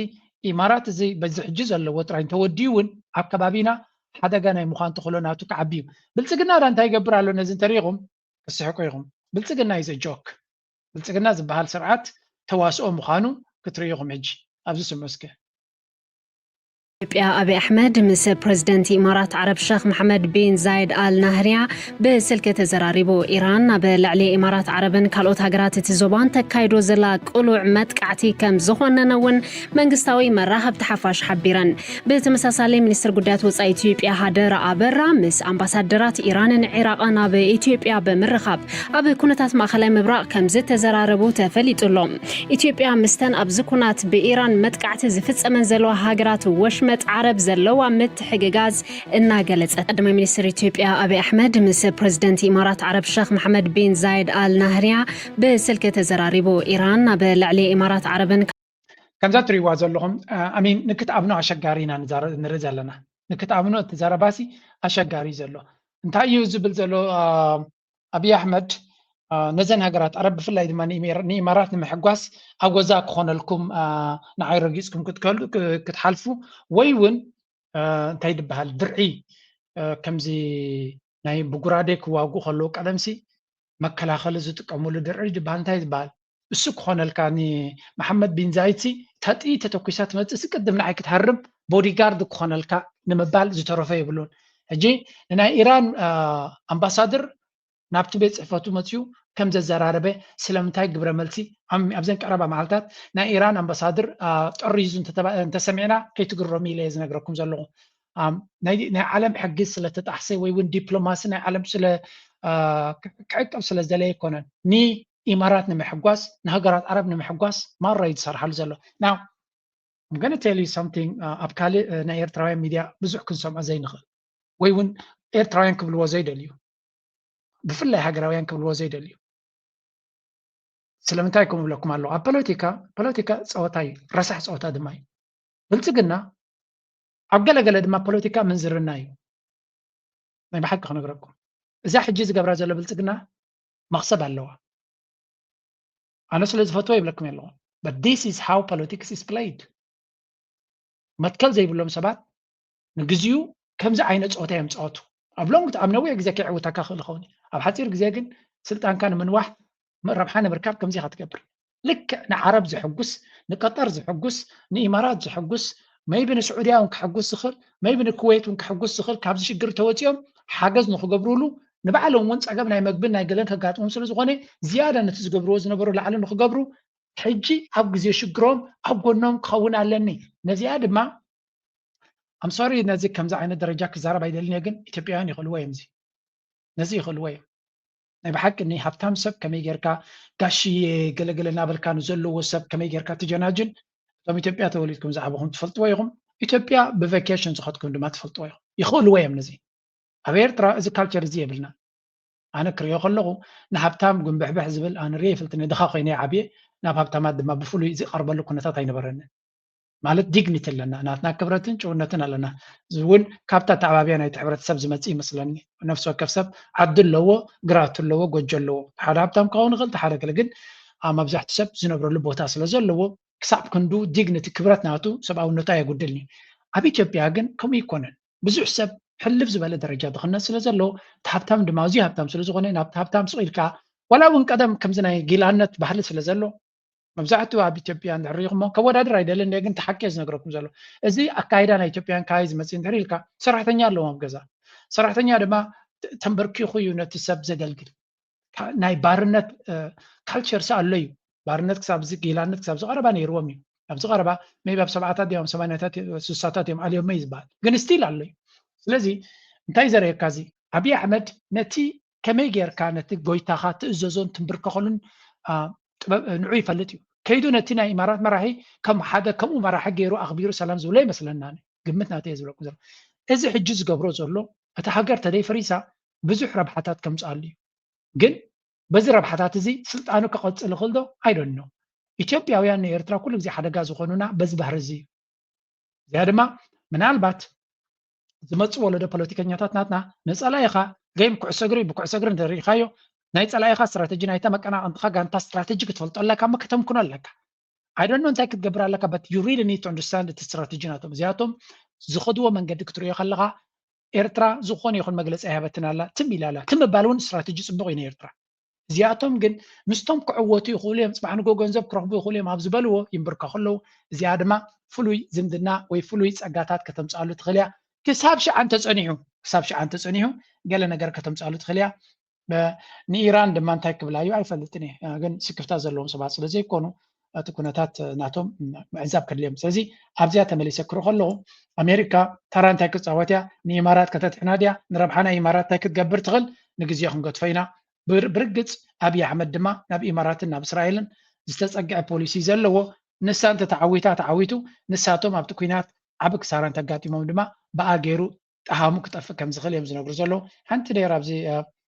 ኢማራት እዚ በዚ ሕጂ ዘለዎ ጥራይ እንተወዲኡ እውን ኣብ ከባቢና ሓደጋ ናይ ምዃን ተኽእሎ ናቱ ክዓቢ እዩ። ብልፅግና ዳ እንታይ ይገብር ኣሎ? ነዚ እንተሪኢኹም ክስሕቁ ኢኹም። ብልፅግና is a joke። ብልፅግና ዝበሃል ስርዓት ተዋስኦ ምዃኑ ክትርእዩ ኢኹም። ሕጂ ኣብዚ ስምዑ እስከ። ኢትዮጵያ ኣብይ ኣሕመድ ምስ ፕረዚደንት ኢማራት ዓረብ ሸኽ መሐመድ ቢን ዛይድ ኣል ናህርያ ብስልኪ ተዘራሪቡ። ኢራን ኣብ ልዕሊ ኢማራት ዓረብን ካልኦት ሃገራት እቲ ዞባን ተካይዶ ዘላ ቅሉዕ መጥቃዕቲ ከም ዝኾነነ እውን መንግስታዊ መራኸብቲ ሓፋሽ ሓቢረን። ብተመሳሳሊ ሚኒስትር ጉዳያት ወፃኢ ኢትዮጵያ ሃደር ኣበራ ምስ ኣምባሳደራት ኢራንን ዒራቕን ኣብ ኢትዮጵያ ብምርኻብ ኣብ ኩነታት ማእኸላይ ምብራቕ ከም ዝተዘራረቡ ተፈሊጡ ኣሎ። ኢትዮጵያ ምስተን ኣብዚ ኩናት ብኢራን መጥቃዕቲ ዝፍፀመን ዘለዋ ሃገራት ወሽመጥ ዓረብ ዘለዋ ምትሕግጋዝ እናገለፀት። ቀዳማይ ሚኒስትር ኢትዮጵያ ኣብይ ኣሕመድ ምስ ፕረዚደንት ኢማራት ዓረብ ሸኽ መሐመድ ቢን ዛይድ ኣል ናህርያ ብስልኪ ተዘራሪቡ። ኢራን ኣብ ልዕሊ ኢማራት ዓረብን ከምዛ ትሪእዋ ዘለኹም ኣሚን ንክትኣምኖ ኣሸጋሪ ኢና ንርኢ ዘለና። ንክትኣምኖ እቲ ዘረባሲ ኣሸጋሪ ዘሎ እንታይ እዩ ዝብል ዘሎ ኣብይ ኣሕመድ ነዘን ሃገራት ዓረብ ብፍላይ ድማ ንኢማራት ንምሕጓስ ኣጎዛ ክኾነልኩም ንዓይ ረጊፅኩም ክትከሉ ክትሓልፉ ወይ እውን እንታይ ዝበሃል ድርዒ ከምዚ ናይ ብጉራዴ ክዋግኡ ከለዉ ቀደምሲ መከላኸሊ ዝጥቀምሉ ድርዒ ዝበሃል እንታይ ዝበሃል እሱ ክኾነልካ ንመሓመድ ቢን ዛይድ ሲ ተጥይ ተተኩሳ ትመፅእ ሲ ቅድም ንዓይ ክትሃርም ቦዲጋርድ ክኾነልካ ንምባል ዝተረፈ የብሉን። ሕጂ ንናይ ኢራን ኣምባሳድር ናብቲ ቤት ፅሕፈቱ መፅዩ ከም ዘዘራረበ ስለምንታይ ግብረ መልሲ ኣብዘን ቀረባ መዓልታት ናይ ኢራን ኣምባሳድር ጠሪዙ እንተሰሚዕና ከይትግረሙ ኢለ ዝነግረኩም ዘለኹ ናይ ዓለም ሕጊ ስለተጣሕሰ ወይ እውን ዲፕሎማሲ ናይ ዓለም ስለ ክዕቅብ ስለ ዘለ ኣይኮነን ንኢማራት ንምሕጓስ ንሃገራት ዓረብ ንምሕጓስ ማራ እዩ ዝሰርሓሉ ዘሎ ና I'm going to tell you something ኣብ ካልእ ናይ ኤርትራውያን ሚድያ ብዙሕ ክንሰምዖ ዘይንኽእል ወይ እውን ኤርትራውያን ክብልዎ ዘይደልዩ ብፍላይ ሃገራውያን ክብልዎ ዘይደልዩ ስለምንታይ ከምኡ ብለኩም ኣለኹ ኣብ ፖለቲካ ፖለቲካ ፀወታ እዩ ረሳሕ ፀወታ ድማ እዩ ብልፅግና ኣብ ገለገለ ድማ ፖለቲካ ምንዝርና እዩ ናይ ብሓቂ ክነግረኩም እዛ ሕጂ ዝገብራ ዘሎ ብልፅግና መክሰብ ኣለዋ ኣነ ስለ ዝፈትዎ ይብለኩም ኣለኹ but this is how politics is played መትከል ዘይብሎም ሰባት ንግዚኡ ከምዚ ዓይነት ፀወታ እዮም ፀወቱ ኣብ ሎንግ ኣብ ነዊሕ ግዜ ከይዕውተካ ክእል ይኸውን ኣብ ሓፂር ግዜ ግን ስልጣንካ ንምንዋሕ ረብሓ ንምርካብ ከምዚ ኢኻ ትገብር ልክዕ ንዓረብ ዘሐጉስ ንቀጠር ዘሐጉስ ንኢማራት ዘሐጉስ maybe ንስዑድያ እውን ከሐጉስ ዝኽእል maybe ንኩዌት እውን ከሐጉስ ዝኽእል ካብዚ ሽግር ተወፂኦም ሓገዝ ንክገብሩሉ ንባዕሎም እውን ፀገም ናይ መግብን ናይ ገለን ከጋጥሞም ስለ ዝኾነ ዝያዳ ነቲ ዝገብርዎ ዝነበሩ ላዕሊ ንክገብሩ ሕጂ ኣብ ግዜ ሽግሮም ኣብ ጎኖም ክኸውን ኣለኒ ነዚኣ ድማ I'm sorry ነዚ ከምዚ ዓይነት ደረጃ ክዛረብ ኣይደልን እየ ግን ኢትዮጵያውያን ይኽእልዎ እዮም እዚ ነዚ ይኽእልዎ እዮም ናይ ብሓቂ ናይ ሃብታም ሰብ ከመይ ጌርካ ጋሽየ ገለገለ እናበልካ ንዘለዎ ሰብ ከመይ ጌርካ ትጀናጅን እቶም ኢትዮጵያ ተወሊድኩም ዝዓበኹም ትፈልጥዎ ኢኹም ኢትዮጵያ ብቫኬሽን ዝኸድኩም ድማ ትፈልጥዎ ኢኹም ይኽእልዎ እዮም ነዚ ኣብ ኤርትራ እዚ ካልቸር እዚ የብልና ኣነ ክሪኦ ከለኹ ንሃብታም ጉንብሕብሕ ዝብል ኣነ ሪኦ ይፍልጥኒ ድኻ ኮይነ ዓብየ ናብ ሃብታማት ድማ ብፍሉይ ዝቐርበሉ ኩነታት ኣይነበረንን ማለት ዲግኒቲ ኣለና ናትና ክብረትን ጭውነትን ኣለና እውን ካብታ ተዓባብያ ናይቲ ሕብረተሰብ ዝመፅእ ይመስለኒ ነፍሲ ወከፍ ሰብ ዓዲ ኣለዎ ግራቱ ኣለዎ ጎጆ ኣለዎ ሓደ ሃብታም ክኸውን ይኽእል ሓደ ገለ ግን መብዛሕቲ ሰብ ዝነብረሉ ቦታ ስለ ዘለዎ ክሳብ ክንዱ ዲግኒቲ ክብረት ናቱ ሰብኣውነቱ ኣየጉድልን እዩ ኣብ ኢትዮጵያ ግን ከምኡ ይኮነን ብዙሕ ሰብ ሕልፍ ዝበለ ደረጃ ድኽነት ስለ ዘሎ እቲ ሃብታም ድማ ኣዝዩ ሃብታም ስለ ዝኾነ ናብቲ ሃብታም ስቕ ኢልካ ዋላ እውን ቀደም ከምዚ ናይ ጊላነት ባህሊ ስለ ዘሎ መብዛሕትኡ ኣብ ኢትዮጵያ እንድሕር ሪኢኹሞ ከወዳድር ኣይደልን እየ ግን ተሓቂ ዝነግረኩም ዘሎ እዚ ኣካይዳ ናይ ኢትዮጵያን ካባይ ዝመፅእ እንድሕር ኢልካ ሰራሕተኛ ኣለዎም ኣብ ገዛ ሰራሕተኛ ድማ ተንበርኪኹ እዩ ነቲ ሰብ ዘገልግል ናይ ባርነት ካልቸርስ ኣሎ እዩ ባርነት ክሳብ ጊላነት ክሳብ ዝቀረባ ነይርዎም እዩ ኣብ ዝቀረባ ሜቢ ኣብ ሰብዓታት እዮም ሰማንያታት ስሳታት እዮም ኣልዮመይ ዝበሃል ግን ስቲል ኣሎ እዩ ስለዚ እንታይ ዘርእየካ እዚ ኣብይ ኣሕመድ ነቲ ከመይ ጌርካ ነቲ ጎይታኻ ትእዘዞን ትንብርከኸሉን ንዑ ይፈልጥ እዩ ከይዱ ነቲ ናይ ኢማራት መራሒ ከም ሓደ ከምኡ መራሒ ገይሩ ኣኽቢሩ ሰላም ዝብሎ ይመስለና ግምት ናተይ ዝብለኩም ዘሎ እዚ ሕጂ ዝገብሮ ዘሎ እቲ ሃገር ተደይ ፈሪሳ ብዙሕ ረብሓታት ከምፅኣሉ እዩ ግን በዚ ረብሓታት እዚ ስልጣኑ ክቐፅል ይኽእል ዶ ኣይደኖ ኢትዮጵያውያን ንኤርትራ ኩሉ ግዜ ሓደጋ ዝኾኑና በዚ ባህሪ እዚ እዩ። እዚኣ ድማ ምናልባት ዝመፁ ወለዶ ፖለቲከኛታት ናትና ንፀላኢኻ ጌም ኩዕሶ እግሪ ብኩዕሶ እግሪ እንተሪኢኻዮ ናይ ፀላኢኻ ስትራተጂ ናይታ መቀናቐንትኻ ጋንታ ስትራተጂ ክትፈልጦ ኣለካ እሞ ከተምክኖ ኣለካ። I don't know እንታይ ክትገብር ኣለካ but you really need to understand እቲ ስትራተጂ ናቶም። እዚኣቶም ዝኸድዎ መንገዲ ክትሪኦ ከለኻ ኤርትራ ዝኾነ ይኹን መግለፂ ኣይሃበትን ኣላ። ትም ኢላ ኣላ። ትም ምባል እውን ስትራተጂ ፅቡቕ እዩ ንኤርትራ። እዚኣቶም ግን ምስቶም ክዕወቱ ይኽእሉ እዮም፣ ፅባሕ ንጎ ገንዘብ ክረኽቡ ይኽእሉ እዮም ኣብ ዝበልዎ ይንብርከኹ ኣለዉ። እዚኣ ድማ ፍሉይ ዝምድና ወይ ፍሉይ ፀጋታት ከተምፅኣሉ ትኽእል እያ። ክሳብ ሽዓ እንተፀኒሑ ክሳብ ሽዓ እንተፀኒሑ ገለ ነገር ከተምፅኣሉ ትኽእል እያ። ንኢራን ድማ እንታይ ክብላ እዩ ኣይፈልጥን እየ፣ ግን ስክፍታ ዘለዎም ሰባት ስለ ዘይኮኑ እቲ ኩነታት ናቶም ምዕዛብ ከድልዮም። ስለዚ ኣብዚኣ ተመሊሰ ክርኢ ከለኹ ኣሜሪካ ታራ እንታይ ክፃወት እያ? ንኢማራት ከተጥሕና ድያ? ንረብሓ ናይ ኢማራት እንታይ ክትገብር ትኽእል? ንግዜ ክንገድፎ ኢና። ብርግፅ ኣብይ ኣሕመድ ድማ ናብ ኢማራትን ናብ እስራኤልን ዝተፀግዐ ፖሊሲ ዘለዎ፣ ንሳ እንተተዓዊታ ተዓዊቱ፣ ንሳቶም ኣብቲ ኲናት ዓቢ ክሳራ እንተጋጢሞም ድማ ብኣ ገይሩ ጠሃሙ ክጠፍእ ከም ዝኽእል እዮም ዝነግሩ ዘለዉ። ሓንቲ ነይራ ኣብዚ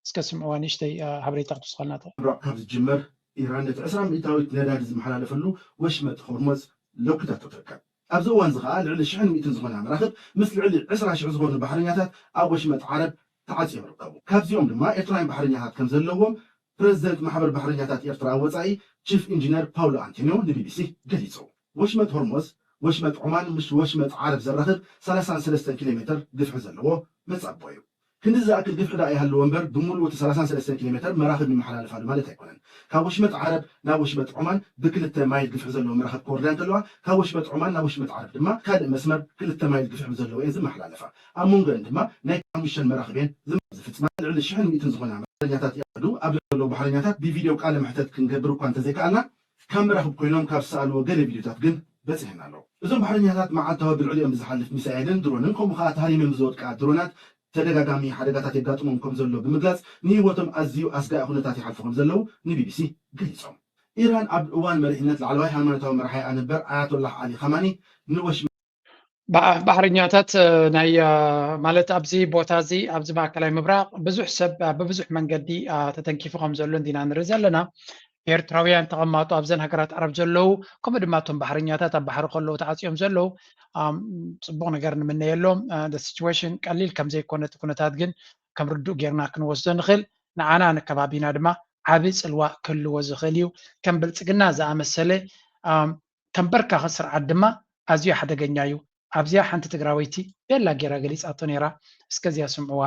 እስከ ስምዕዋ ንእሽተይ ሓበሬታ ክትውስኸልና ትኽእል። ካብ ዝጅመር ኢራን ነቲ ዕስራ ሚእታዊት ነዳዲ ዝመሓላለፈሉ ወሽመጥ ሆርሞዝ ለኩታቶ ትርከብ። ኣብዚ እዋን እዚ ከኣ ልዕሊ ሽሕን ሚእትን ዝኾና መራኽብ ምስ ልዕሊ ዕስራ ሽሕ ዝኾኑ ባሕረኛታት ኣብ ወሽመጥ ዓረብ ተዓጽዮም ይርከቡ። ካብዚኦም ድማ ኤርትራውያን ባሕረኛታት ከም ዘለዎም ፕረዚደንት ማሕበር ባሕረኛታት ኤርትራ ኣብ ወጻኢ ቺፍ ኢንጂነር ፓውሎ ኣንቶኒዮ ንቢቢሲ ገሊጹ። ወሽመጥ ሆርሞዝ ወሽመጥ ዖማን ምስ ወሽመጥ ዓረብ ዘራኽብ ሰላሳን ሰለስተን ኪሎ ሜተር ግፍሒ ዘለዎ መጻብቦ እዩ። ክንዲ ዝኣክል ግፍሒ ደኣ ይሃልዎ እምበር ብምሉኡ እቲ ሰላሳን ሰለስተን ኪሎ ሜተር መራኽብ ይመሓላለፋሉ ማለት ኣይኮነን። ካብ ወሽመጥ ዓረብ ናብ ወሽመጥ ዖማን ብክልተ ማይል ግፍሒ ዘለዎ መራኽብ ክወርዳ እንከለዋ ካብ ወሽመጥ ዖማን ናብ ወሽመጥ ዓረብ ድማ ካልእ መስመር ክልተ ማይል ግፍሒ ብዘለዎ እየን ዝመሓላለፋ። ኣብ መንጎአን ድማ ናይ ሓሙሽተን መራኽብ እየን ዝፍጽማ። ልዕሊ ሽሕን ሚእትን ዝኾና ባሕረኛታት ኢኣዱ ኣብ ዘለዉ ባሕረኛታት ብቪድዮ ቃለ መሕተት ክንገብር እኳ እንተዘይከኣልና ካብ መራኽብ ኮይኖም ካብ ዝሰኣልዎ ገለ ቪድዮታት ግን በጺሐና ኣሎ። እዞም ባሕረኛታት መዓልታዊ ብልዕሊኦም ብዝሓልፍ ሚሳኤልን ድሮንን ከምኡ ከኣ ተሃሪመን ብዝወድቃ ድሮናት ተደጋጋሚ ሓደጋታት የጋጥሞም ከም ዘሎ ብምግላጽ ንህይወቶም ኣዝዩ ኣስጋኢ ኩነታት ይሓልፉ ከም ዘለዉ ንቢቢሲ ገሊጾም። ኢራን ኣብ እዋን መሪሕነት ላዕለዋይ ሃይማኖታዊ መራሒኣ ነበር ኣያቶላህ ዓሊ ኻማኒ ንወሽ ባሕረኛታት ናይ ማለት ኣብዚ ቦታ እዚ ኣብዚ ማእከላይ ምብራቕ ብዙሕ ሰብ ብብዙሕ መንገዲ ተተንኪፉ ከም ዘሎ እንዲና ንርኢ ዘለና። ኤርትራውያን ተቐማጦ ኣብዘን ሃገራት ዓረብ ዘለዉ ከምኡ ድማ እቶም ባሕረኛታት ኣብ ባሕሪ ከለዉ ተዓፅዮም ዘለዉ ፅቡቕ ነገር ንምነየሎም። ሲቹዌሽን ቀሊል ከም ዘይኮነ እቲ ኩነታት ግን ከም ርዱእ ጌርና ክንወስዶ ንኽእል። ንዓና ንከባቢና ድማ ዓቢ ፅልዋ ክህልዎ ዝኽእል እዩ። ከም ብልፅግና ዝኣመሰለ ተንበርካኺ ስርዓት ድማ ኣዝዩ ሓደገኛ እዩ። ኣብዚኣ ሓንቲ ትግራወይቲ ቤላ ጌራ ገሊፃቶ ነይራ። እስከ እዚኣ ስምዕዋ።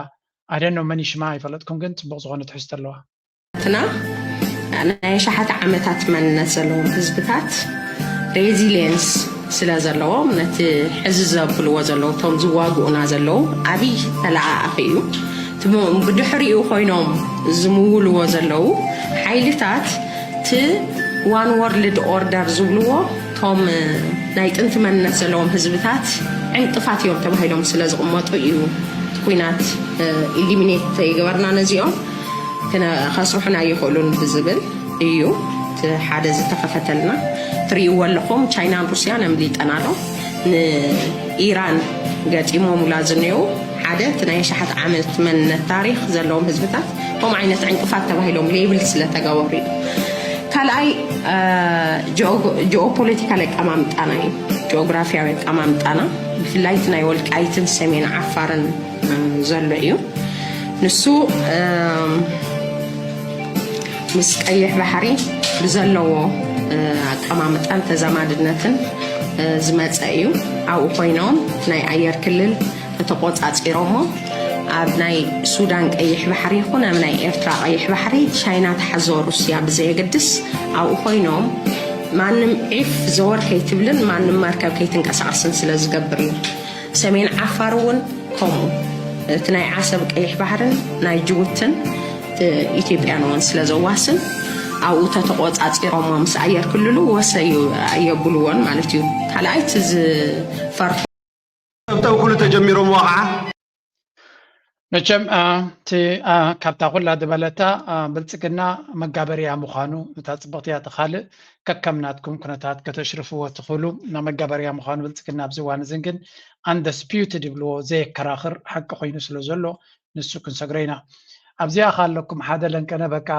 ኣደኖ መን ይሽማ ኣይፈለጥኩም ግን ፅቡቕ ዝኾነ ትሕዝቶ ኣለዋ። ትና ናይ ኣሽሓት ዓመታት መንነት ዘለዎም ህዝብታት ሬዚሊየንስ ስለ ዘለዎም ነቲ ሕዚ ዘብልዎ ዘለዉ እቶም ዝዋግኡና ዘለዉ ዓብዪ ተለኣኣኺ እዩ። ብድሕሪኡ ኮይኖም ዝምውልዎ ዘለዉ ሓይልታት እቲ ዋን ወርልድ ኦርደር ዝብልዎ እቶም ናይ ጥንቲ መንነት ዘለዎም ህዝብታት ዕንቅፋት እዮም ተባሂሎም ስለ ዝቕመጡ እዩ እቲ ኩናት ኢሊሚኔት ተይገበርና ነዚኦም ከስርሑና ኣይኽእሉን ብዝብል እዩ እቲ ሓደ ዝተኸፈተልና። ትርእይዎ ኣለኹም ቻይናን ሩስያን ኣምሊጠን ኣሎ። ንኢራን ገጢሞምላ ዝኔዉ ሓደ እቲ ናይ ኣሽሓት ዓመት መንነት ታሪኽ ዘለዎም ህዝብታት ከምኡ ዓይነት ዕንቅፋት ተባሂሎም ሌብል ስለተገበሩ እዩ። ካልኣይ ጂኦፖለቲካል ኣቀማምጣና እዩ። ጂኦግራፊያዊ ኣቀማምጣና ብፍላይ እቲ ናይ ወልቃይትን ሰሜን ዓፋርን ዘሎ እዩ። ንሱ ምስ ቀይሕ ባሕሪ ብዘለዎ ኣቀማምጣን ተዛማድነትን ዝመፀ እዩ። ኣብኡ ኮይኖም ናይ ኣየር ክልል ተተቆፃፂሮሞ ኣብ ናይ ሱዳን ቀይሕ ባሕሪ ይኹን ኣብ ናይ ኤርትራ ቀይሕ ባሕሪ ቻይና ተሓዞ ሩስያ ብዘየገድስ ኣብኡ ኮይኖም ማንም ዒፍ ዘወር ከይትብልን ማንም መርከብ ከይትንቀሳቐስን ስለ ዝገብር እዩ። ሰሜን ዓፋር እውን ከምኡ እቲ ናይ ዓሰብ ቀይሕ ባሕርን ናይ ጅቡትን ኢትዮጵያን እውን ስለ ዘዋስን ኣብኡ ተተቆፃፂሮሞ ምስ ኣየር ክልሉ ወሰ ኣየብልዎን ማለት እዩ። ካልኣይ እቲ ዝፈርሖ ጠብጠብ ኩሉ ተጀሚሮምዎ ከዓ መቸም እቲ ካብታ ኩላ ዝበለታ ብልፅግና መጋበርያ ምዃኑ እታ ፅብቕቲ እያ። እቲ ካልእ ከከም ናትኩም ኩነታት ከተሽርፍዎ ትኽእሉ ናብ መጋበርያ ምዃኑ ብልፅግና ኣብዚ እዋን እዝን ግን ኣንደስፒዩትድ ይብልዎ ዘየከራኽር ሓቂ ኮይኑ ስለ ዘሎ ንሱ ክንሰግሮ ኢና። ኣብዚኣ ከ ኣለኩም ሓደ ለንቀነ በቃ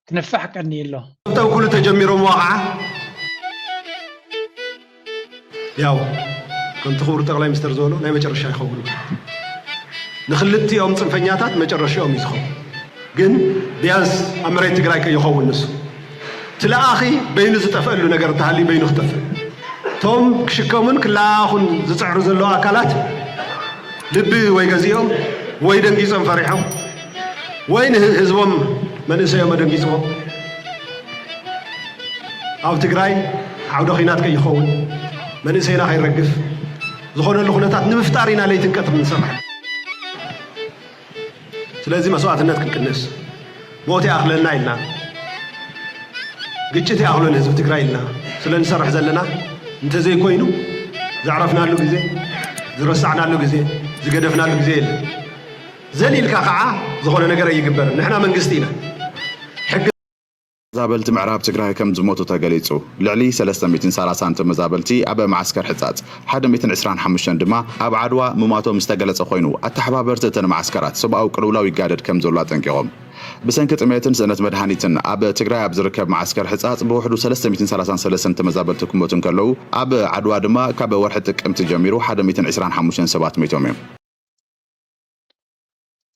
ክንፋሕ ቀኒ ኣሎ። ጠብጠብ ኩሉ ተጀሚሮምዎ ከዓ ያው ከምቲ ክቡር ጠቕላይ ሚኒስትር ዝበሎ ናይ መጨረሻ ይኸውን። ንክልቲኦም ፅንፈኛታት መጨረሻኦም እዩ ዝኸውን። ግን ቢያንስ ኣብ መሬት ትግራይ ከይኸውን ንሱ እቲ ለኣኺ በይኑ ዝጠፍአሉ ነገር እንተሃልዩ በይኑ ክጠፍእ። እቶም ክሽከሙን ክለኣኹን ዝፅዕሩ ዘለዉ ኣካላት ልቢ ወይ ገዚኦም ወይ ደንጊፆም ፈሪሖም ወይ ንህዝቦም መንእሰዮም ኣደንጊፅዎም ኣብ ትግራይ ዓውደ ኺናት ከይኸውን መንእሰይና ከይረግፍ ዝኾነሉ ኩነታት ንምፍጣር ኢና ለይትን ቀትርን ንሰርሕ። ስለዚ መስዋእትነት ክንቅንስ ሞት ይኣኽለና ኢልና ግጭት ይኣኽሎ ንህዝቢ ትግራይ ኢልና ስለ ንሰርሕ ዘለና እንተዘይኮይኑ ዘዕረፍናሉ ግዜ ዝረሳዕናሉ ግዜ ዝገደፍናሉ ግዜ የለን። ዘሊልካ ከዓ ዝኾነ ነገር ኣይግበርን። ንሕና መንግስቲ ኢና። ሕጊ ተመዛበልቲ ምዕራብ ትግራይ ከም ዝሞቱ ተገሊፁ። ልዕሊ ሰለስተ ሚእትን ሰላሳን ተመዛበልቲ ኣብ መዓስከር ሕፃፅ፣ ሓደ ሚእትን ዕስራን ሓሙሽተን ድማ ኣብ ዓድዋ ምሟቶም ዝተገለፀ ኮይኑ፣ ኣተሓባበርቲ እተን መዓስከራት ሰብኣዊ ቅልውላው ይጋደድ ከም ዘሎ ኣጠንቂቖም። ብሰንኪ ጥሜትን ስእነት መድሃኒትን ኣብ ትግራይ ኣብ ዝርከብ መዓስከር ሕፃፅ ብውሕዱ ሰለስተ ሚእትን ሰላሳን ሰለስተን ተመዛበልቲ ክሞቱ እንከለዉ፣ ኣብ ዓድዋ ድማ ካብ ወርሒ ጥቅምቲ ጀሚሩ ሓደ ሚእትን ዕስራን ሓሙሽተን ሰባት ሞይቶም እዮም።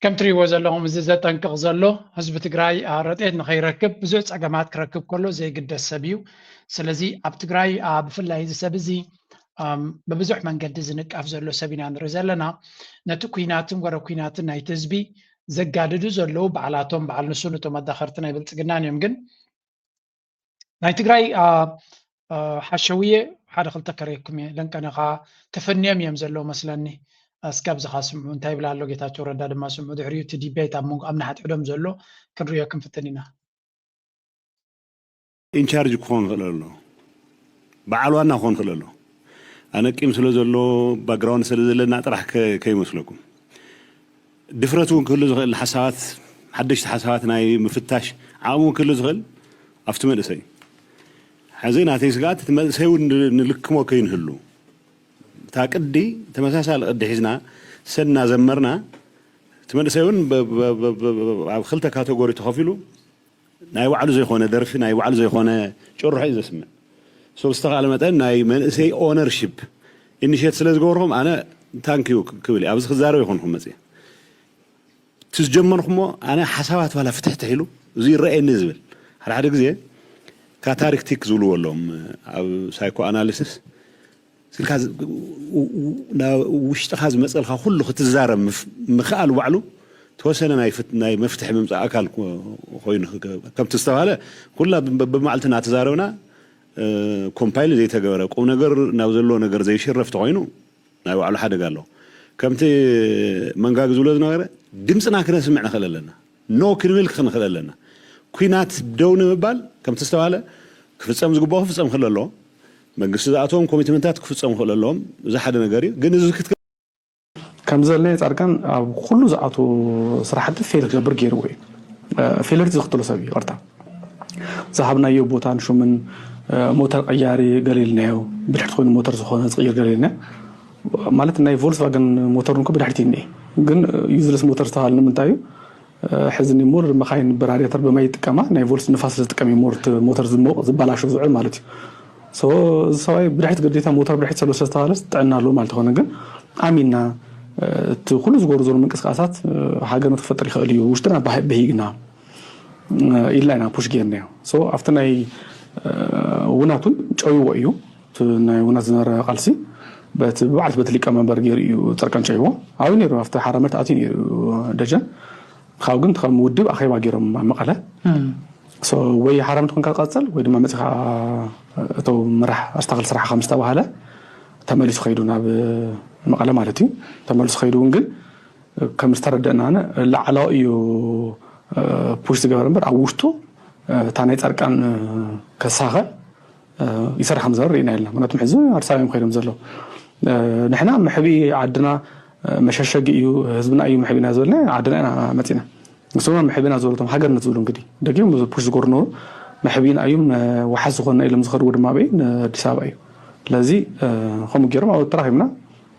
ከም ትሪእዎ ዘለኹም እዚ ዘጠንቅቕ ዘሎ ህዝቢ ትግራይ ረድኤት ንኸይረክብ ብዙሕ ፀገማት ክረክብ ከሎ ዘይግደስ ሰብ እዩ። ስለዚ ኣብ ትግራይ ብፍላይ እዚ ሰብ እዚ ብብዙሕ መንገዲ ዝንቀፍ ዘሎ ሰብ ኢና ንርኢ ዘለና። ነቲ ኲናትን ወረ ኲናትን ናይቲ ህዝቢ ዘጋድዱ ዘለዉ ባዕላቶም በዓል ንሱ ነቶም ኣዳኸርቲ ናይ ብልፅግናን እዮም። ግን ናይ ትግራይ ሓሸውየ ሓደ ክልተ ከረየኩም እየ። ለንቀነኻ ተፈንዮም እዮም ዘለዉ መስለኒ። እስኪ ኣብዚኻ ስምዑ እንታይ ይብል ኣሎ ጌታቸው ረዳ ድማ ስምዑ። ድሕሪኡ እቲ ዲቤት ኣብ መንጎ ኣብ ንሓድሕዶም ዘሎ ክንሪኦ ክንፍትን ኢና። ኢንቻርጅ ክኾን ክእል ኣሎ፣ በዓል ዋና ክኾን ክእል ኣሎ። ኣነ ቂም ስለ ዘሎ ባክግራውንድ ስለ ዘለና ጥራሕ ከይመስለኩም። ድፍረት እውን ክህሉ ዝኽእል ሓሳባት ሓደሽቲ ሓሳባት ናይ ምፍታሽ ዓቕሚ እውን ክህሉ ዝኽእል ኣብቲ መንእሰይ። ሕዚ ናተይ ስግኣት እቲ መንእሰይ እውን ንልክሞ ከይንህሉ እታ ቅዲ ተመሳሳሊ ቅዲ ሒዝና ሰና ዘመርና እቲ መንእሰይ እውን ኣብ ክልተ ካተጎሪ ተኸፊሉ ናይ ባዕሉ ዘይኮነ ደርፊ ናይ ባዕሉ ዘይኮነ ጭርሖ እዩ ዘስምዕ። ሶ ብዝተኻለ መጠን ናይ መንእሰይ ኦነርሺፕ ኢኒሼት ስለ ዝገበርኩም ኣነ ታንክዩ ክብል እየ። ኣብዚ ክዛረብ ይኮንኩም መፅየ እቲ ዝጀመርኩሞ ኣነ ሓሳባት ባላ ፍትሕትሕ ኢሉ እዚ ይረኣየኒ ዝብል ሓደ ሓደ ግዜ ካታርክቲክ ዝብልዎ ኣለዎም ኣብ ሳይኮ ኣናሊሲስ ስልካ ውሽጥኻ ዝመፀልካ ኩሉ ክትዛረብ ምኽኣል ባዕሉ ተወሰነ ናይ መፍትሒ ምምፃእ ኣካል ኮይኑ ከምቲ ዝተባሃለ ኩላ ብመዓልቲ እናተዛረብና ኮምፓይል ዘይተገበረ ቁም ነገር ናብ ዘለዎ ነገር ዘይሽረፍ ተኮይኑ ናይ ባዕሉ ሓደጋ ኣለዎ። ከምቲ መንጋግ ዝብሎ ዝነበረ ድምፅና ክነስምዕ ንኽእል ኣለና፣ ኖ ክንብል ክንኽእል ኣለና። ኩናት ደው ንምባል ከምቲ ዝተባሃለ ክፍፀም ዝግብኦ ክፍፀም ክእል ኣለዎ። መንግስቲ ዝኣተዎም ኮሚትመንታት ክፍፀሙ ክእል ኣለዎም። እዚ ሓደ ነገር እዩ። ግን እዚ ክትከ ከምዚ ዘለ ፃድቃን ኣብ ኩሉ ዝኣቱ ስራሕቲ ፌል ክገብር ገይርዎ እዩ። ፌለርቲ ዝኽተሎ ሰብ እዩ። ይቕርታ ዝሃብናዮ ቦታን ሹምን ሞተር ቀያሪ ገለ ኢልናዮ ብድሕሪት ኮይኑ ሞተር ዝኾነ ዝቕይር ገለ ኢልና ማለት ናይ ቮልስቫገን ሞተር እንኮ ብድሕሪት እዩ እኒኤ ግን ዩዝለስ ሞተር ዝተባሃለ ንምንታይ እዩ ሕዚ ሞር መኻይን ብራድያተር ብማይ ይጥቀማ ናይ ቮልስ ንፋስ ዝጥቀም እዩ ሞር ሞተር ዝሞቕ ዝበላሾ ዝውዕል ማለት እዩ እዚ ሰብኣይ ብድሕሪት ግዴታ ሞተር ብድሕሪት ዘሎ ስለዝተባሃለ ጥዕና ኣለዎ ማለት ይኮነ ግን ኣሚና እቲ ኩሉ ዝገብሩ ዘሎ ምንቅስቃሳት ሃገር ክትፈጥር ይኽእል እዩ ውሽጥና ብሂግና ኢልና ኢና ፑሽ ጌርናዮ ኣብቲ ናይ ውናት እውን ጨዊዎ እዩ ናይ ውናት ዝነበረ ቃልሲ በቲ ብባዕልቲ በቲ ሊቀመንበር ገይሩ እዩ ፃድቃን ጨዊዎ ኣብኡ ነይሩ ኣብቲ ሓራ መርት ኣትዩ ነይሩ ደጀን ካብኡ ግን ከም ውድብ ኣኼባ ገይሮም ኣብ መቐለ ወይ ሓራ መርት ኮንካ ቀፅል ወይ ድማ መፂኻ እቶም መራሕ ኣስታክል ስራሕኻ ምስ ተባሃለ ተመሊሱ ከይዱ ናብ መቐለ ማለት እዩ ተመሊሱ ከይዱ እውን ግን ከም ዝተረደእና ላዕላዊ እዩ ፑሽ ዝገበረ እምበር ኣብ ውሽጡ እታ ናይ ፃድቃን ከሳኸ ይሰርሕ ከም ዝነበረ ርኢና የለና ምክንያቱም ሕዚ ኣዲስ ኣበባ እዮም ከይዶም ዘለዉ ንሕና መሕቢ ዓድና መሸሸጊ እዩ ህዝብና እዩ መሕቢና ዝበልና ዓድና ኢና መፂና ንሶም መሕቢና ዝበሉ እቶም ሃገርነት ዝብሉ እንግዲ ደጊም ፑሽ ዝገብሩ ነበሩ መሕቢና እዩ ወሓስ ዝኾንና ኢሎም ዝኸድዎ ድማ ኣበይ ንኣዲስ ኣበባ እዩ ስለዚ ከምኡ ገይሮም ኣብ ተራኺብና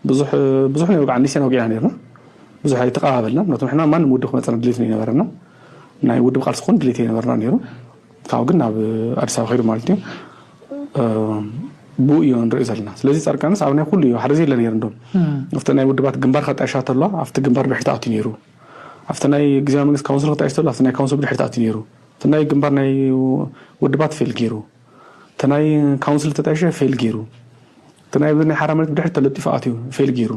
ብዙሕ ብዙሕ ናይ ወግዓን ኒስያን ወጊዕና ነርና ብዙሕ ኣይተቀባበልና ምክንያቱ ንሕና ማንም ውድብ ክመፀና ድሌት ይነበረና ናይ ውድብ ቃልሲ ክኾን ድሌት ይነበርና ነይሩ ካብኡ ግን ናብ ኣዲስ ኣበባ ከይዱ ማለት እዩ ብኡ እዩ ንሪኦ ዘለና። ስለዚ ፃድቃንስ ኣብ ናይ ኩሉ እዩ፣ ሓደ ዘየለ ነይሩ። እንዶም ኣብቲ ናይ ውድባት ግንባር ከጣይሻ ተሎ ኣብቲ ግንባር ብድሕሪ ተኣትዩ ነይሩ። ኣብቲ ናይ ግዜያዊ መንግስቲ ካውንስል ከጣይሽ ተሎ ኣብቲ ናይ ካውንስል ብድሕሪ ተኣትዩ ነይሩ። እቲ ናይ ግንባር ናይ ውድባት ፌል ገይሩ፣ እቲ ናይ ካውንስል ተጣይሸ ፌል ገይሩ፣ እቲ ናይ ናይ ሓራ መሬት ብድሕሪ ተለጢፉ ኣትዩ ፌል ገይሩ።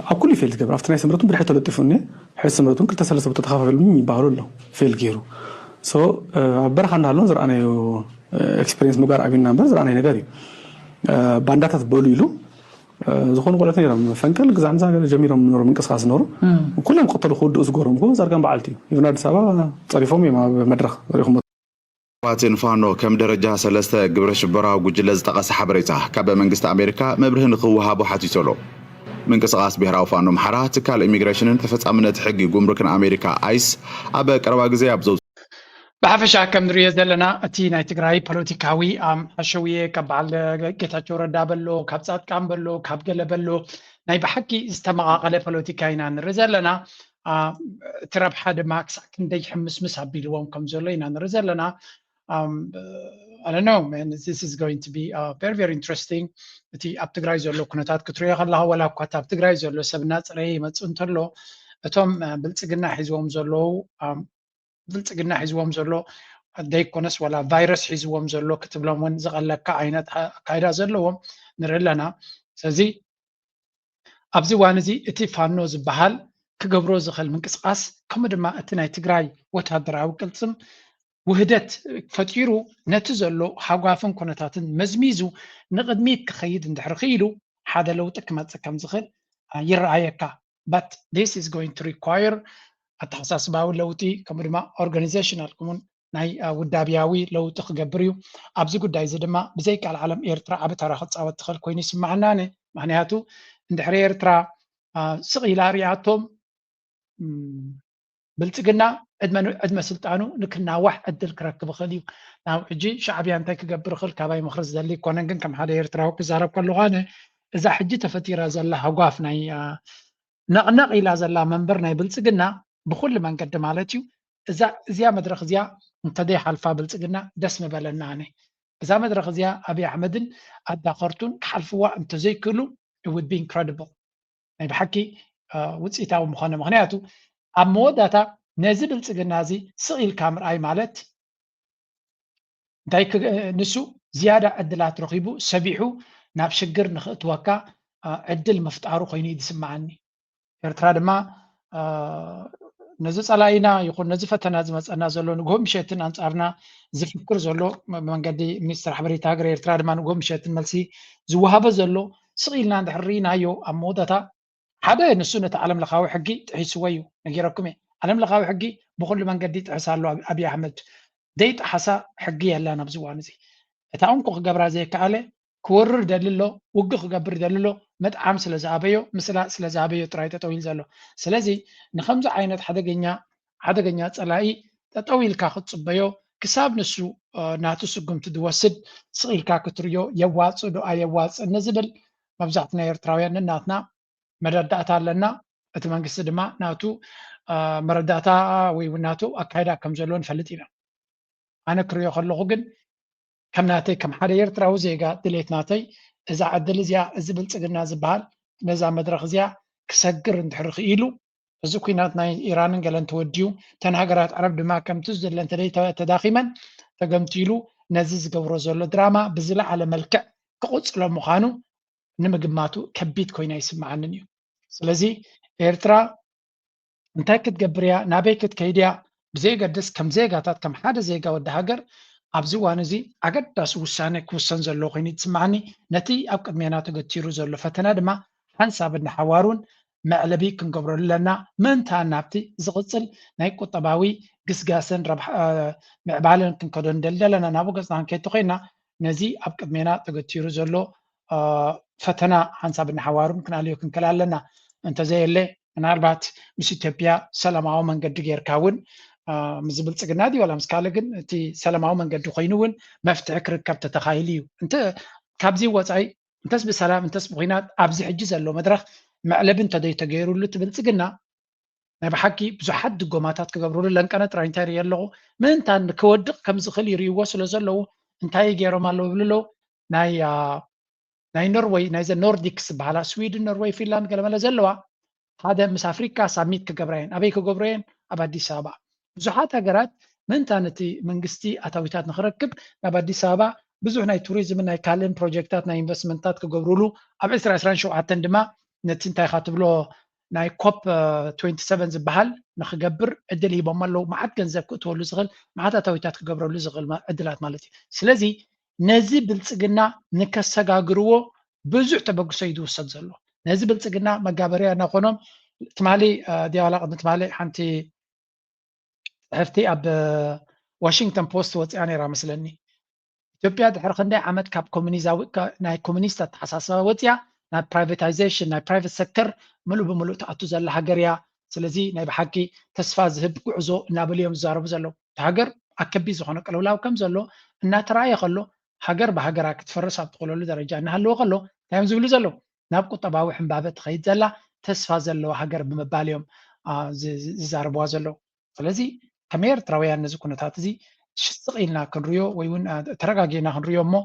ኣብ ኩሉ ፌል ዝገብር ኣብቲ ናይ ስምረቱን ብድሕሪ ተለጢፉ እኒ ሕዚ ስምረቱን ክልተ ሰለስተ ቦታ ተኸፋፊሉ ይበሃሉ ኣሎ። ፌል ገይሩ። So ኣብ በረኻ እንዳሃለውን ዝረኣናዮ ኤክስፔሪንስ ምግባር ኣብና እምበር ዝረኣናዮ ነገር እዩ። ባንዳታት በሉ ኢሉ ዝኾኑ ቆለት ነይሮም፣ ፈንቅል ግዛዕ ምዛ ገለ ጀሚሮም ኖሩ ምንቅስቃስ ኖሩ። ኩሎም ቀተሉ ክውድኡ ዝገሮም ኮ ዛርጋን በዓልቲ እዩ። ይብን ኣዲስ ኣበባ ጸሪፎም እዮም ኣብ መድረኽ ሪኹም። ባትን ፋኖ ከም ደረጃ ሰለስተ ግብረ ሽበራዊ ጉጅለ ዝጠቐሰ ሓበሬታ ካብ መንግስቲ ኣሜሪካ መብርሂ ንክወሃቦ ሓቲቱ ኣሎ። ምንቅስቃስ ብሄራዊ ፋኖ ኣምሓራ ትካል ኢሚግሬሽንን ተፈጻምነት ሕጊ ጉምሩክን ኣሜሪካ ኣይስ ኣብ ቀረባ ግዜ ኣብ ዘው ብሓፈሻ ከም ንሪኦ ዘለና እቲ ናይ ትግራይ ፖለቲካዊ ሓሸውየ ካብ በዓል ጌታቸው ረዳ በሎ ካብ ጻድቃን በሎ ካብ ገለ በሎ ናይ ብሓቂ ዝተመቓቐለ ፖለቲካ ኢና ንርኢ ዘለና። እቲ ረብሓ ድማ ክሳዕ ክንደይ ሕምስምስ ኣቢልዎም ከም ዘሎ ኢና ንርኢ ዘለና። I don't know, man, this is going to be very, very interesting. እቲ ኣብ ትግራይ ዘሎ ኩነታት ክትሪኦ ከለካ ዋላ እኳ ኣብ ትግራይ ዘሎ ሰብ እናፅረየ ይመፅእ እንተሎ እቶም ብልፅግና ሒዝዎም ዘለዉ ብልፅግና ሒዝዎም ዘሎ ዘይኮነስ ዋላ ቫይረስ ሒዝዎም ዘሎ ክትብሎም እውን ዝቐለካ ዓይነት ኣካይዳ ዘለዎም ንርኢ ኣለና። ስለዚ ኣብዚ እዋን እዚ እቲ ፋኖ ዝበሃል ክገብሮ ዝኽእል ምንቅስቃስ ከምኡ ድማ እቲ ናይ ትግራይ ወታደራዊ ቅልፅም ውህደት ፈጢሩ ነቲ ዘሎ ሃጓፍን ኩነታትን መዝሚዙ ንቕድሚት ክኸይድ እንድሕር ክኢሉ ሓደ ለውጢ ክመፅእ ከም ዝኽእል ይረኣየካ። But this is going to require ኣተሓሳስባዊ ለውጢ ከምኡ ድማ organizational ከምኡ ናይ ውዳብያዊ ለውጢ ክገብር እዩ። ኣብዚ ጉዳይ እዚ ድማ ብዘይ ቃል ዓለም ኤርትራ ዓቢ ተራ ክፃወት ትኽእል ኮይኑ ይስማዓና። ምክንያቱ እንድሕሪ ኤርትራ ስቕ ኢላ ሪኣቶም ብልፅግና ዕድመ ስልጣኑ ንክናዋሕ ዕድል ክረክብ ይኽእል እዩ። ናብ ሕጂ ሻዕብያ እንታይ ክገብር ይኽእል ካባይ ምኽሪ ዝደሊ ይኮነን፣ ግን ከም ሓደ ኤርትራዊ ክዛረብ ከለኹ ኣነ እዛ ሕጂ ተፈጢራ ዘላ ሃጓፍ ናይ ነቕነቕ ኢላ ዘላ መንበር ናይ ብልፅግና ብኩሉ መንገዲ ማለት እዩ። እዛ እዚኣ መድረኽ እዚኣ እንተዘይሓልፋ ብልፅግና ደስ ምበለና። ኣነ እዛ መድረኽ እዚኣ ኣብይ ኣሕመድን ኣዳኸርቱን ክሓልፍዋ እንተዘይክእሉ it would be incredible። ናይ ብሓቂ ውፅኢታዊ ምኾነ። ምክንያቱ ኣብ መወዳእታ ነዚ ብልፅግና እዚ ስቕ ኢልካ ምርኣይ ማለት እንታይ ንሱ ዝያዳ ዕድላት ረኺቡ ሰቢሑ ናብ ሽግር ንኽእትወካ ዕድል ምፍጣሩ ኮይኑ እዩ ዝስምዓኒ። ኤርትራ ድማ ነዚ ፀላኢና ይኹን ነዚ ፈተና ዝመፀና ዘሎ ንግሆ ምሸትን ኣንፃርና ዝፍክር ዘሎ መንገዲ ሚኒስትር ሓበሬታ ሃገር ኤርትራ ድማ ንግሆ ምሸትን መልሲ ዝወሃበ ዘሎ ስቕ ኢልና እንድሕር ርኢናዮ ኣብ መወዳእታ ሓደ ንሱ ነቲ ዓለም ለኻዊ ሕጊ ጥሒስዎ እዩ ነጊረኩም እየ። ዓለም ለኻዊ ሕጊ ብኩሉ መንገዲ ይጥሕስ ኣሎ። ኣብይ ኣሕመድ ዘይጠሓሳ ሕጊ የላን ኣብዚ እዋን እዚ። እታ እንኮ ክገብራ ዘይከኣለ ክወርር ደሊ ኣሎ፣ ውግእ ክገብር ደሊ ኣሎ፣ መጥዓም ስለ ዝኣበዮ፣ ምስላጥ ስለ ዝኣበዮ ጥራይ ጠጠው ኢሉ ዘሎ። ስለዚ ንከምዚ ዓይነት ሓደገኛ ሓደገኛ ፀላኢ ጠጠው ኢልካ ክትፅበዮ ክሳብ ንሱ ናቱ ስጉምቲ ዝወስድ ስቕ ኢልካ ክትርዮ የዋፅእ ዶ ኣየዋፅእ ንዝብል መብዛሕትና ኤርትራውያን ነናትና መረዳእታ ኣለና። እቲ መንግስቲ ድማ ናቱ መረዳእታ ወይ እውን ናቱ ኣካይዳ ከም ዘለዎ ንፈልጥ ኢና። ኣነ ክሪኦ ከለኹ ግን ከም ናተይ ከም ሓደ ኤርትራዊ ዜጋ ድሌት ናተይ እዛ ዕድል እዚኣ እዚ ብልፅግና ዝበሃል ነዛ መድረኽ እዚኣ ክሰግር እንድሕር ክኢሉ እዚ ኩናት ናይ ኢራንን ገለን ተወዲኡ እተን ሃገራት ዓረብ ድማ ከምቲ ዝድለ እንተደይ ተዳኺመን ተገምቲሉ ነዚ ዝገብሮ ዘሎ ድራማ ብዝለዓለ መልክዕ ክቕፅሎ ምዃኑ ንምግማቱ ከቢድ ኮይና ይስምዓንን እዩ። ስለዚ ኤርትራ እንታይ ክትገብር እያ፣ ናበይ ክትከይድ እያ ብዘየገድስ ከም ዜጋታት ከም ሓደ ዜጋ ወዲ ሃገር ኣብዚ እዋን እዚ ኣገዳሲ ውሳነ ክውሰን ዘለዎ ኮይኑ ይስምዓኒ። ነቲ ኣብ ቅድሜና ተገቲሩ ዘሎ ፈተና ድማ ሓንሳብ እናሓዋሩን መዕለቢ ክንገብረሉ ኣለና። ምእንታን ናብቲ ዝቕፅል ናይ ቁጠባዊ ግስጋሰን ምዕባለን ክንከዶ ንደሊ ዘለና ናብኡ ገፅና ክንከይድ ተኮይንና ነዚ ኣብ ቅድሜና ተገቲሩ ዘሎ ፈተና ሓንሳብ እናሓዋሩን ክንኣልዮ ክንክእል ኣለና። እንተዘየለ ምናልባት ምስ ኢትዮጵያ ሰላማዊ መንገዲ ጌርካ እውን ምስ ብልፅግና ድዩ ዋላ ምስ ካልእ ግን እቲ ሰላማዊ መንገዲ ኮይኑ እውን መፍትሒ ክርከብ ተተኻይሉ እዩ። እንተ ካብዚ ወፃኢ እንተስ ብሰላም እንተስ ብኩናት ኣብዚ ሕጂ ዘሎ መድረኽ መዕለቢ እንተዘይተገይሩሉ እቲ ብልፅግና ናይ ብሓቂ ብዙሓት ድጎማታት ክገብሩሉ ለንቀነ ጥራይ እንታይ ርኢ ኣለኹ ምእንታን ክወድቕ ከም ዝኽእል ይርእይዎ ስለ ዘለዉ እንታይ ገይሮም ኣለዉ ይብሉ ኣለዉ ናይ ናይ ኖርወይ ናይዘ ኖርዲክስ ዝበሃላ ስዊድን፣ ኖርወይ፣ ፊንላንድ ገለመለ ዘለዋ ሓደ ምስ ኣፍሪካ ሳሚት ክገብራ እየን። ኣበይ ክገብሩ እየን? ኣብ ኣዲስ ኣበባ። ብዙሓት ሃገራት ምእንታ ነቲ መንግስቲ ኣታዊታት ንክረክብ ናብ ኣዲስ ኣበባ ብዙሕ ናይ ቱሪዝምን ናይ ካልእን ፕሮጀክታት ናይ ኢንቨስትመንታት ክገብሩሉ ኣብ ዕስራ ዕስራን ሸውዓተን ድማ ነቲ እንታይ ኢኻ ትብሎ ናይ ኮፕ ትዌንቲ ሰቨን ዝበሃል ንክገብር ዕድል ሂቦም ኣለዉ። መዓት ገንዘብ ክእትወሉ ዝኽእል፣ መዓት ኣታዊታት ክገብረሉ ዝኽእል ዕድላት ማለት እዩ። ስለዚ ነዚ ብልፅግና ንከሰጋግርዎ ብዙሕ ተበግሶ እዩ ዝውሰድ ዘሎ። ነዚ ብልፅግና መጋበርያ እናኾኖም ትማሊ ድያዋላ ቅድሚ ትማሊ ሓንቲ ፅሕፍቲ ኣብ ዋሽንግተን ፖስት ወፅያ ነይራ መስለኒ። ኢትዮጵያ ድሕሪ ክንደይ ዓመት ካብ ኮሚኒዛዊ ናይ ኮሚኒስት ኣተሓሳስባ ወፅያ ናብ ፕራይቬታይዜሽን ናይ ፕራይቬት ሴክተር ምሉእ ብምሉእ ትኣቱ ዘላ ሃገር እያ። ስለዚ ናይ ብሓቂ ተስፋ ዝህብ ጉዕዞ እናበሉ እዮም ዝዛረቡ ዘለዉ። እቲ ሃገር ኣከቢ ዝኾነ ቅልውላው ከም ዘሎ እናተረኣየ ከሎ ሃገር ብሃገራ ክትፈርስ ኣብ ትኽእለሉ ደረጃ እናሃለወ ከሎ እንታይ እዮም ዝብሉ ዘለዉ? ናብ ቁጠባዊ ሕምባበ ትኸይድ ዘላ ተስፋ ዘለዋ ሃገር ብምባል እዮም ዝዛረብዋ ዘለዉ። ስለዚ ከመይ ኤርትራውያን ነዚ ኩነታት እዚ ሽስቕ ኢልና ክንሪዮ ወይ እውን ተረጋጊና ክንሪዮ እሞ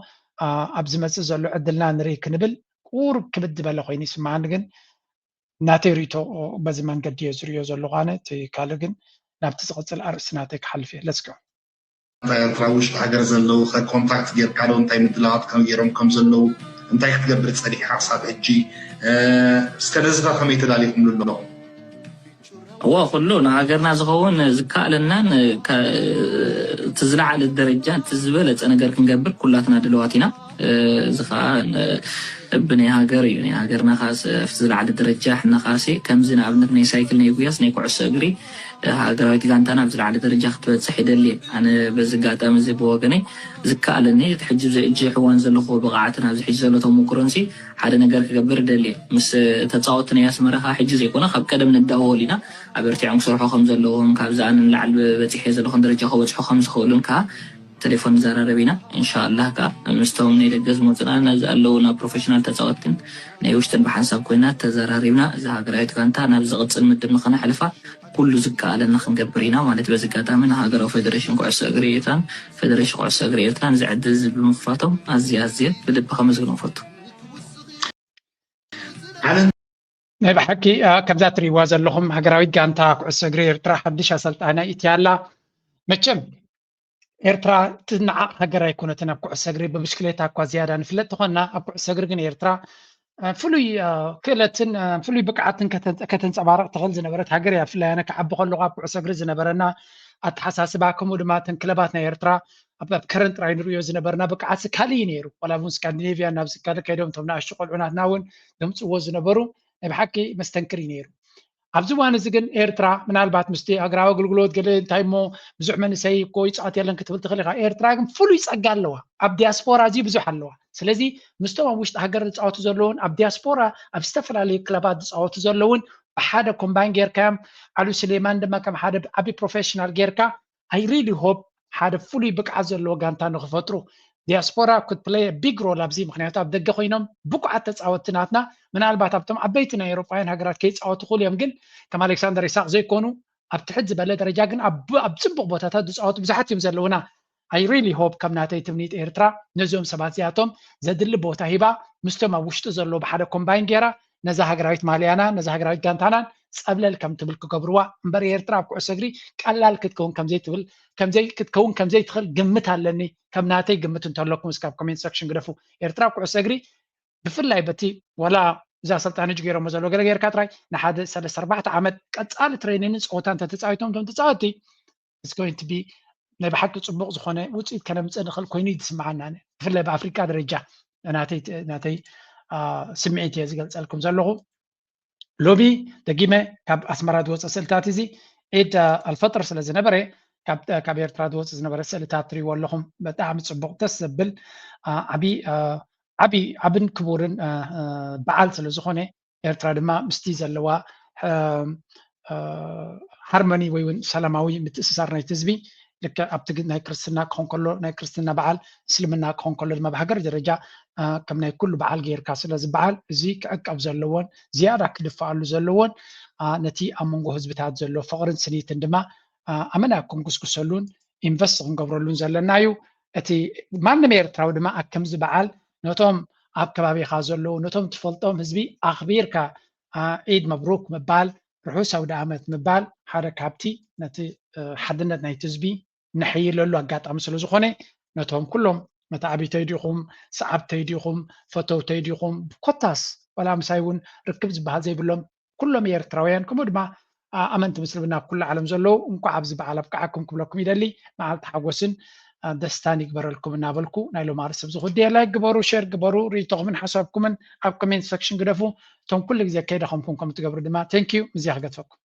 ኣብ ዝመፅእ ዘሎ ዕድልና ንርኢ ክንብል ቁሩብ ክብድ ዝበለ ኮይኑ ይስምዓኒ። ግን ናተይ ርእቶ በዚ መንገዲ እየ ዝሪኦ ዘለኹ። ኣነ እቲ ካልእ ግን ናብቲ ዝቕፅል ኣርእስቲ ናተይ ክሓልፍ እየ። ለስከ ኣብ ኤርትራ ውሽጢ ሃገር ዘለዉ ኮንታክት ጌርካ ዶ እንታይ ምድላዋት ከም ገይሮም ከም ዘለዉ እንታይ ክትገብር ጸኒሕካ ክሳብ ሕጂ እስከ ነዚ ከ ከመይ ተዳሊኹምሉ ኣለኹም? እወ ኩሉ ንሃገርና ዝኸውን ዝከኣለናን እቲ ዝለዓለ ደረጃ እቲ ዝበለፀ ነገር ክንገብር ኩላትና ድለዋት ኢና። እዚ ከዓ ብናይ ሃገር እዩ ናይ ሃገርና ከዓ ዝለዓለ ደረጃ ሕና ከዓ ከምዚ ንኣብነት ናይ ሳይክል ናይ ጉያስ ናይ ኩዕሶ እግሪ ሃገራዊት ጋንታና ኣብ ዝለዓለ ደረጃ ክትበፅሕ ይደሊ። ኣነ በዚ ኣጋጣሚ እዚ ብወገነይ ዝከኣለኒ ሕጂ ሕጂ ሕዋን ዘለኹ ብቕዓትን ኣብዚ ሕጂ ዘሎ ተሞክሮን ሓደ ነገር ክገብር ደልየ ምስ ተፃወቲ ናይ ኣስመራ ከዓ ሕጂ ዘይኮነ ካብ ቀደም ንዳወል ኢና ኣበርቲዖም ክሰርሑ ከም ዘለዎም ካብዚ ኣነ ንላዕሊ በፂሐ ዘለኹን ደረጃ ክበፅሑ ከም ዝኽእሉን ከዓ ተሌፎን ንዘራረብ ኢና። እንሻላህ ከዓ ምስቶም ናይ ደገ ዝመፁና ነዚ ኣለዉ ናብ ፕሮፌሽናል ተፃወትን ናይ ውሽጥን ብሓንሳብ ኮይና ተዘራሪብና እዛ ሃገራዊት ጋንታ ናብ ዝቕፅል ምድብ ንክነሕልፋ ኩሉ ዝከኣለና ክንገብር ኢና ማለት በዚ ኣጋጣሚ ንሃገራዊ ፌደሬሽን ኩዕሶ እግሪ ኤርትራን ፌደሬሽን ኩዕሶ እግሪ ኤርትራን እዚ ዕድል እዚ ብምኽፋቶም ኣዝየ ኣዝየ ብልቢ ከመስግኖም ፈቱ። ናይ ብሓቂ ከምዛ ትሪእዋ ዘለኹም ሃገራዊት ጋንታ ኩዕሶ እግሪ ኤርትራ ሓድሽ ኣሰልጣናይ እትያላ መቸም ኤርትራ ትነዓቕ ሃገር ኣይኮነትን ኣብ ኩዕሶ እግሪ ብብሽክሌታ እኳ ዝያዳ ንፍለጥ ተኾንና ኣብ ኩዕሶ እግሪ ግን ኤርትራ ፍሉይ ክእለትን ፍሉይ ብቅዓትን ከተንፀባረቕ ትኽእል ዝነበረት ሃገር እያ። ብፍላይ ኣነ ክዓቢ ከለኹ ኣብ ኩዕሶ እግሪ ዝነበረና ኣተሓሳስባ ከምኡ ድማ እተን ክለባት ናይ ኤርትራ ኣብ ከረን ጥራይ ንሪኦ ዝነበርና ብቅዓት ካልእ እዩ ነይሩ። ዋላ እውን ስካንዲኔቭያ ናብ ዝካለ ከይዶም እቶም ንኣሽቱ ቆልዑ ናትና እውን ዘምፅዎ ዝነበሩ ናይ ብሓቂ መስተንክር እዩ ነይሩ። ኣብዚ እዋን እዚ ግን ኤርትራ ምናልባት ምስቲ ሃገራዊ ኣገልግሎት ገለ እንታይ እሞ ብዙሕ መንእሰይ እኮ ይፃወት የለን ክትብል ትኽእል ኢኻ። ኤርትራ ግን ፍሉይ ፀጋ ኣለዋ። ኣብ ዲያስፖራ እዚ ብዙሕ ኣለዋ። ስለዚ ምስቶም ኣብ ውሽጢ ሃገር ዝፃወቱ ዘለውን ኣብ ዲያስፖራ ኣብ ዝተፈላለዩ ክለባት ዝፃወቱ ዘለውን ብሓደ ኮምባይን ጌርካዮም ኣሉ ስሌማን ድማ ከም ሓደ ዓቢ ፕሮፌሽናል ጌርካ I really hope ሓደ ፍሉይ ብቅዓት ዘለዎ ጋንታ ንክፈጥሩ ዲያስፖራ could play big role ኣብዚ ምክንያቱ ኣብ ደገ ኮይኖም ብቁዓት ተፃወትቲ ናትና ምናልባት ኣብቶም ዓበይቲ ናይ ኤሮጳውያን ሃገራት ከይፃወቱ ክእሉ እዮም ግን ከም ኣሌክሳንደር ኢሳቅ ዘይኮኑ ኣብ ትሕት ዝበለ ደረጃ ግን ኣብ ፅቡቅ ቦታታት ዝፃወቱ ብዙሓት እዮም ዘለውና I really hope ከም ናተይ ትምኒት ኤርትራ ነዚኦም ሰባት እዚኣቶም ዘድሊ ቦታ ሂባ ምስቶም ኣብ ውሽጢ ዘለዉ ብሓደ ኮምባይን ጌራ ነዛ ሃገራዊት ማልያና ነዛ ሃገራዊት ጋንታናን ፀብለል ከም ትብል ክገብርዋ እምበር ኤርትራ ኣብ ኩዕሶ እግሪ ቀላል ክትከውን ከምዘይትብል ከምዘይ ክትከውን ከምዘይትኽእል ግምት ኣለኒ። ከም ናተይ ግምት እንተለኩም እስካብ ኮሜንት ሰክሽን ግደፉ። ኤርትራ ኣብ ኩዕሶ እግሪ ብፍላይ በቲ ወላ እዛ ኣሰልጣኒ ጅ ገይሮሞ ዘሎ ገለ ጌርካ ጥራይ ንሓደ ሰለስተ ኣርባዕተ ዓመት ቀፃሊ ትሬኒንን ፀወታ እንተተፃዊቶም እቶም ተፃወቲ it's going to be ናይ ብሓቂ ፅቡቅ ዝኾነ ውፅኢት ከነምፅእ ንኽእል ኮይኑ እዩ ዝስምዓና። ብፍላይ ብኣፍሪቃ ደረጃ ናተይ ናተይ ስምዒት እየ ዝገልፀልኩም ዘለኹ። ሎሚ ደጊመ ካብ ኣስመራ ዝወፀ ስእልታት እዚ ዒድ ኣልፈጥር ስለ ዝነበረ ካብ ኤርትራ ዝወፅእ ዝነበረ ስእልታት ትሪእዎ ኣለኹም። ብጣዕሚ ፅቡቅ ደስ ዘብል ዓብዪ ዓብዪ ዓብን ክቡርን በዓል ስለ ዝኾነ ኤርትራ ድማ ምስቲ ዘለዋ ሃርመኒ ወይ እውን ሰላማዊ ምትእስሳር ናይቲ ህዝቢ ልክዕ ኣብቲ ናይ ክርስትና ክኾን ከሎ ናይ ክርስትና በዓል እስልምና ክኾን ከሎ ድማ ብሃገር ደረጃ ከም ናይ ኩሉ በዓል ገይርካ ስለ ዝበዓል እዚ ክዕቀብ ዘለዎን ዝያዳ ክድፈኣሉ ዘለዎን ነቲ ኣብ መንጎ ህዝብታት ዘሎ ፍቕርን ስኒትን ድማ ኣመና ክንጉስጉሰሉን ኢንቨስት ክንገብረሉን ዘለና እዩ። እቲ ማንም ኤርትራዊ ድማ ኣብ ከምዚ በዓል ነቶም ኣብ ከባቢኻ ዘለዉ ነቶም ትፈልጦም ህዝቢ ኣኽቢርካ ዒድ መብሩክ ምባል፣ ርሑስ ኣውደ ዓመት ምባል ሓደ ካብቲ ነቲ ሓድነት ናይቲ ህዝቢ ነሕይለሉ ኣጋጣሚ ስለ ዝኾነ፣ ነቶም ኩሎም መተዓቢተይ ዲኹም፣ ሰዓብተይ ዲኹም፣ ፈተውተይ ዲኹም፣ ኮታስ ዋላ ምሳይ እውን ርክብ ዝበሃል ዘይብሎም ኩሎም ኤርትራውያን፣ ከምኡ ድማ ኣመንቲ ምስልምና ኣብ ኩሉ ዓለም ዘለዉ እንኳዕ ኣብዚ በዓል ኣብቅዓኩም ክብለኩም ይደሊ። መዓልቲ ሓጎስን ደስታን ይግበረልኩም እናበልኩ፣ ናይ ሎማሪ ሰብ ዝኹዲ ላይክ ግበሩ፣ ሼር ግበሩ፣ ርእይቶኹምን ሓሳብኩምን ኣብ ኮሜንት ሰክሽን ግደፉ። እቶም ኩሉ ግዜ ከይደኸምኩም ከም ትገብሩ ድማ ቴንኪዩ። ምስዚኣ ክገድፈኩም።